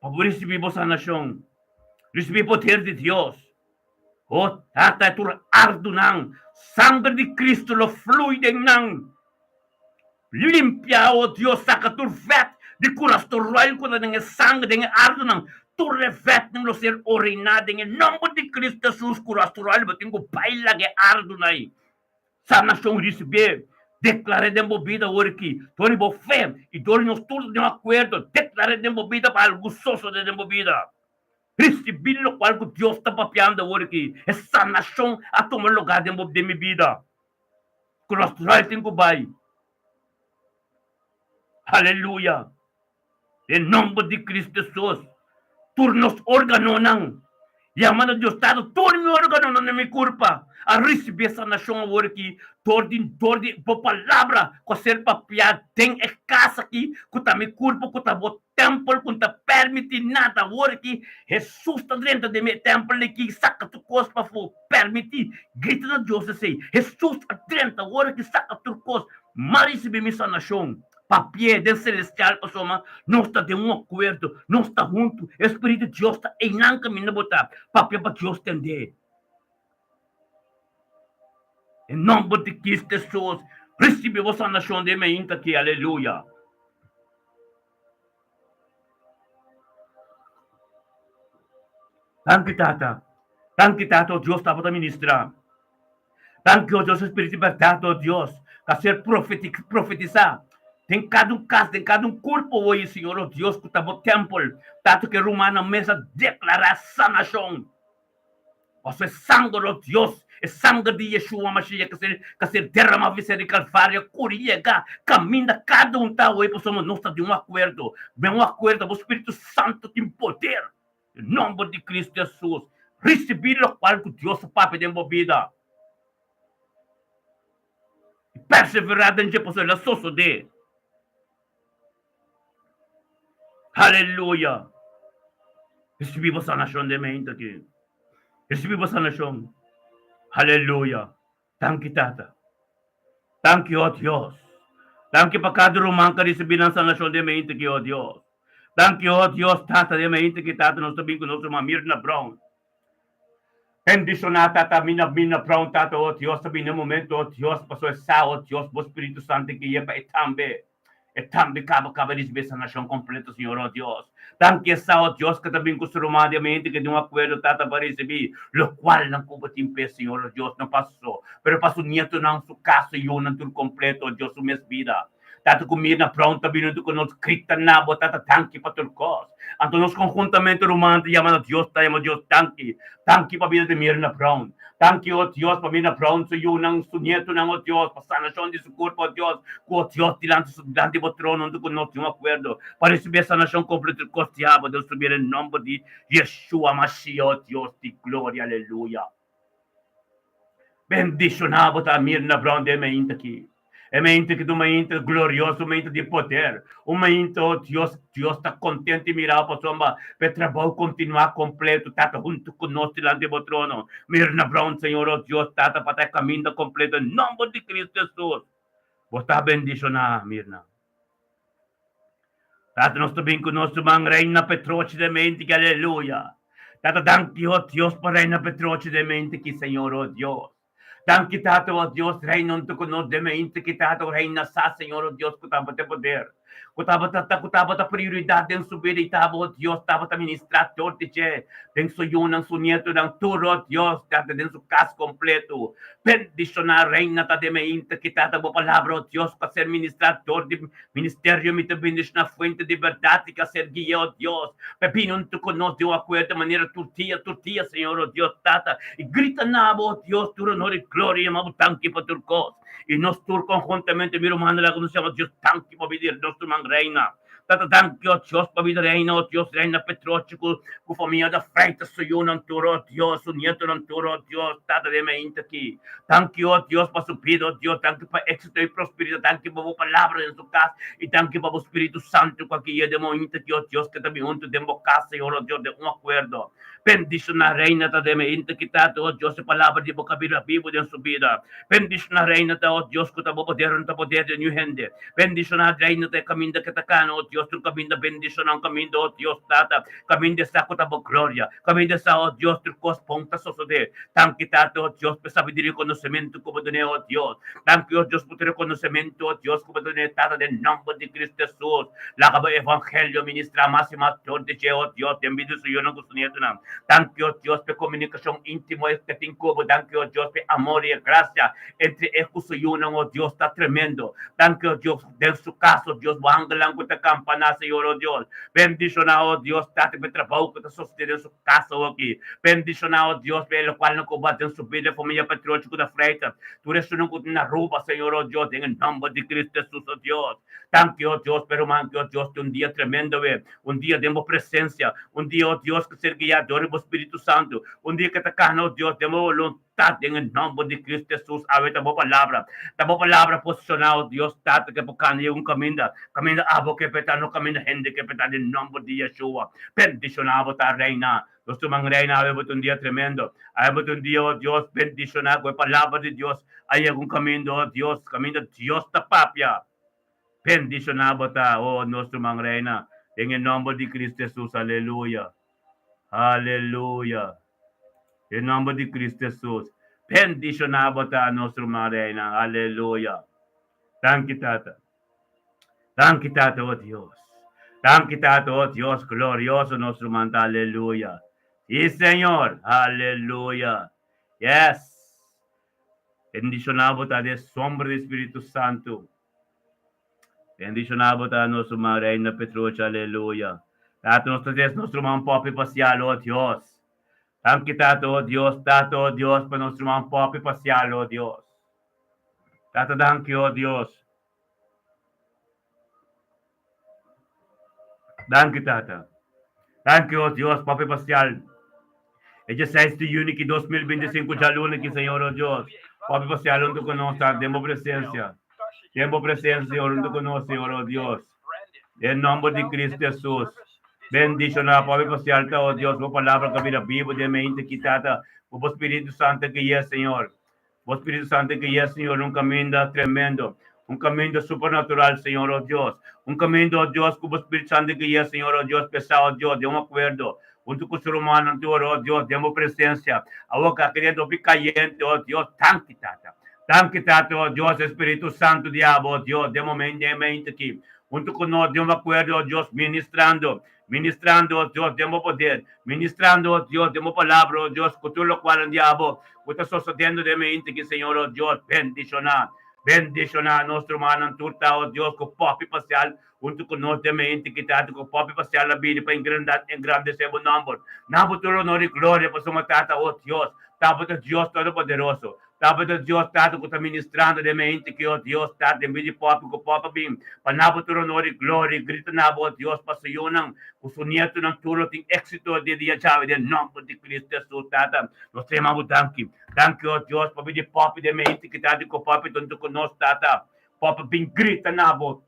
pa bo risibí bo sanashon, risibí poder di Dios. O Tata, tur ardunan, sanger di Cristo lo flui den nan. Limpia, o Dios, saka tur vèt di kurastoròil ku ta den e sanger, den e ardunan. Tur e vètnan lo ser oriná den e nòmber di Cristo Jesus. Kurastoròil bo tin ku bai laga e ardunan ei. Sanashon risibé. Deklar'é den bo bida awor aki. Dor di bo fe i dor di nos tur ta den un akuerdo, deklar'é den bo bida pa algu sosodé den bo bida. Risibí lokual ku Dios ta papiando awor aki. E sanashon a tuma lugá den bo den mi bida. Crossroad tin ku bai. Aleluya! Den nomber di Cristo Jesus, tur nos organonan, yama na Dios Tata, tur mi organonan den mi kurpa a risibí e sanashon awor aki dor di dor di bo palabra ku a ser papiá den e kas aki ku ta mi kurpa ku ta bo Tempel ku N ta permití nada. Awor ki Hesus ta drenta den mi tempel aki, saka tur kos pafó. Permití. Grita na Dios esei. Hesus a drenta awor ki saka tur kos. M'a risibí mi sanashon. Papi'é den selestial pasobra nos ta den un akuerdo. Nos ta huntu. E Spiritu di Dios ta einan kaminda bo ta. Papia pa Dios tendé. Den nomber di Cristo Hesus, risibí bo sanashon den mainta aki. Aleluya. Danki Tata. Danki Tata, o Dios tabata ministra. Danki, o Dios, Spiritu di bèrdat, o Dios, ta ser profetisá den kada un kas, den kada un kurpo hoy, Señor, o Dios, ku ta bo tèmpel. Tata, ku e rumannan mes a deklará sanashon. Pasobra e sanger, o Dios, e sanger di Yeshua Mashiach ka ser, ka ser derramá visé di Kalvario, a kuri yega kaminda kada un ta awor, pasobra nos ta den un akuerdo, den un akuerdo, bo Spiritu Santu tin poder. Den nomber di Cristo Jesus, risibí lokual ku Dios a papia den bo bida i perseverá den dje, pasobra el a sosodé. Aleluya! Risibí bo sanashon den mente aki. Risibí bo sanashon. Aleluya! Danki Tata. Danki, o Dios. Danki pa kada ruman ku a risibí nan sanashon den mente aki, o Dios. Danki, o Dios, Tata, den mente aki, Tata, nos ta bin ku nos ruman Mirna Brown. Bendishoná, Tata, Mirna, Mirna Brown, Tata, o Dios, ta bin den momento, o Dios, pasobra e sa, o Dios, bo Spiritu Santu ke yega pa e tambe. E tambe kaba kaba risibí e sanashon kompleto, Señor, o Dios. Danki e sa, o Dios, ke ta bin ku su ruman di mente ke den un akuerdo, Tata, pa risibí lokual nan ku bo tin p'e, Señor, o Dios, no pa su so, pero pa su nietonan, su kas, su yunan tur kompleto, o Dios, su mes bida. Tata, ku Mirna Brown ta bini huntu ku nos, grita na bo, Tata, danki pa tur kos. Anto nos konhuntamente, ruman, ta yama na Dios, ta yama Dios danki. Danki pa bida di Mirna Brown. Danki, o Dios, pa Mirna Brown, su yunan, su nietonan, o Dios, pa sanashon di su kurpo, o Dios, ku, o Dios, dilanti su dilanti bo trono huntu ku nos tin un akuerdo pa risibí e sanashon kompleto di kos diabel den su bida den nòmber di Yeshua Mashiach, o Dios di gloria, aleluya. Bendishoná bo ta Mirna Brown den e mainta aki. E mainta ki ta un mainta glorioso, un mainta di poder, un mainta, oh Dios, Dios ta contento di mira bo pasobra pa e trabou continua completo, Tata, hunto cu nos dilanti di bo trono. Mirna Brown, Señor, oh Dios, Tata, pa ta e caminda completo, en nomber di Cristo Jesus. Bo ta bendiciona, Mirna. Tata, nos ta bin cu nos ruman Reina Petrochi den mente ki, aleluya. Tata, danki, oh Dios, pa Reina Petrochi den mente ki, Señor, oh Dios. Danki Tata, o Dios, Reina huntu ku nos den mente ki Tata, o Reina sa, Señor, o Dios, ku tabata e poder, ku tabata ta, ku tabata prioridat den su bida i taba, o Dios, tabata ministrá tur di dje, den su yunan, su nietonan, tur, o Dios, Tata, den su kas kompleto. Bendishoná Reina ta den mente ki Tata, bo palabra, o Dios, ku a ser ministrá dor di Ministerio mi ta bendishoná fuente di bèrdat i ka ser guiá, o Dios, pa bini huntu ku nos den un akuerdo manera tur dia, tur dia, Señor, o Dios Tata, i grita na bo, o Dios, tur honor i gloria, yama bo danki pa tur kos. I nos tur konhuntamente, mi rumannan, laga nos yama Dios danki pa bida di nos ruman Reina. Tata, danki, o Dios, pa bida Reina, o Dios, Reina Petrochi ku ku famia da Freitas, su yunan tur, o Dios, su nietonan tur, o Dios, Tata, den mainta aki. Danki, o Dios, pa su bida, o Dios, danki pa éxito i prosperidat, danki pa bo palabra den su kas, i danki pa bo Spiritu Santu ku a guia den mointa aki, o Dios, ke ta bin huntu den bo kas, Señor, o Dios, den un akuerdo. Bendishoná Reina ta den mointa aki, Tata, o Dios, e palabra di bo ka bira bibu den su bida. Bendishoná Reina ta, o Dios, ku ta bo poder, no ta poder di niun hende. Bendishoná Reina ta e kaminda ke ta kana, o Dios, tur kaminda bendishoná un kaminda, o Dios, Tata, kaminda esaki ku ta bo gloria. Kaminda sa, o Dios, tur kos bon ta sosodé. Danki, Tata, o Dios, pa e sabiduria i konosementu ku bo dun'é, o Dios. Danki, o Dios, pa tur e konosementu, o Dios, ku bo dun'é, Tata, den nòmber di Kristu Hesus. Laga bo evangelio ministrá mas i mas dor di dje, o Dios, den bida di su yunan ku su nietunan. Danki, o Dios, pa e komunikashon íntimo e ke tin ku bo. Danki, o Dios, pa e amor i e grasia entre e ku su yunan, o Dios, ta tremendo. Danki, o Dios, Den su cas, oh Dios, bo angelnan cu ta campana, Señor, oh Dios. Bendiciona, oh Dios, Tata, p'e trabao cu ta sostene den su cas awoki. Bendiciona, oh Dios, p'e locualnan cu bo a den su bida, e familia Petrochi cu ta Freitas, tur esunnan cu tin na Aruba, Señor, oh Dios, den e nomber di Cristo Jesus, oh Dios. Danki, oh Dios, p'e ruman ki, oh Dios, tin un dia tremendo awe, un dia den bo presencia, un dia, oh Dios, cu ser guia dor di bo Spiritu Santo, un dia cu ta cana, oh Dios, den bo voluntad. Ta den e nòmber di Cristo Jesus awe ta bo palabra, ta bo palabra posishoná, o Dios Tata, ke por kanda yega un kaminda, kaminda abo ke peta, no kaminda hende ke peta, den nòmber di Yeshua. Bendishoná bo ta, Reina. Nos ruman Reina, awe bo ta un dia tremendo. Awe bo ta un dia, o Dios, bendishoná ku e palabra di Dios a yega un kaminda, o Dios, kaminda Dios ta papia. Bendishoná bo ta, o nos ruman Reina, den e nòmber di Cristo Jesus. Aleluya. Aleluya. Den nomber di Cristo Jesus. Bendiciona bo ta nos ruman Reina. Aleluya. Danki Tata. Danki Tata, oh Dios. Danki Tata, oh Dios glorioso nos ruman ta. Aleluya. Si Señor. Aleluya. Yes. Bendiciona bo ta den sombra di Spiritu Santo. Bendiciona bo ta nos ruman Reina Petrucci. Aleluya. Tata nos ta des nos ruman Poppy Pacial, oh Dios. Danki Tata, oh Dios, Tata, oh Dios, pa nos ruman Poppy Pacial, oh Dios. Tata, danki, oh Dios. Danki Tata. Danki, oh Dios, Poppy Pacial. E dia 6 di juni ki 2025 djaluna ki Señor, oh Dios, Poppy Pacial huntu ku nos, Tata, den bo presencia. Den bo presencia, Señor, huntu ku nos, Señor, oh Dios. Den nomber di Cristo Jesus. Bendiciona Papi Pacial ta, oh Dios, bo palabra ka bira bibo den mente aki, Tata. Ku bo Spiritu Santo guia, Señor. Bo Spiritu Santo guia, Señor, un caminda tremendo. Un caminda supernatural, Señor, oh Dios. Un caminda, oh Dios, ku bo Spiritu Santo guia, Señor, oh Dios, pesa, oh Dios, den un acuerdo. Hunto ku su rumannan tur, oh Dios, den bo presencia. Awor ku aki den hopi cayente, oh Dios, danki, Tata. Danki, Tata, oh Dios, e Spiritu Santo di abo, oh Dios, den momento, den mente aki. Hunto ku nos den un akuerdo, o Dios, ministrando, ministrando, o Dios, den bo poder, ministrando, o Dios, den bo palabra, o Dios, ku tur lokual di abo ku ta sosodendo den mente aki, Señor, o Dios, bendishoná, bendishoná nos rumannan tur ta, o Dios, ku popi pasial hunto ku nos den mente aki, Tata, ku popi pasial a bini pa engrandesé bo nòmber. Na bo tur honor i gloria, pasobra, Tata, o Dios, ta bo ta Dios Todopoderoso. Tabata Dios Tata ku ta ministrando den mente ki, o Dios Tata, den bida di popi ku popi a bin pa na bo tur honor i gloria i grita na bo, o Dios, pa su yunan ku su nietunan tur lo tin éksito di dia djawe den nòmber di Kristu Hesus, Tata. Nos ta yama bo danki. Danki, o Dios, pa bida di popi den mente ki Tata ku popi ta huntu ku nos, Tata. Popi a bin grita na bo.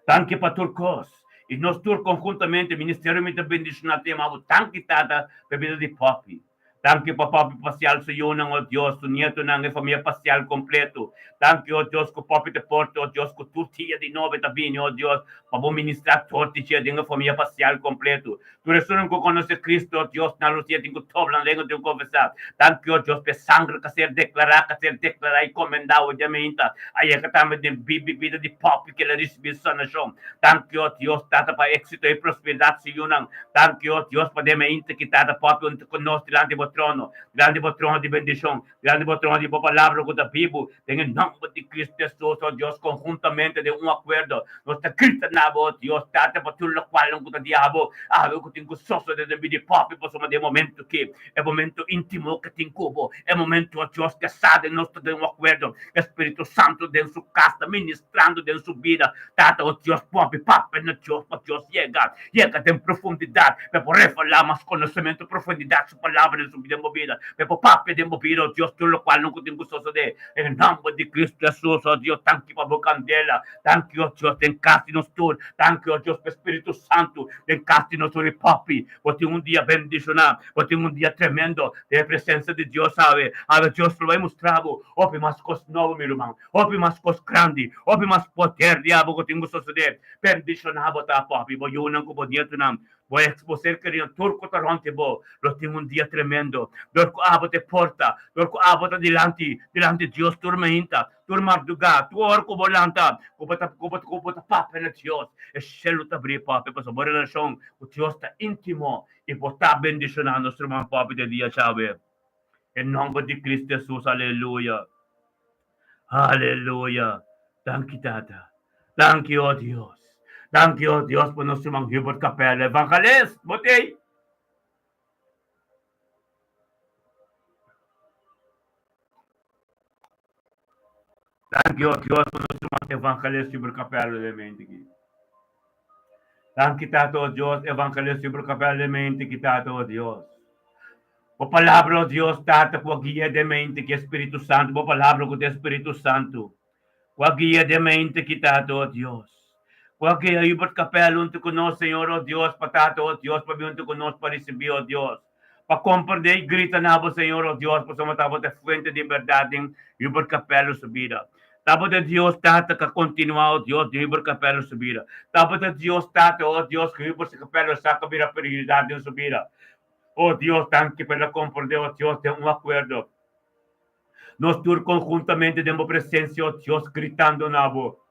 Danki pa tur kos. I nos tur konhuntamente, ministerio mi ta bendishoná ta yama bo danki Tata pa e bida di Poppy. Danki pa Poppy Pasial su yunan, o Dios, su nietonan, e famia Pasial kompleto. Danki, o Dios, ku Poppy ta porta, o Dios, ku tur dia di nobo e ta bini, o Dios, pa bo ministrá torti dje den e famia Pasial kompleto. Tur esunnan ku konosé Kristu, o Dios, nan lo siña tin ku tobla nan lenga tin ku konfesá. Danki, o Dios, pa e sangre ku a ser deklará, ku a ser deklará i komendá awe dia meinta, a yega tambe den bibi bida di pòpi ku el a risibí sanashon. Danki, o Dios, Tata, pa éksito i prosperidat su yunan. Danki, o Dios, pa den meinta ki Tata pòpi huntu ku nos dilanti bo trono, dilanti bo trono di bendishon, dilanti bo trono di bo palabra ku ta bibu. Den e nòmber di Kristu Hesus, o Dios, konhuntamente den un akuerdo, nos ta grita na bo, o Dios, Tata, pa tur lokualnan ku ta di abo, awe ku tin ku sosodé den bida di papia, pasobra den e momentu aki, e momentu íntimo ke tin ku bo, e momentu, o Dios, ke sa den nos ta den un akuerdo, e Spiritu Santu den su kas ta ministrando den su bida, Tata, o Dios, papia, papia na Dios, pa Dios yega, yega den profundidat, pa e por revelá mas konosementu, profundidat su palabra den su den bo bida. Pe por papia den bo bida, oh Dios, tur lokual no ku tin ku sosodé. Den e nòmber di Kristu Hesus, oh Dios, danki pa bo kandela. Danki, oh Dios, den kas di nos tur. Danki, oh Dios, pa e Spiritu Santu den kas di nos tur. I papi, bo tin un dia bendishoná. Bo tin un dia tremendo den e presensia di Dios awe. Awe Dios lo bai mustra bo hopi mas kos nobo, mi ruman, hopi mas kos grandi, hopi mas poder di abo ku tin ku sosodé. Bendishoná bo ta, papi, bo yunan ku bo nietunan. Bo ex, bo ser kerido, tur ku ta rònt di bo lo tin un dia tremendo. Dor ku abo ta e porta, dor ku abo ta dilanti, dilanti Dios tur mainta, tur mardugá, tur ora ku bo lanta, ku bo ta, ku bo, ku bo ta papia na Dios, e shelu ta bri papia, pasobra bo relashon ku Dios ta íntimo i bo ta bendishoná nos ruman papia den dia djawe. E nòmber di Cristo Hesus, aleluya. Aleluya! Danki Tata. Danki o Dios. Danki o Dios pa nos ruman Hubert Capella, evangelist. Bo t'ei? Danki o Dios pa nos ruman evangelist Hubert Capella den mente aki. Danki Tata o Dios, evangelist Hubert Capella den mente aki Tata o Dios. Bo palabra, o Dios, Tata, ku a guia den mente ki e Spiritu Santu, bo palabra ku ta e Spiritu Santu, ku a guia den mente ki, Tata, o Dios, ku a guia Hubert Capel huntu ku nos, Señor, o Dios, pa Tata, o Dios, pa bin huntu ku nos pa risibí, o Dios, pa komprendé i grita na bo, Señor, o Dios, pasobra tabata e fuente di bèrdat den Hubert Capel su bida. Tabata Dios, Tata, ku a kontinuá, o Dios, den Hubert Capel su bida. Tabata Dios, Tata, o Dios, ku Hubert Capel sa ku a bira prioridat den su bida. Oh Dios, danki pa el a komprendé, oh Dios, den un akuerdo. Nos tur konhuntamente den bo presensia, oh Dios, gritando na bo.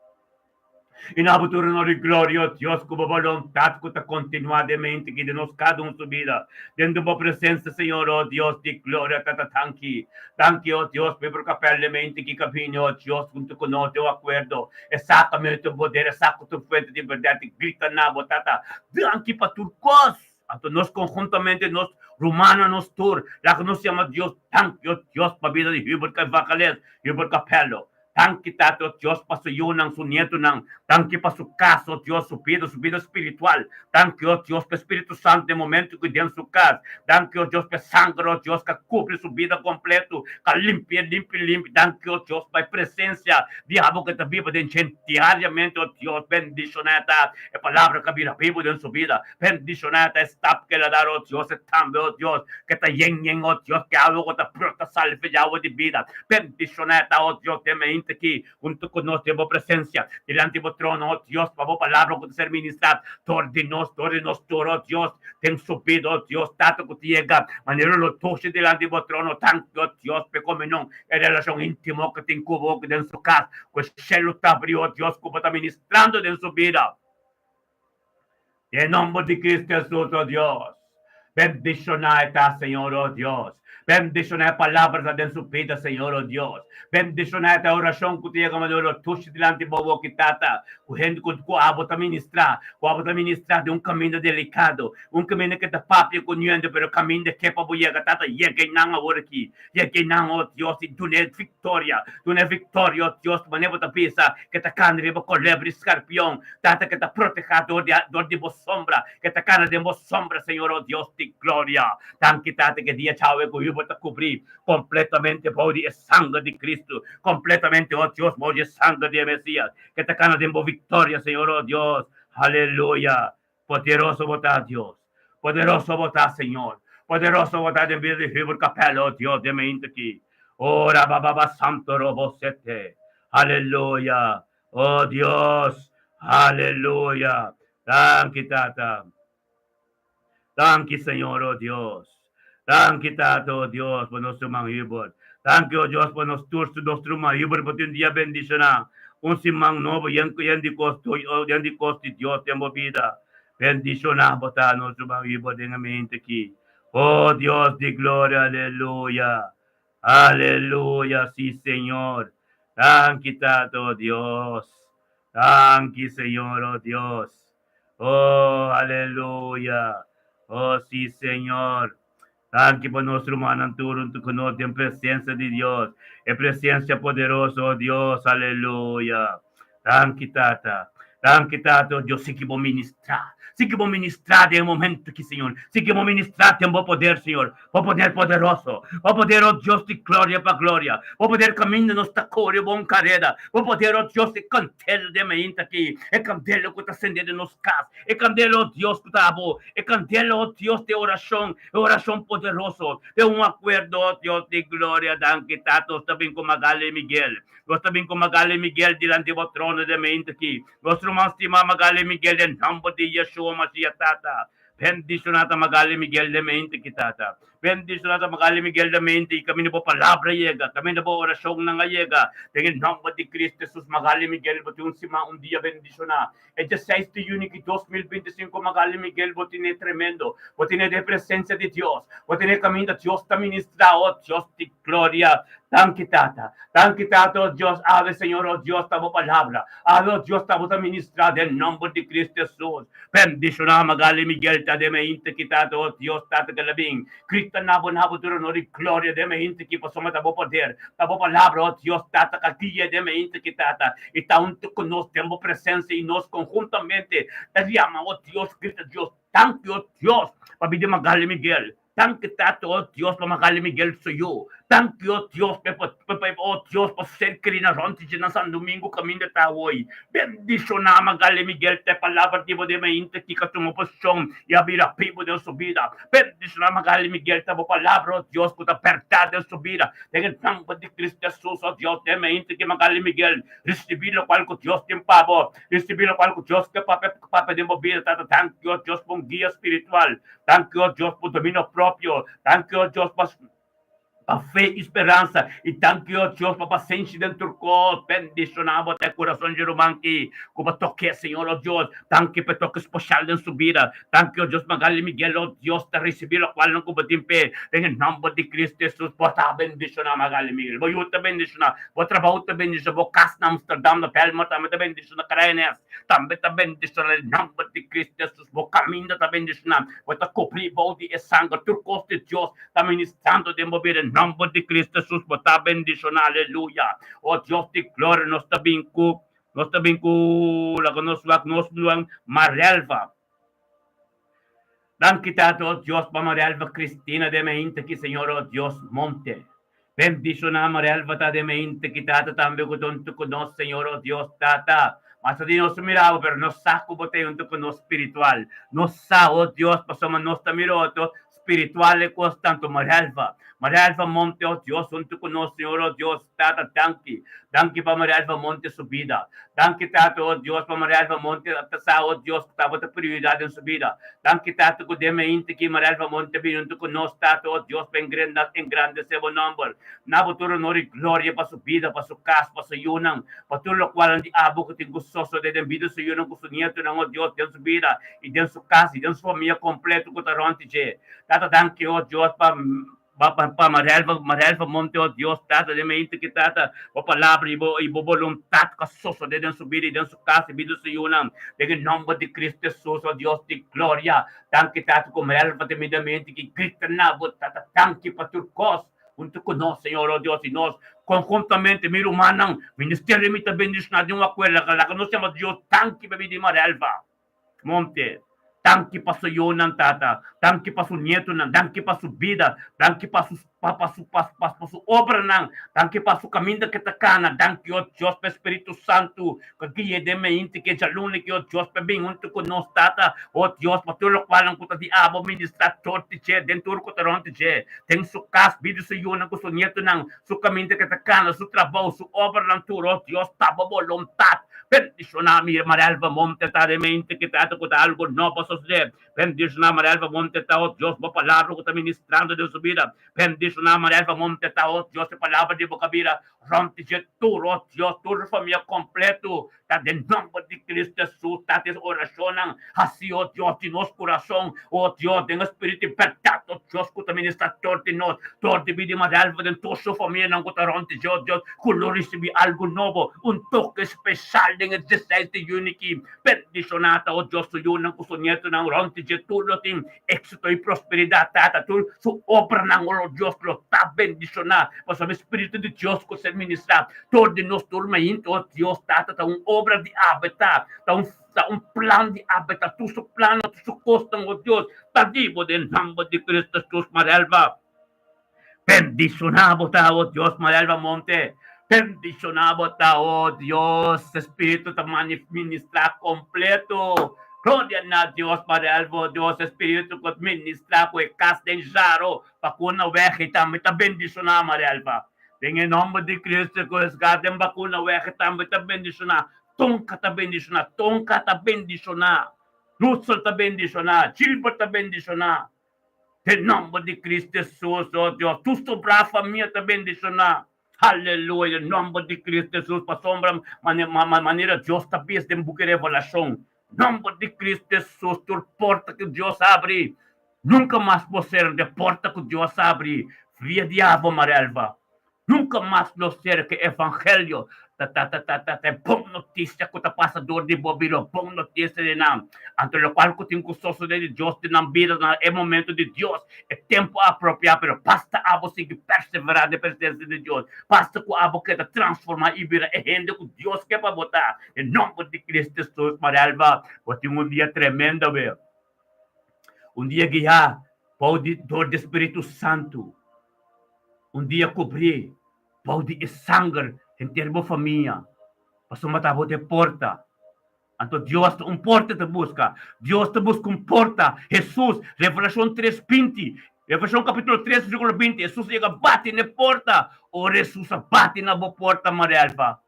I na bo tur honor i gloria, oh Dios, ku bo boluntat ku ta kontinuá den mente ki den nos kada un su bida. Den bo presensia, Señor, oh Dios di gloria, Tata, danki. Danki, oh Dios, pa e brokapel den mente ki ka bini, oh Dios, huntu ku nos den un akuerdo. Esakamente un poder, esaki ta un fuente di bèrdat i grita na bo, Tata, danki pa tur kos. Anto nos konhuntamente, nos rumannan, nos tur, laga nos yama Dios danki, o Dios, pa bida di Hubert Cavacales, Hubert Capello. Danki Tata, oh Dios, pa su yunan, su nietunan. Danki pa su kas, oh Dios, su bida, su bida spiritual. Danki, oh Dios, pa e Spiritu Santu den momentu ku den su kas. Danki, oh Dios, pa e sanger, oh Dios, ku a kubri su bida kompletu, ku a limpi'é limpi limpi. Danki, oh Dios, pa e presensia di abo ku ta biba den dje diariamente, oh Dios. Bendishoná e ta e palabra ku a bira bibu den su bida. Bendishoná e ta e stap ku el a dar, oh Dios, e tambe, oh Dios, ku ta yen yen, oh Dios, ku e awa ku ta brota sali for di awa di bida. Bendishoná e ta, oh Dios, den mainta aki. Huntu ku nos den bo presensia, dilanti bo trono, o Dios, pa bo palabra ku ta ser ministrá dor di nos, dor di nos tur, o Dios, den su bida, o Dios, Tata ku ta yega manera lo toshi dilanti bo trono. Danki, o Dios, p'e komunion, e relashon íntimo ku tin ku bo den su kas, ku e shelu ta abrí, o Dios, ku bo ta ministrando den su bida. Den nomber di Cristo Jesus, o Dios, bendiciona e ta, Señor, o Dios. Bendiciona e palabra ta den su bida, Señor, o Dios. Bendiciona e ta oracion cu ta yega manera lo tushi dilanti bo woki, Tata, cu hende cu cu abo ta ministra, cu abo ta ministra den un caminda delicado, un caminda cu ta papia cu niende, pero caminda ke pa bo yega, Tata, yega einan awor aki. Yega einan, o Dios, y duna e victoria, duna e victoria, o Dios, manera bo ta bisa ke ta cana riba colebra y scarpion, Tata ke ta protehá dor di dor di bo sombra, ke ta kana den bo sombra, Señor, o Dios di gloria. Danki, Tata, ke dia djawe ku bo ta kubrí kompletamente bou di e sanger di Kristu, kompletamente, o Dios, bou di e sanger di e Mesias, ke ta kana den bo viktoria, Señor, o Dios. Aleluya! Poderoso bo ta, Dios. Poderoso bo ta, Señor. Poderoso bo ta den bida di Hubert Capella, o Dios, den mainta aki. Ora bababa santo robo sete. Aleluya. Oh Dios, aleluya. Danki Tata. Danki Señor, oh Dios. Danki Tata, oh Dios, pa nos ruman Hubert. Danki, oh Dios, pa nos tur nos ruman Hubert pa tin un dia bendishoná. Un siman nobo yen yen di kos yen di kos di Dios den bo bida. Bendishoná bo ta nos ruman Hubert den e mente aki. Oh Dios di gloria, aleluya. Aleluya, sí Señor. Danki Tata, oh Dios. Danki Señor, oh Dios. Oh, aleluya. Oh, sí Señor. Danki pa nos rumannan tur huntu ku nos den presensia di Dios. E presensia poderoso, oh Dios, aleluya. Danki Tata. Danki Tata, oh Dios, sigui bo ministrá. Sigui bo ministrá den e momento aki, Señor. Sigui bo ministrá den bo poder, Señor. Bo poder poderoso. Bo poder, oh Dios, di gloria pa gloria. Bo poder kaminda nos ta kore bon kareda. Bo poder, oh Dios, e kandela den mainta aki. E kandela ku ta sende den nos kas. E kandela, oh Dios, ku ta abo. E kandela, oh Dios, di orashon. E orashon poderoso. Den un akuerdo, oh Dios di gloria. Danki Tata, nos ta bin ku Magali Miguel. Nos ta bin ku Magali Miguel dilanti bo trono den mente aki. Nos ruman stimá Magali Miguel den nomber di Yeshua Mashiach Tata. Bendishoná ta Magali Miguel den mente aki Tata. Bendishoná ta Magali Miguel den mente i kaminda bo palabra yega, kaminda bo orashonnan a yega. Den e nomber di Cristo Jesus Magali Miguel bo tin un siman un dia bendishoná. E dieseis di juni ki 2025 Magali Miguel bo tene tremendo. Bo tene den presencia di Dios. Bo tene kaminda Dios ta ministra oh Dios di gloria. Danki Tata. Danki Tata oh Dios. Ave Señor oh Dios ta bo palabra. Ave oh Dios ta bo ta ministra den nomber di Cristo Jesus. Bendiciona Magali Miguel ta den mainta ki Tata oh Dios Tata ke la bin. Grita na bo na bo tur honor y gloria den mainta ki pasobra ta bo poder. Ta bo palabra oh Dios Tata ka guia den mainta ki Tata. Y ta hunto cu nos den bo presencia y nos conjuntamente ta yama oh Dios grita Dios danki oh Dios pa bida Magali Miguel. Danki Tata oh Dios pa Magali Miguel su yu. Danki oh Dios pa e oh Dios pa ser keri na rond dje na San Domingo kaminda ta awoy. Bendishoná Magali Miguel ta e palabra di bo den mainta ki ka tuma posishon i a bira bibu den su bida. Bendishoná Magali Miguel ta bo palabra oh Dios ku ta bèrdat den su bida. Den e nòmber di Cristo Jesus oh Dios den mainta ki Magali Miguel risibí lokual ku Dios tin pa bo. Risibí lokual ku Dios ke papia den bo bida Tata. Danki oh Dios pa un guia spiritual. Danki, oh Dios, pa dominio propio. Danki, oh Dios, pa pa fe i speransa. I danki, oh Dios, pa pasenshi den tur kos. Bendishoná bo ta e kurason dje ruman ki ku bo tok'é, Señor, oh Dios. Danki pa e toke speshal den su bida. Danki, oh Dios, Magali Miguel, oh Dios, ta risibí lokualnan ku bo tin p'e. Den e nòmber di Kristu Hesus, bo ta bendishoná, Magali Miguel. Bo yu ta bendishoná. Bo trabou ta bendishoná. Bo kas na Amsterdam, na Bijlmer tambe ta bendishoná. Kraaienest tambe ta bendishoná. Den nòmber di Kristu Hesus. Bo kaminda ta bendishoná, bo ta kubrí bou di e sanger. Tur kos di Dios ta ministrando den bo bida. nòmber di Cristo Jesus bo ta bendishoná aleluya o Dios di gloria nos ta bin ku nos ta bin ku laga nos wak nos luan Marelva Danki Tata o Dios pa Marelva Cristina den mainta ki Señor o Dios Monte Bendiciona Marelva ta den mainta ki Tata tambe ku ta huntu ku nos Señor o Dios Tata Mas di nos mira bo pero nos sa ku bo ta huntu ku nos spiritual nos sa o Dios pasobra nos ta mira otro spiritual e kos tanto Marelva Marelva Monte o Dios huntu ku nos Señor o Dios Tata danki danki pa Marelva Monte su bida danki Tata o Dios pa Marelva Monte ta sa o Dios ku tabata prioridad den su bida danki Tata ku den mainta ki Marelva Monte a bini huntu ku nos Tata o Dios pa engrandece bo nomber na bo tur honor y gloria pa su bida pa su kas pa su yunan pa tur lokualnan di abo ku tin ku sosode den bida su yunan ku su nietonan o Dios den su bida i den su kas i den su famia kompleto ku ta rònt di dje. Tata danki o Dios pa pa Marelva Marelva Monte o Dios Tata den mente ki Tata bo palabra i bo i bo boluntat ku a sosodé den su bida i den su kas i bida di su yunan den e nòmber di Cristo Hesus o Dios di gloria danki Tata ku Marelva ta mira mente ki grita na bo Tata danki pa tur kos Huntu ku nos, Señor, o Dios, i nos konhuntamente, mi rumannan, ministerio mi ta bendishoná den un akuerdo, laga nos yama Dios danki pa bida di Marelva. Monte. Danki pa su yunan, Tata. Danki pa su nietonan. Danki pa su bida. Danki pa su pa pa su pa pa pa su obranan. Danki pa su kaminda ke ta kana. Danki, o Dios, pa e Spiritu Santu ku a guia den meinti ke djaluna ki, o Dios, pa bin huntu ku nos, Tata. O Dios, pa tur lokualnan ku ta di abo ministrá tur di dje, den tur ku ta rònt di dje, den su kas, bida su yunan ku su nietonan, su kaminda ke ta kana, su trabou, su obranan tur, o Dios, ta bo boluntat. Bendishoná mi Marelva Monte ta den mente ki ta ku ta algu nobo sosodé. Bendishoná Marelva Monte ta, o Dios, bo palabra ku ta ministrando den su bida. Bendishoná Marelva Monte ta, o Dios, e palabra di bo ka bira rònt di dje tur, o Dios, tur su famia kompleto ta den nòmber di Cristo Hesus. Tata, es orashonnan hasi, o Dios, di nos kurason, o Dios, den e spiritu di bèrdat, o Dios, ku ta ministrá tur di nos, tur di bida di Marelva den tur su famianan ku ta rònt di dje, o Dios. Ku lo risibí algu nobo, un toke speshal den e dieseis di yüni ki bendishoná ta o Dios su yunan ku su nietonan rònt di dje tur lo tin éksito i prosperidat. Tata, tur su obranan o Dios lo ta bendishoná pasobra e Spiritu di Dios ku ser ministrá tur di nos tur mainta o Dios Tata ta un obra di abetá, ta un ta un plan di abetá tur su plannan tur su kosnan o Dios ta di bo den nòmber di Cristo Jesus Marelva. Bendishoná bo ta, o Dios, Marelva Monte. Bendishoná bo ta, o Dios. Espíritu ta ministrá kompleto. Gloria na Dios, Marelva, o Dios. Espíritu ku ministrá ku e kas den Jaro pa kuna wèg i tambe ta bendishoná, Marelva. Den e nòmber di Cristo ku es kas den bakuna wèg i tambe ta bendishoná. Tonka ta bendishoná, Tonka ta bendishoná. Russell ta bendishoná, Gilbert ta bendishoná. Den nomber di Cristo Jesus, oh Dios, tur sobrá famia ta bendishoná. Aleluya, den nomber di Cristo Jesus, pasobra manera Dios ta bisa den buki Revelashon, nomber di Cristo Jesus, tur porta ku Dios abri, nunka mas por sera, de porta ku Dios abri, fria diablo marelva. Nunka mas lo ser ku evangelio ta ta ta ta ta e bon notisia ku ta pasa dor di bo bida, bon notisia di nan. Anto lokual ku tin ku sosodé di Dios den nan bida na e momento di Dios, e tempu apropiá, pero basta abo sigui perseverá den presensia di Dios, basta ku abo keda transformá i bira e hende ku Dios ke pa bo ta. Den nòmber di Cristo Jesus, Marialva, bo tin un dia tremendo awe. Un dia guiá bou di dor di Spiritu Santu. Un dia kubrí bou di e sanger henter bo famia, pasobra ta bo ta e porta. Anto Dios ta un porta ta buska. Dios ta buska un porta. Hesus, Revelashon tres binti, Revelashon kapitulo tres versíkulo binti, Hesus a yega bati na e porta. Ora Hesus a bati na bo porta, Marialva,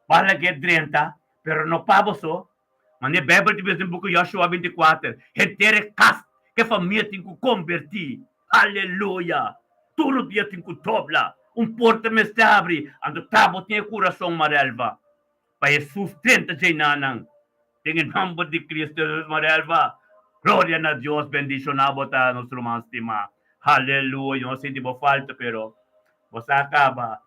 bala ke drenta, pero no pa bo so. Manera Bijbel ta bisa den buki Joshua 24, henter e kas ku e famia tin ku kombertí. Aleluya! Tur dia tin ku dobla. Un porta mester habri, anto ta bo tin e kurason Marelva pa Hesus drenta djeinanan. Den e nòmber di Kristu Hesus Marelva, gloria na Dios, bendishoná bo ta nos ruman stimá. Aleluya! No sinti bo falta, pero bo sa kaba.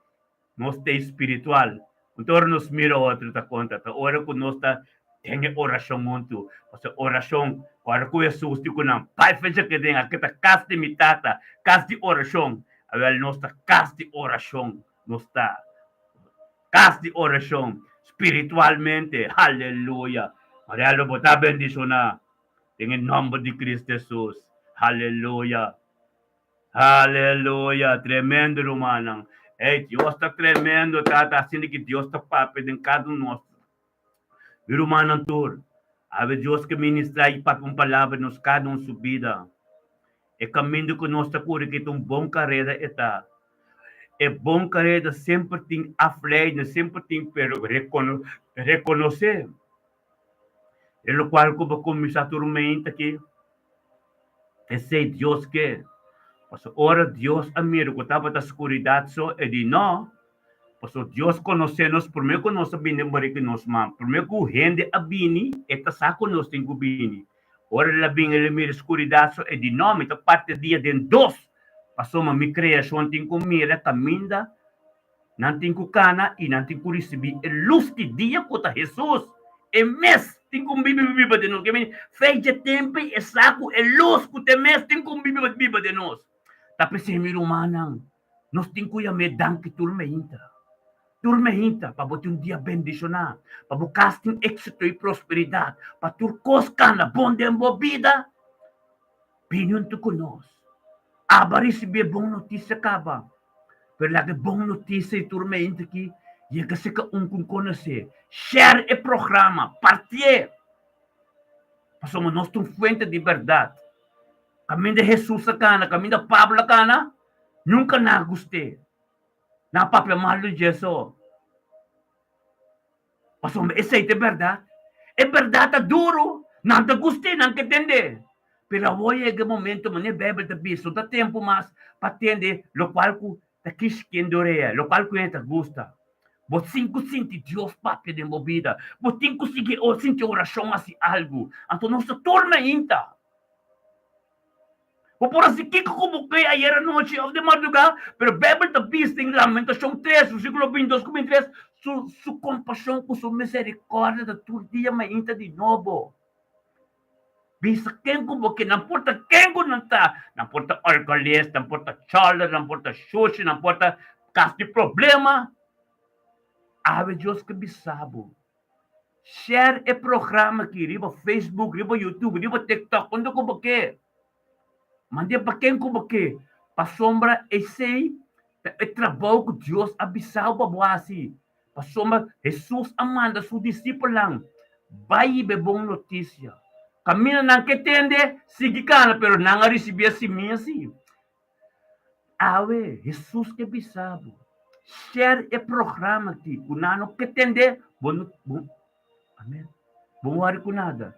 Nos ta espiritual. Anto ora nos mira otro ta konta ta ora ku nos ta den e orashon huntu. Pasobra orashon, ora ku Hesus di ku nan, Bai fecha ke den, aki ta kas di mi Tata, kas di orashon. Awel nos ta kas di orashon nos ta. Kas di orashon spiritualmente. Haleluya. Mariano bo ta bendishoná den e nòmber di Cristo Hesus. Haleluya. Haleluya. Tremendo rumannan. Ey Dios ta tremendo tata asina ki Dios ta papia den kada un nos. Mi rumannan tur, awe Dios ke ministrá i papia un palabra den nos kada un su bida. E kaminda ku nos ta kuri ki ta un bon kareda e ta. E bon kareda semper tin afleiding, semper tin pero rekonosé. E lokual ku bo kuminsá tur meinta aki, esei Dios ke. Pasobra ora Dios a mira ku tabata skuridat so, e di, No, pasobra Dios konosé nos promé ku nos a bini den barika di nos mama. Promé ku hende a bini, e ta sa ku nos tin ku bini. Ora el a bin, el a mira skuridat so, e di, No, mi ta parti e dia den dos, pasobra mi kreashon tin ku mira kaminda Nan tin ku kana i nan tin ku risibí e lus di dia ku ta Hesus. E mes tin ku biba biba den nos. Ke meni, fe dje tempu ei e sa ku e lus ku ta e mes tin ku biba biba den nos. Ta p'esei, mi rumannan, nos tin ku yam'é danki tur meinta. Tur meinta pa bo tin un dia bendishoná, pa bo kas tin éksito i prosperidat, pa tur kos kana bon den bo bida. Bini huntu ku nos. Aba risibí e bon notisia kaba. Pero laga e bon notisia di tur mente aki yega serka un ku konosé. Share e programa, partié! Pasobra nos ta un fuente di bèrdat. Kaminda Hesus a kana, kaminda Pablo a kana, nunka nan a gust'é. Nan a papia malu di dje so. Pasobra esei ta e bèrdat. E bèrdat ta duru, nan ta gust'é, nan ke tend'é. Pero awor yega e momento manera e Beibel ta bisa, no ta tempu mas pa tende lokual ku ta kishkende orea, lokual ku hende ta gusta. Bo tin ku sinti Dios papia den bo bida. Bo tin ku sigui sinti orashon hasi algu. Anto nos ta tur mainta. Bo por hasi kiko ku bo ke ayer anochi òf den mardugá, pero Beibel ta bisa den Lamentashon tres, versíkulo bintidos ku bintitres, Su su kompashon ku su miserikòrdia ta tur dia mainta di nobo. Bisa ken ku bo ke, nan por ta ken ku nan ta, nan por ta alkoholist, nan por ta chòler, nan por ta shushi, nan por ta kas di problema. Awe Dios ke bisa bo. Share e programa aki riba Facebook, riba YouTube, riba TikTok, unda ku bo ke. Mand'é pa ken ku bo ke, pasobra esei ta e trabou ku Dios a bisa bo pa bo hasi. Pasobra Hesus a manda su disipelnan bai hiba e bon notisia. Kaminda nan ke tende, sigui kana, pero nan a risibí e simia sí. Awe, Hesus ke bisa bo, share e programa aki ku nan no ke tende, bo no, bo, amen, bo no wari ku nada.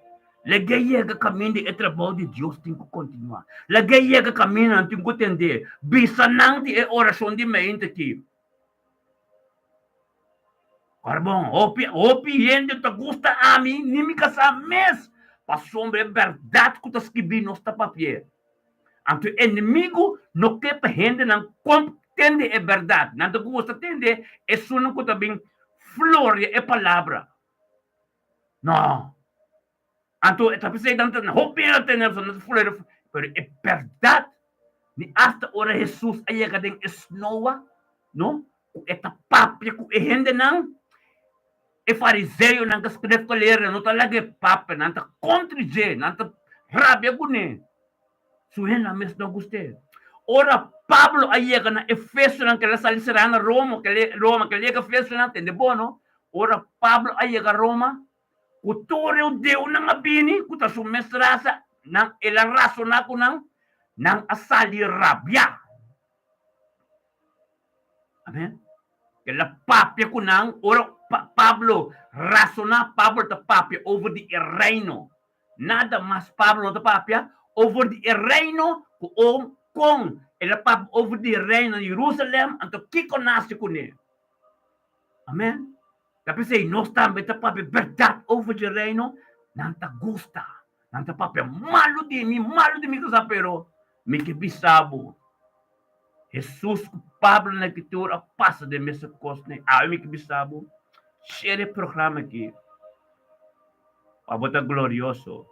Lag'é yega kaminda e trabou di Dios tin ku kontinuá. Lag'é yega kaminda nan tin ku tende. Bisa nan di e orashon di meinta aki. Ora bon, hopi, hopi hende ta gusta ami, ni mi kasá mes, pasobra e bèrdat ku ta skibí nos ta papi'é. Anto e enemigu no ke pa hendenan komp tende e bèrdat, nan ta gusta tende esunnan ku ta bin floria e palabra. No. Anto e ta p'esei nan ta hopi hende ta tende nan ta floria, pero e bèrdat, ni asta ora Hesus a yega den e snoa, no, ku e ta papia ku e hendenan, e fariseonan ku skrifgeleerden no ta laga e papia, nan ta kontra dje, nan ta rabia kuné. Su hendenan mes no gust'é. Ora Pablo a yega na Efesonan, ku el a sali será na Roma, ku el Roma, ku el yega Efesonan, tende bon, no? Ora Pablo a yega Roma, ku tur e hudeunan a bini, ku ta su mes rasa, nan, el a rasoná ku nan, nan a sali rabiá. Amen. El a papia ku nan, ora Pablo rasoná, Pablo ta papia over di e reino. Nada mas Pablo no ta papia over di e reino ku on kon el a papia over di e reino di Jerusalem, anto kiko nase kuné. Amen. Ta p'esei nos tambe ta papia bèrdat over dje reino, nan ta gusta. Nan ta papia malu di mi, malu di mi kasa, pero mi ke bisa bo, Hesus ku Pablo na ki tur a pasa den mesun kosnan. Awe mi ke bisa bo, share e programa aki pa bo ta glorioso,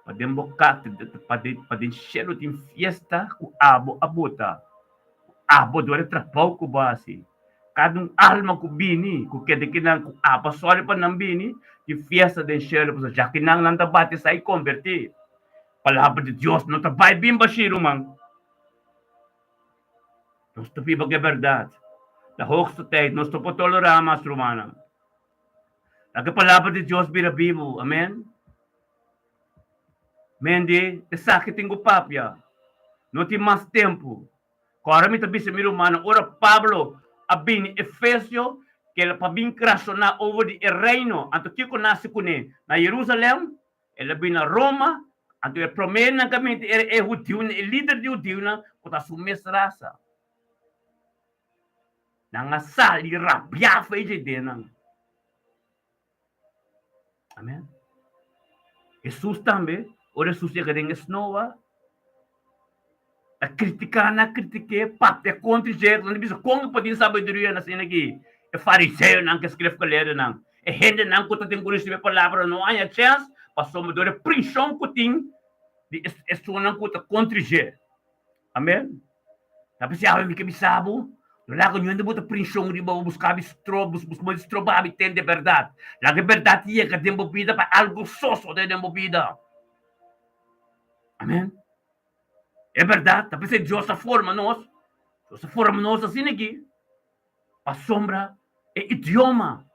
pa den bo kas, pa den shelu tin fiesta ku abo a bota. Abo dor e trabou ku bo hasi. Kada un alma ku bini, ku keda kinan ku abo sòri pa nan bini, tin fiesta den shelu, pasobra djakinan nan ta batisá i kombertí. Palabra di Dios no ta bai bin bashí, ruman. Nos ta biba ku e bèrdat. Ta hoogste tijd, nos no por tolerá mas, rumannan. Laga e palabra di Dios bira bibu. Amen. Mendi, esaki tin ku papia. No tin mas tempu. Kòrda mi ta bisa mi rumannan, ora Pablo a bini Efesio, kel pa bin krasoná over di e reino, anto kiko nase kuné? Na Jerusalèm, el a bini na Roma, anto e proménan ku a binti era e hudiunan, e lider di hudiunan ku ta su mes rasa. Nan a sali rabiá for e djedenan. Amen. Hesus tambe, ora Hesus yega den e snoa, a kritiká nan a kritik'é, papia kontra dje, nan a bisa kon e por tin sabiduria na asina aki? E fariseonan ku e skrifgeleerdenan, e hendenan ku ta tin ku risibí e palabra no haña chèns, pasobra dor e prishon ku tin di esunnan ku ta kontra dje. Amen. Ta p'esei awe mi ke bisa bo, no laga niun hende bota prenshon riba bo, buska bi stro, bus bus moda stroba bi tende bèrdat. Laga e bèrdat yega den bo bida pa algu sosode den bo bida. Amen. E bèrdat, ta p'esei Dios a forma nos, Dios a forma nos asina aki, pasobra e idioma.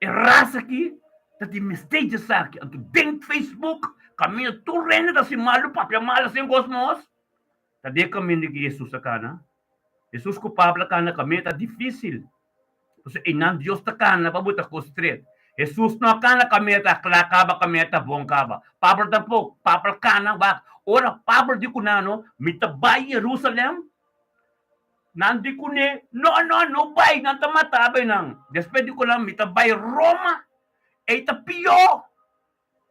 E rasa aki ta di mester djesaki. Anto den Facebook kaminda tur hende ta hasi malu, papia malu asin kos mos. Ta den kaminda ki Jesus a kana. Jesus ku Pablo a kana kaminda ta difisil. Pasobra einan Dios ta kana pa bo ta kos stret. Jesus no a kana kaminda ta kla kaba, kaminda ta bon kaba. Pablo tampoko. Pablo a kana wak. Ora Pablo di ku nan no, mi ta bai Jerusalem. Nan di kuné, No, no, no bai, nan ta mata bo einan. Despues di ku nan, Mi ta bai Roma, ei ta pió.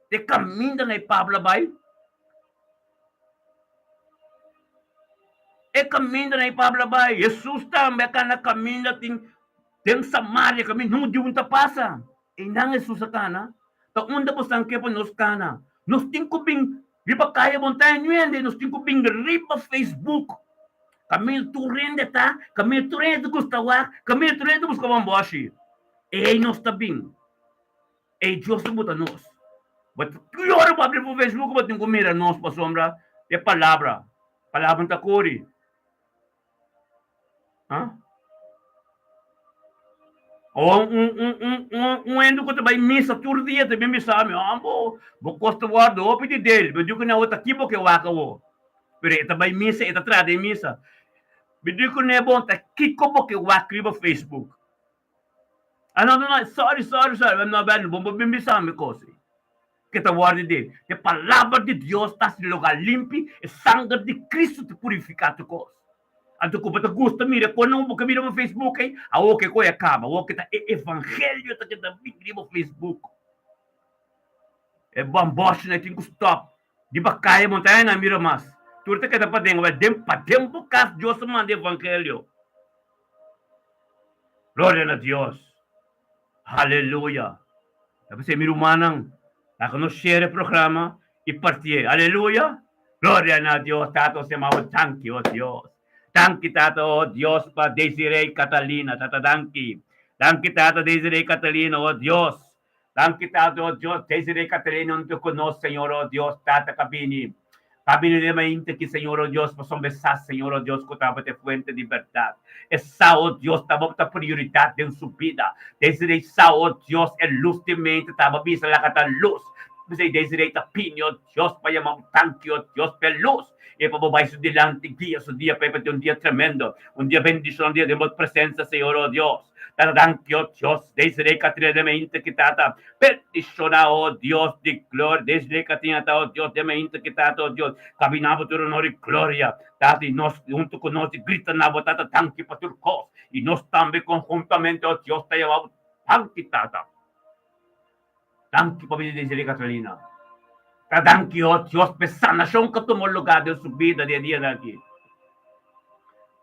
E kaminda na e Pablo a bai. E kaminda na e Pablo a bai. Hesus tambe a kana kaminda tin den Samaria, kaminda nungu di un ta pasa. Einan Hesus a kana. Ta unda bosan ke pa nos kana? Nos tin ku bin Riba Kaya Montaña Nuende nos tin ku bin riba Facebook. Kaminda tur hende ta, kaminda tur hende ta gusta wak, kaminda tur hende ta buska bamboshi. Ei nos ta bin. Ei Dios ta buta nos. Bo ta tur ora bo abri bo Facebook bo tin ku mira nos pasobra e palabra, palabra no ta kori. Ha? O un, un, un, un, un hende ku ta bai misa tur dia ta bin bisa mi, oh, bo, bo kos ta wòrdu hopi di del. Mi di ku ne, ta ki bo ke wak awo? Pero e ta bai misa, e ta traha den misa. Mi di ku ne, bon, ta kiko bo ke wak riba Facebook? Ah, no, no, no, sorry, sorry, sorry. No, bel, bo bo bin bisa mi kos. Ke ta wòrdu di E palabra di Dios ta hasi lugar limpi, e sanger di Cristo ta purifiká tur kos. Anto ku bo ta gusta mira kon nan bo ke mira bo Facebook ei, awor ke koe a kaba, awor ke ta e evangelio ta keda bin riba Facebook. E bòmbòshi nan tin ku stòp. Riba kaya montaña nan mira mas. Tur ta keda paden, awor den paden bo kas Dios a manda evangelio. Gloria na Dios. Aleluya. Ta p'esei mi rumannan, laga nos share e programa i partié. Aleluya. Gloria na Dios. Tata, nos yama bo danki, o Dios. Danki, Tata, o Dios, pa Desiree i Catalina. Tata, danki. Danki, Tata, Desiree i Catalina, o Dios. Danki, Tata, o Dios, Desiree i Catalina huntu ku nos, Señor, o Dios, Tata, ka bini. Pa bini den mainta aki, Señor, o Dios, pasobra e sa, Señor, o Dios, ku tabata e fuente di bèrdat. E sa, o Dios, tabata prioridat den su bida. Desiree sa, o Dios, e lus di mente taba bisa laga ta lus. P'esei Desiree ta pini, o Dios, pa yama bo danki, o Dios, p'e lus. I pa bo bai su dilanti guia su dia, pa e pa tin un dia tremendo, un dia bendishon, un dia den bo presensia, Señor, o Dios. Tata danki, o Dios, Desiree Katrina den mainta ki tata. Bendiciona, oh Dios di gloria, desde que tin ata, oh Dios, den mainta ki tata, oh Dios, cabina bo tur honor y gloria, tata, y nos hunto cu nos grita na bo, tata, danki pa tur cos, y nos tambe conjuntamente, oh Dios, ta yama bo, danki, tata, danki pa bida di Desiree Catalina, ta danki, oh Dios, pa e sanacion cu a tuma lugar den su bida di e dianan aki.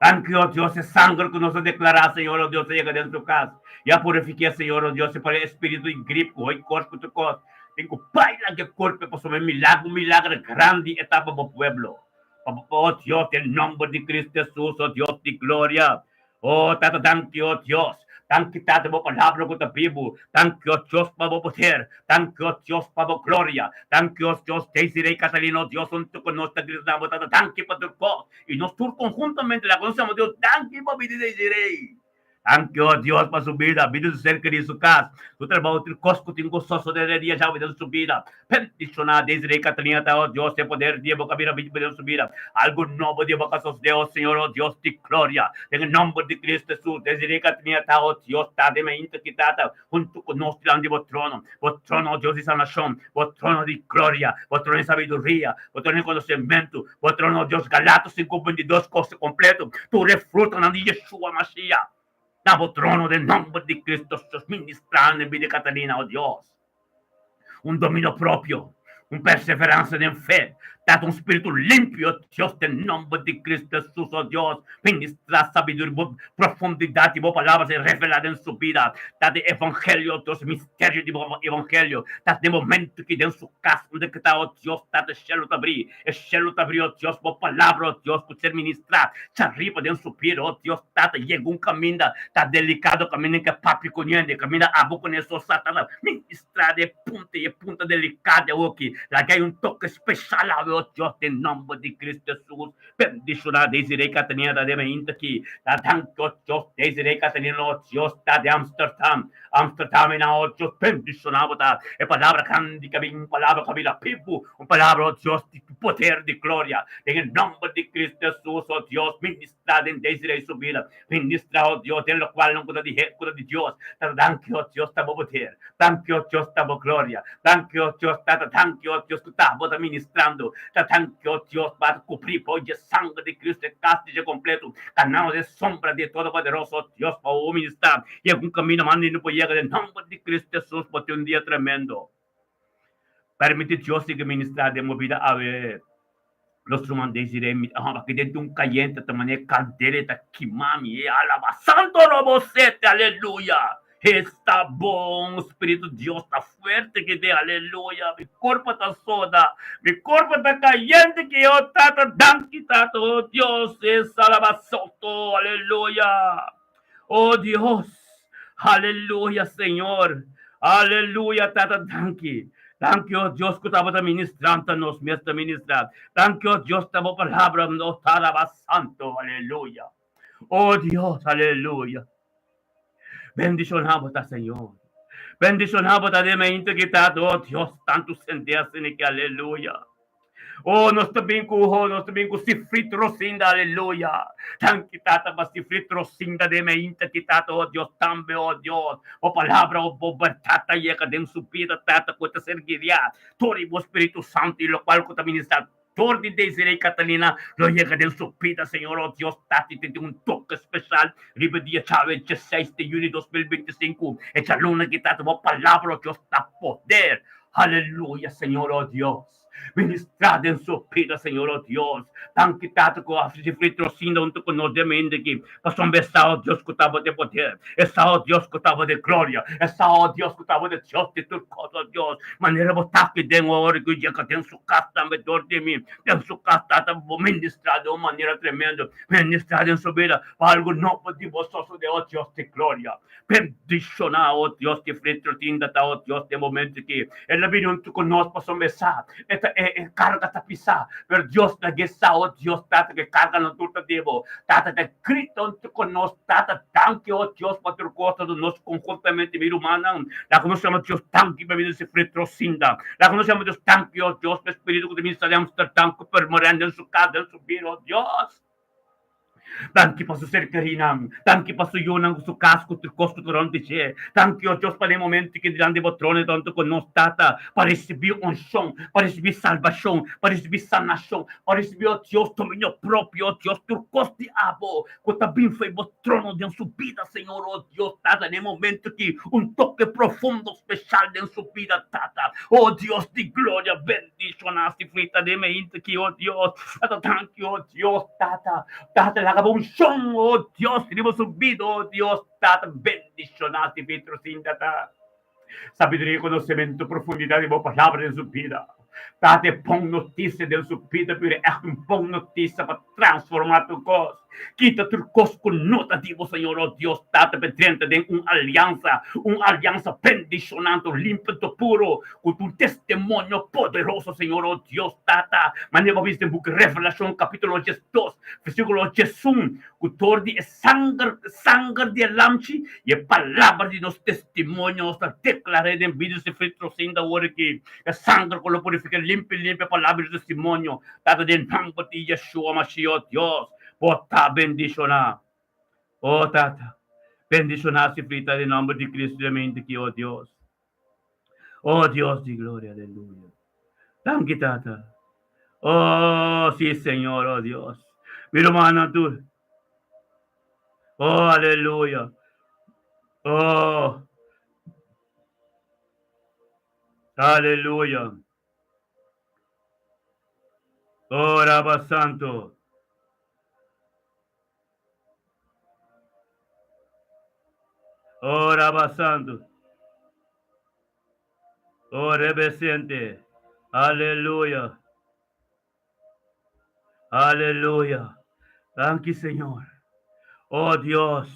Danki, o Dios, e sanger ku nos a deklará, Señor, o Dios, a yega den su kas i a purifiké, Señor, o Dios, i pone e spiritu di grip ku hoi kos ku tur kos tin ku bai laga e kurp, pasobra e milagro, un milagro grandi e ta pa bo pueblo. Pa bo, oh Dios, den nomber di Cristo Jesus, oh Dios di gloria. Oh Tata, danki, oh Dios. Danki, Tata, bo palabra ku ta bibu. Danki, oh Dios, pa bo poder. Danki, oh Dios, pa bo gloria. Danki, oh Dios, Desiree Catalina, oh Dios, huntu ku nos ta grita na bo, Tata, danki pa tur kos. I nos tur konhuntamente laga nos yama Dios, danki pa bida di Desiree. Danki, oh Dios, pa su bida, bida su ser kerí, su kas, su trabou, tur kos ku tin ku sosodé den e dia djawe den su bida. Bendishoná Desiree Catalina ta, oh Dios, e poder di e bo ka bira biba den su bida. Algu nobo di e bo ka sosodé, oh Señor, oh Dios di gloria. Den e nomber di Cristo Hesus, Desiree Catalina ta, oh Dios, ta den mainta ki Tata, huntu ku nos dilanti di bo trono, bo trono, oh Dios di sanashon, bo trono di gloria, bo trono di sabiduria, bo trono di konosementu, bo trono, oh Dios, Galatos 5:22 kos kompleto, tur e frutanan di Yeshua Mashiach na bo trono den nomber di Cristo Hesus ministrando den bida di Catalina, oh Dios. Un dominio propio, un perseveransia den fe, Tata un spiritu limpio, Dios den nomber di Cristo Hesus, oh Dios, ministra sabiduria, bo profundidad di bo palabra ser revela den su bida, Tata e evangelio, Dios, misterio di bo evangelio, Tata den momento ki den su cas unda ki ta, oh Dios, Tata shelu ta bri, e shelu ta bri, oh Dios, bo palabra, oh Dios, cu ser ministra chariba den su bida, oh Dios, Tata yega un caminda ta delicado, caminda ke papia cu niende, caminda abo cu ne so sa, Tata, ministra de punta y e punta delicado awoki, laga hay un toque special awe, oh Dios, den nomber di Cristo Jesus, bendiciona Desiree Catalina ta den mainta aki, ta danki, oh Dios, Desiree Catalina, oh Dios, ta di Amsterdam, Amsterdam ena, oh Dios, bendiciona bo ta, e palabra grandi ka bin, un palabra ka bira bibu, un palabra, oh Dios, di poder, di gloria, den e nomber di Cristo Jesus, oh Dios, ministra den Desiree su bida, Ministra, oh Dios, den locualnan cu ta di cu ta di Dios. Tata, danki, oh Dios, ta bo poder. Danki, oh Dios, ta bo gloria. Danki, oh Dios, Tata, danki, oh Dios, cu ta bo ta ministrando. Ta danki, oh Dios, pa ta cubri bo dje sanger di Cristo e cas di dje completo. Canando den sombra di e Todopoderoso, oh Dios, pa bo ministra. Yega un camino mas lindo por yega den nomber di Cristo Jesus, bo tin un dia tremendo. Permiti Dios sigui ministra den bo bida awe. Nos ruman Desiree mi ta hamba aki den un kayente ta manera kandela e ta kima mi e alaba santo robo sete aleluya esta bon spiritu Dios ta fuerte ki den aleluya mi kurpa ta soda mi kurpa ta kayente ki oh tata danki tata oh Dios es alaba soto aleluya oh Dios Aleluya Señor. Aleluya Tata danki. Danki oh Dios ku tabata ministranta nos mes ta ministra. Danki oh Dios ta bo palabra nos ta alaba santo. Aleluya. Oh Dios, aleluya. Bendiciona bo ta Señor. Bendiciona bo ta den mi integridad oh Dios tantu sende asina ki aleluya. Oh, nos ta bin ku, oh, nos ta bin ku Sifrit Rosinda, aleluya. Danki, Tata, pa Sifrit Rosinda den mainta ki, Tata, oh Dios, tambe, oh Dios, bo palabra, oh, bo bèrdat ta yega den su bida, Tata, ku e ta ser guiá dor di bo Spiritu Santu i lokual ku ta ministrá dor di Desiree Catalina lo yega den su bida, Señor, oh Dios, Tata, i tin un toke spesial riba dia djawe dieseis di yüni 2025, e djaluna ki, Tata, bo palabra, oh Dios, ta poder. Aleluya, Señor, oh Dios. Ministrá den su bida, Señor, oh Dios. Danki, Tata, ku a sufri trosinda huntu ku nos den mente aki. Pasobra e sa, oh Dios, ku ta bo den poder. E sa, oh Dios, ku ta bo den gloria. E sa, oh Dios, ku ta bo den Dios di tur kos, oh Dios. Manera bo ta aki den ora ku yega den su kas tambe dor di mi. Den su kas, Tata, bo ministrá den un manera tremendo. Ministrá den su bida pa algu nobo di bo sosodé, oh Dios di gloria. Bendishoná, o Dios di fritro tinda ta, o Dios, den momento ki el a bini huntu ku nos pasobra e sa e ta e e karga ta pisá, pero Dios ta gesa, o Dios Tata, ku e karga no tur ta di bo. Tata ta grita huntu ku nos, Tata, danki, o Dios, pa tur kos ta duna nos konhuntamente, mi rumannan. Laga nos yama Dios danki pa bini si fritro sinda. Laga nos yama Dios danki, o Dios, pa e spiritu ku ta bini sali Amsterdam ku permorende den su kas, den su bida, o Dios. Danki pa su ser kerinan. Danki pa su yunan ku su kas ku tur kos ku ta rònt di dje. Danki, o Dios, pa den momento ki dilanti bo trono tantu ku nos, Tata, pa risibí unshon, pa risibí salbashon, pa risibí sanashon, pa risibí, o Dios, dominio propio, o Dios, tur kos di abo ku ta bin fo'i bo trono den su bida, Señor, o Dios, Tata, den e momento ki un toke profundo speshal den su bida, Tata, o Dios di gloria, Bendiciona si frita den me inta ki, oh Dios. Tata, danki, oh Dios, Tata. Tata, laga bo unshon, oh Dios, riba su bida, oh Dios, Tata. Bendiciona si fritro sin, Tata. Sabiduria, conocemento, profundidad di bo palabra den su bida. Tata e bon notisia den su bida bira ègt un bon notisia pa transformá tur kos. Kita tur kos ku no ta di bo, Señor, o Dios Tata, pa drenta den un aliansa, un aliansa bendishonando, limpio anto puro, ku ta un testimonio poderoso, Señor, o Dios Tata, manera bo a bisa den buki Revelashon kapítulo 12, versíkulo 11, ku dor di e sanger, sanger di e Lamchi i e palabra di nos testimonio nos ta deklar'é den bida sufrí trosinda awor aki. E sanger ku lo purifiká limpi limpi e palabra di testimonio, Tata den nòmber di Yeshua Mashiach, Dios, bo ta bendishoná. O Tata, bendishoná sufrí ta den nòmber di Cristo den mente aki, o Dios. O Dios di gloria, aleluya. Danki Tata. Oh, sí, Señor, oh Dios. Mi rumannan tur. Oh, aleluya. Oh. Aleluya. Oh, Rabba Santo. Oh, Rabba Santo. Oh, rebesente. Aleluya. Aleluya. Danki, Señor. Oh, Dios.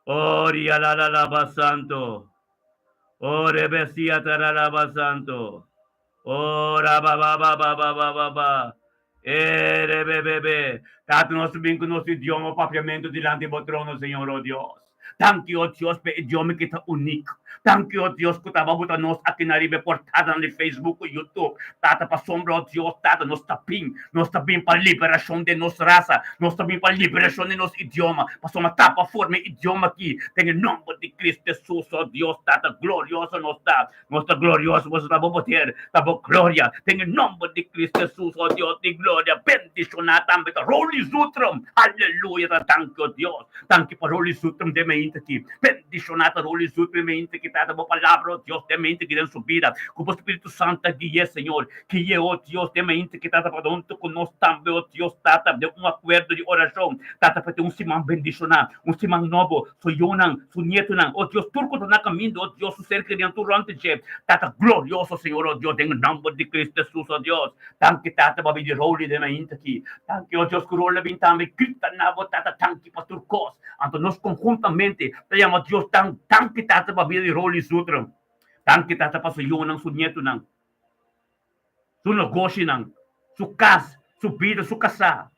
Oh, rialalaba Santo. Oh, rebesia taralaba Santo. Oh, rabababababababa. Erebebebe. Tata nos bin ku nos idioma papiamentu dilanti bo trono, Señor, oh Dios. Danki, oh Dios, pa e idioma ki ta unik. Danki, oh Dios, ku ta buta nos aki na riba e portadanan di Facebook ku YouTube. Tata, pasobra, oh Dios, Tata, nos ta bin. Nos ta bin pa liberashon den nos rasa. Nos ta bin pa liberashon den nos idioma. Pasobra ta pa forma e idioma aki den e nòmber di Cristo Jesus, oh Dios, Tata glorioso nos ta. Nos ta glorioso pasobra ta bo poder, ta bo gloria. Den e nomber di Cristo Jesus, oh Dios di gloria, bendiciona tambe ta Rolly Zutrum. Aleluya, ta danki, oh Dios. Danki pa Rolly Zutrum den mente aki. Bendiciona ta Rolly Zutrum den mente aki. Tata, bo palabra, oh Dios, den mente aki den su bida. Cu bo Spiritu Santo ta gui'e, Señor. Gui'e, oh Dios, den mente aki, Tata, pa hunto cu nos tambe, oh Dios, Tata, den un acuerdo di oracion. Tata, pa tin un siman bendiciona, un siman nobo. Su yunan, su nietonan, oh Dios, tur ku ta na kaminda, oh Dios, su ser kerinan tur rònt di dje. Tata glorioso, Señor, oh Dios, den e nòmber di Cristo Jesus, oh Dios. Danki, Tata, pa bini Rolly den mainta aki. Danki, oh Dios, ku Rolly a bin tambe grita na bo, Tata, danki pa tur kos. Anto nos konhuntamente ta yama Dios dan danki, Tata, pa bida di Rolly Zutren. Danki, Tata, pa su yunan, su nietonan, su negoshinan, su kas, su bida, su kasá.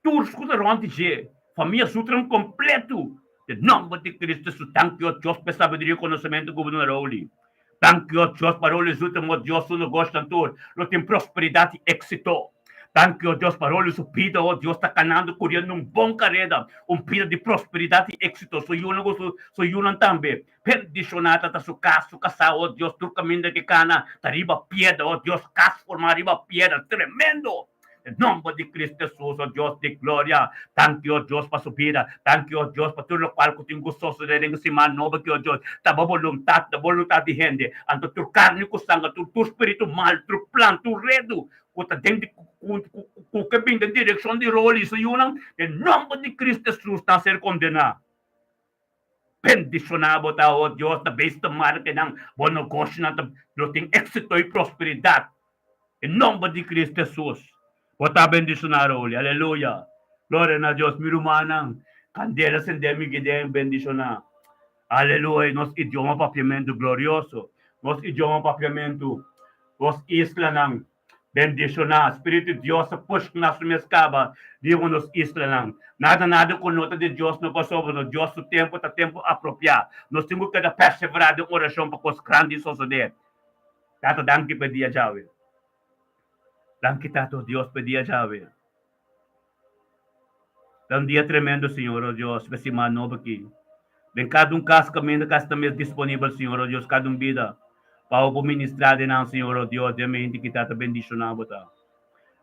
Tur ku ta rònt di dje, famia Zutren kompletu, den nòmber di Cristo Hesus. Danki o Dios pa e sabiduria i konosementu ku bo duna Rolly. Danki o Dios pa Rolly Zutren, o Dios, su negoshnan tur lo tin prosperidat i éksito. Danki o Dios pa Rolly su bida, o Dios, ta kanando kuriendo un bon kareda, un bida di prosperidat i éksito. Su yunan ku su yunan tambe. Bendishoná ta ta su kas, su kasá, o Dios, tur kaminda ke kana ta riba piedra, o Dios, kas formá riba piedra, tremendo! Den nomber di Cristo Jesus, o Dios di gloria, danki, o Dios, pa su bida, danki, o Dios, pa tur lokual ku tin ku sosodé den e siman nobo aki, o Dios, ta bo boluntat, ta boluntat di hende, anto tur karni ku sanger, tur tur spiritu mal, tur plan, tur redu ku ta den di ku ke bin den direkshon di rol i su yunan, den nomber di Cristo Jesus nan ser kondená. Bendishoná bo ta, o Dios, ta bes ta markenan bo negoshonan ta lo tin éksito i prosperidat. En nomber di Cristo Jesus, bo ta bendishoná, Rolly. Aleluya! Gloria na Dios. Mi rumannan, kandela sendé mi giden bendishoná. Aleluya! Nos idioma papiamentu glorioso. Nos idioma papiamentu, nos islanan. Bendishoná, Spiritu di Dios ta push na su mes kaba riba nos islanan. Nada nada ku no ta di Dios no pasobra nos Dios su tempu ta tempu apropiá. Nos tin ku keda perseverá den orashon pa kos grandi sosodé. Tata danki pa e dia djawe. Danki Tata o Dios pa e dia djawe. Ta un dia tremendo Señor o Dios pa e siman nobo aki. Den kada un kas kaminda kas ta mes disponibel Señor o Dios kada un bida pa bo por ministra den nan Señor o Dios den mente ki Tata bendiciona bo ta.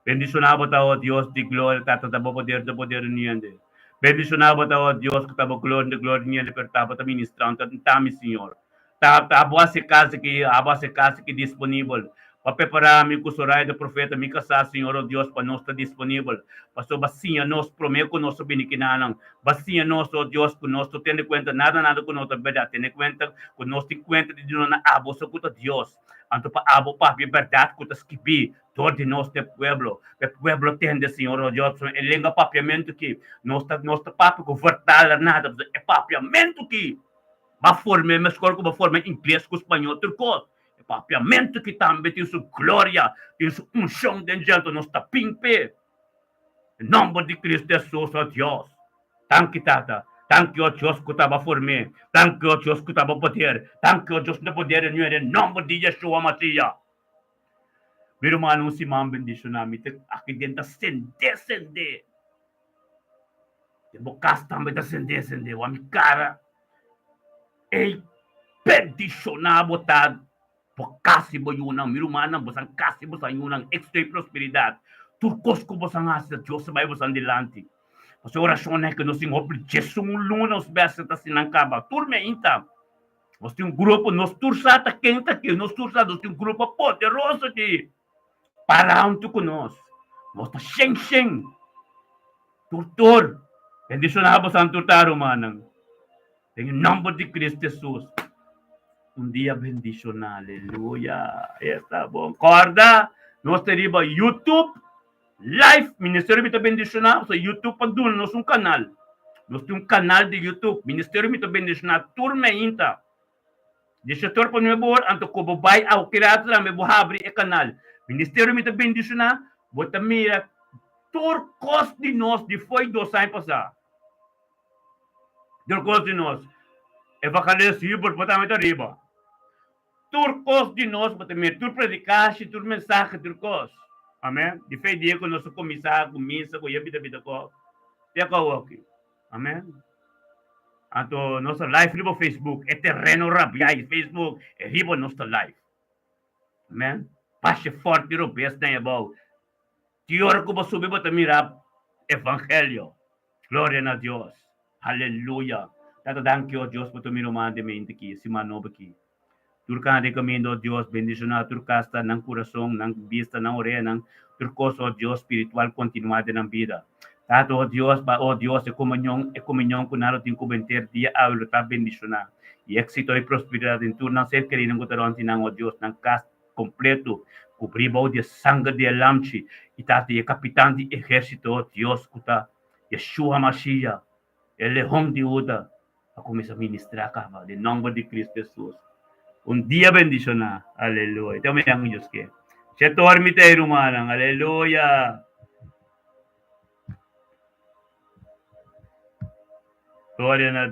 Bendiciona bo ta o Dios di gloria Tata ta bo poder ta poder niende. Bendiciona bo ta o Dios ku ta bo gloria ta gloria niende pero ta bo ta ministrando ta mi Señor. Ta ta bo hasi kas aki abo hasi kas aki disponibel. Pa prepará mi ku Soraya profeta, mi kasá, Señor o Dios, pa nos ta disponibel. Pasobra Bo siña nos promé ku nos a bini kinanan. Bo siña nos, o Dios, ku nos no tene kuenta nada nada ku no ta bèrdat. Tene kuenta ku nos tin kuenta di duna na abo so ku ta Dios. Anto pa abo papia bèrdat ku ta skibí dor di nos n'e pueblo. Pa e pueblo tende, Señor o Dios, pasobra e lenga papiamentu ki nos ta nos ta papia ku vertala nada, pasobra e papiamentu ki Bo a form'é meskor ku bo a forma ingles ku spañó tur kos. E papiamentu ki tambe tin su gloria, tin su unshon den dje, anto nos ta bin p'e. Den nomber di Cristo Hesus, o Dios. Danki, Tata. Danki, o Dios, ku ta bo form'é. Danki, o Dios, ku ta bo poder. Danki, o Dios, ku ta poder den den nomber di Yeshua Masiya. Mi rumannan, un siman bendishoná. Mi ta aki den ta sendé, sendé. Den bo kas tambe ta sendé, sendé. Wak mi kara. Ey bendishoná bo ta bo kas i bo yunan. Mi rumannan, bosan kas i bosan yunan, éksito i prosperidat. Tur kos ku bosan hasi ta Dios ta bai bosan dilanti. Pasobra orashonnan ku nos tin hopi djesun luna nos bèster ta sinan kaba. Tur mi ainda. Nos tin un grupo, nos tur sa ta ken ta ken, nos tur sa nos tin un grupo poderoso aki. Para huntu ku nos. Nos ta shen shen. Tur tur. Bendishoná bosan tur ta, rumannan. Den e nòmber di Cristo Hesus. Un dia bendishoná. Aleluya. Esta bon. Kòrda, nos ta riba YouTube Live. Ministerio Mi Ta Bendishoná. Pasobra YouTube a duna nos un kanal. Nos tin un kanal di YouTube. Ministerio Mi Ta Bendishoná tur meinta. Di setor pa nuebe or, anto ku bo bai awe ki rato tambe bo habri e kanal. Ministerio Mi Ta Bendishoná. Bo ta mira tur kos di nos di fo'i dos aña pasá. Tur kos di nos. Evangelist Hubert bo tambe ta riba. Tur kos di nos bo ta mira, tur predikashi, tur mensahe, tur kos. Amen. Di fe dia ku nos a kuminsá ku misa ku ya bida bida kos, te ku awoki. Amen. Anto nos ta live riba Facebook, e tereno rabiá i Facebook, e riba nos ta live. Amen. Pasha forte robes den e bou. Ki ora ku bo subi bo ta mira evangelio. Gloria na Dios. Haleluya. Tata danki o Dios pa tur mi ruman den mente aki, siman nobo aki. Tur kana den kaminda o Dios, bendishona tur kasta, nan kurason, nan bista, nan oreanan, tur kos o Dios spiritual kontinua den nan bida. Tata o Dios, pa o Dios e komunion, e komunion ku nan lo tin ku benter dia awe lo ta bendishona. I éksito i prosperidat den tur nan ser kerinan ku ta rònt di nan o Dios, nan kas kompleto, kubrí bou di e sanger di e Lamchi i Tata i e kapitan di ehérsito o Dios ku ta Yeshua Mashiach, e Leon di Huda, a kuminsá ministrá kaba den nòmber di Kristu Hesus. Un dia bendishoná. Aleluya. Te mañan ku Dios ke. Che tormi te, rumannan. Aleluya. Gloria na.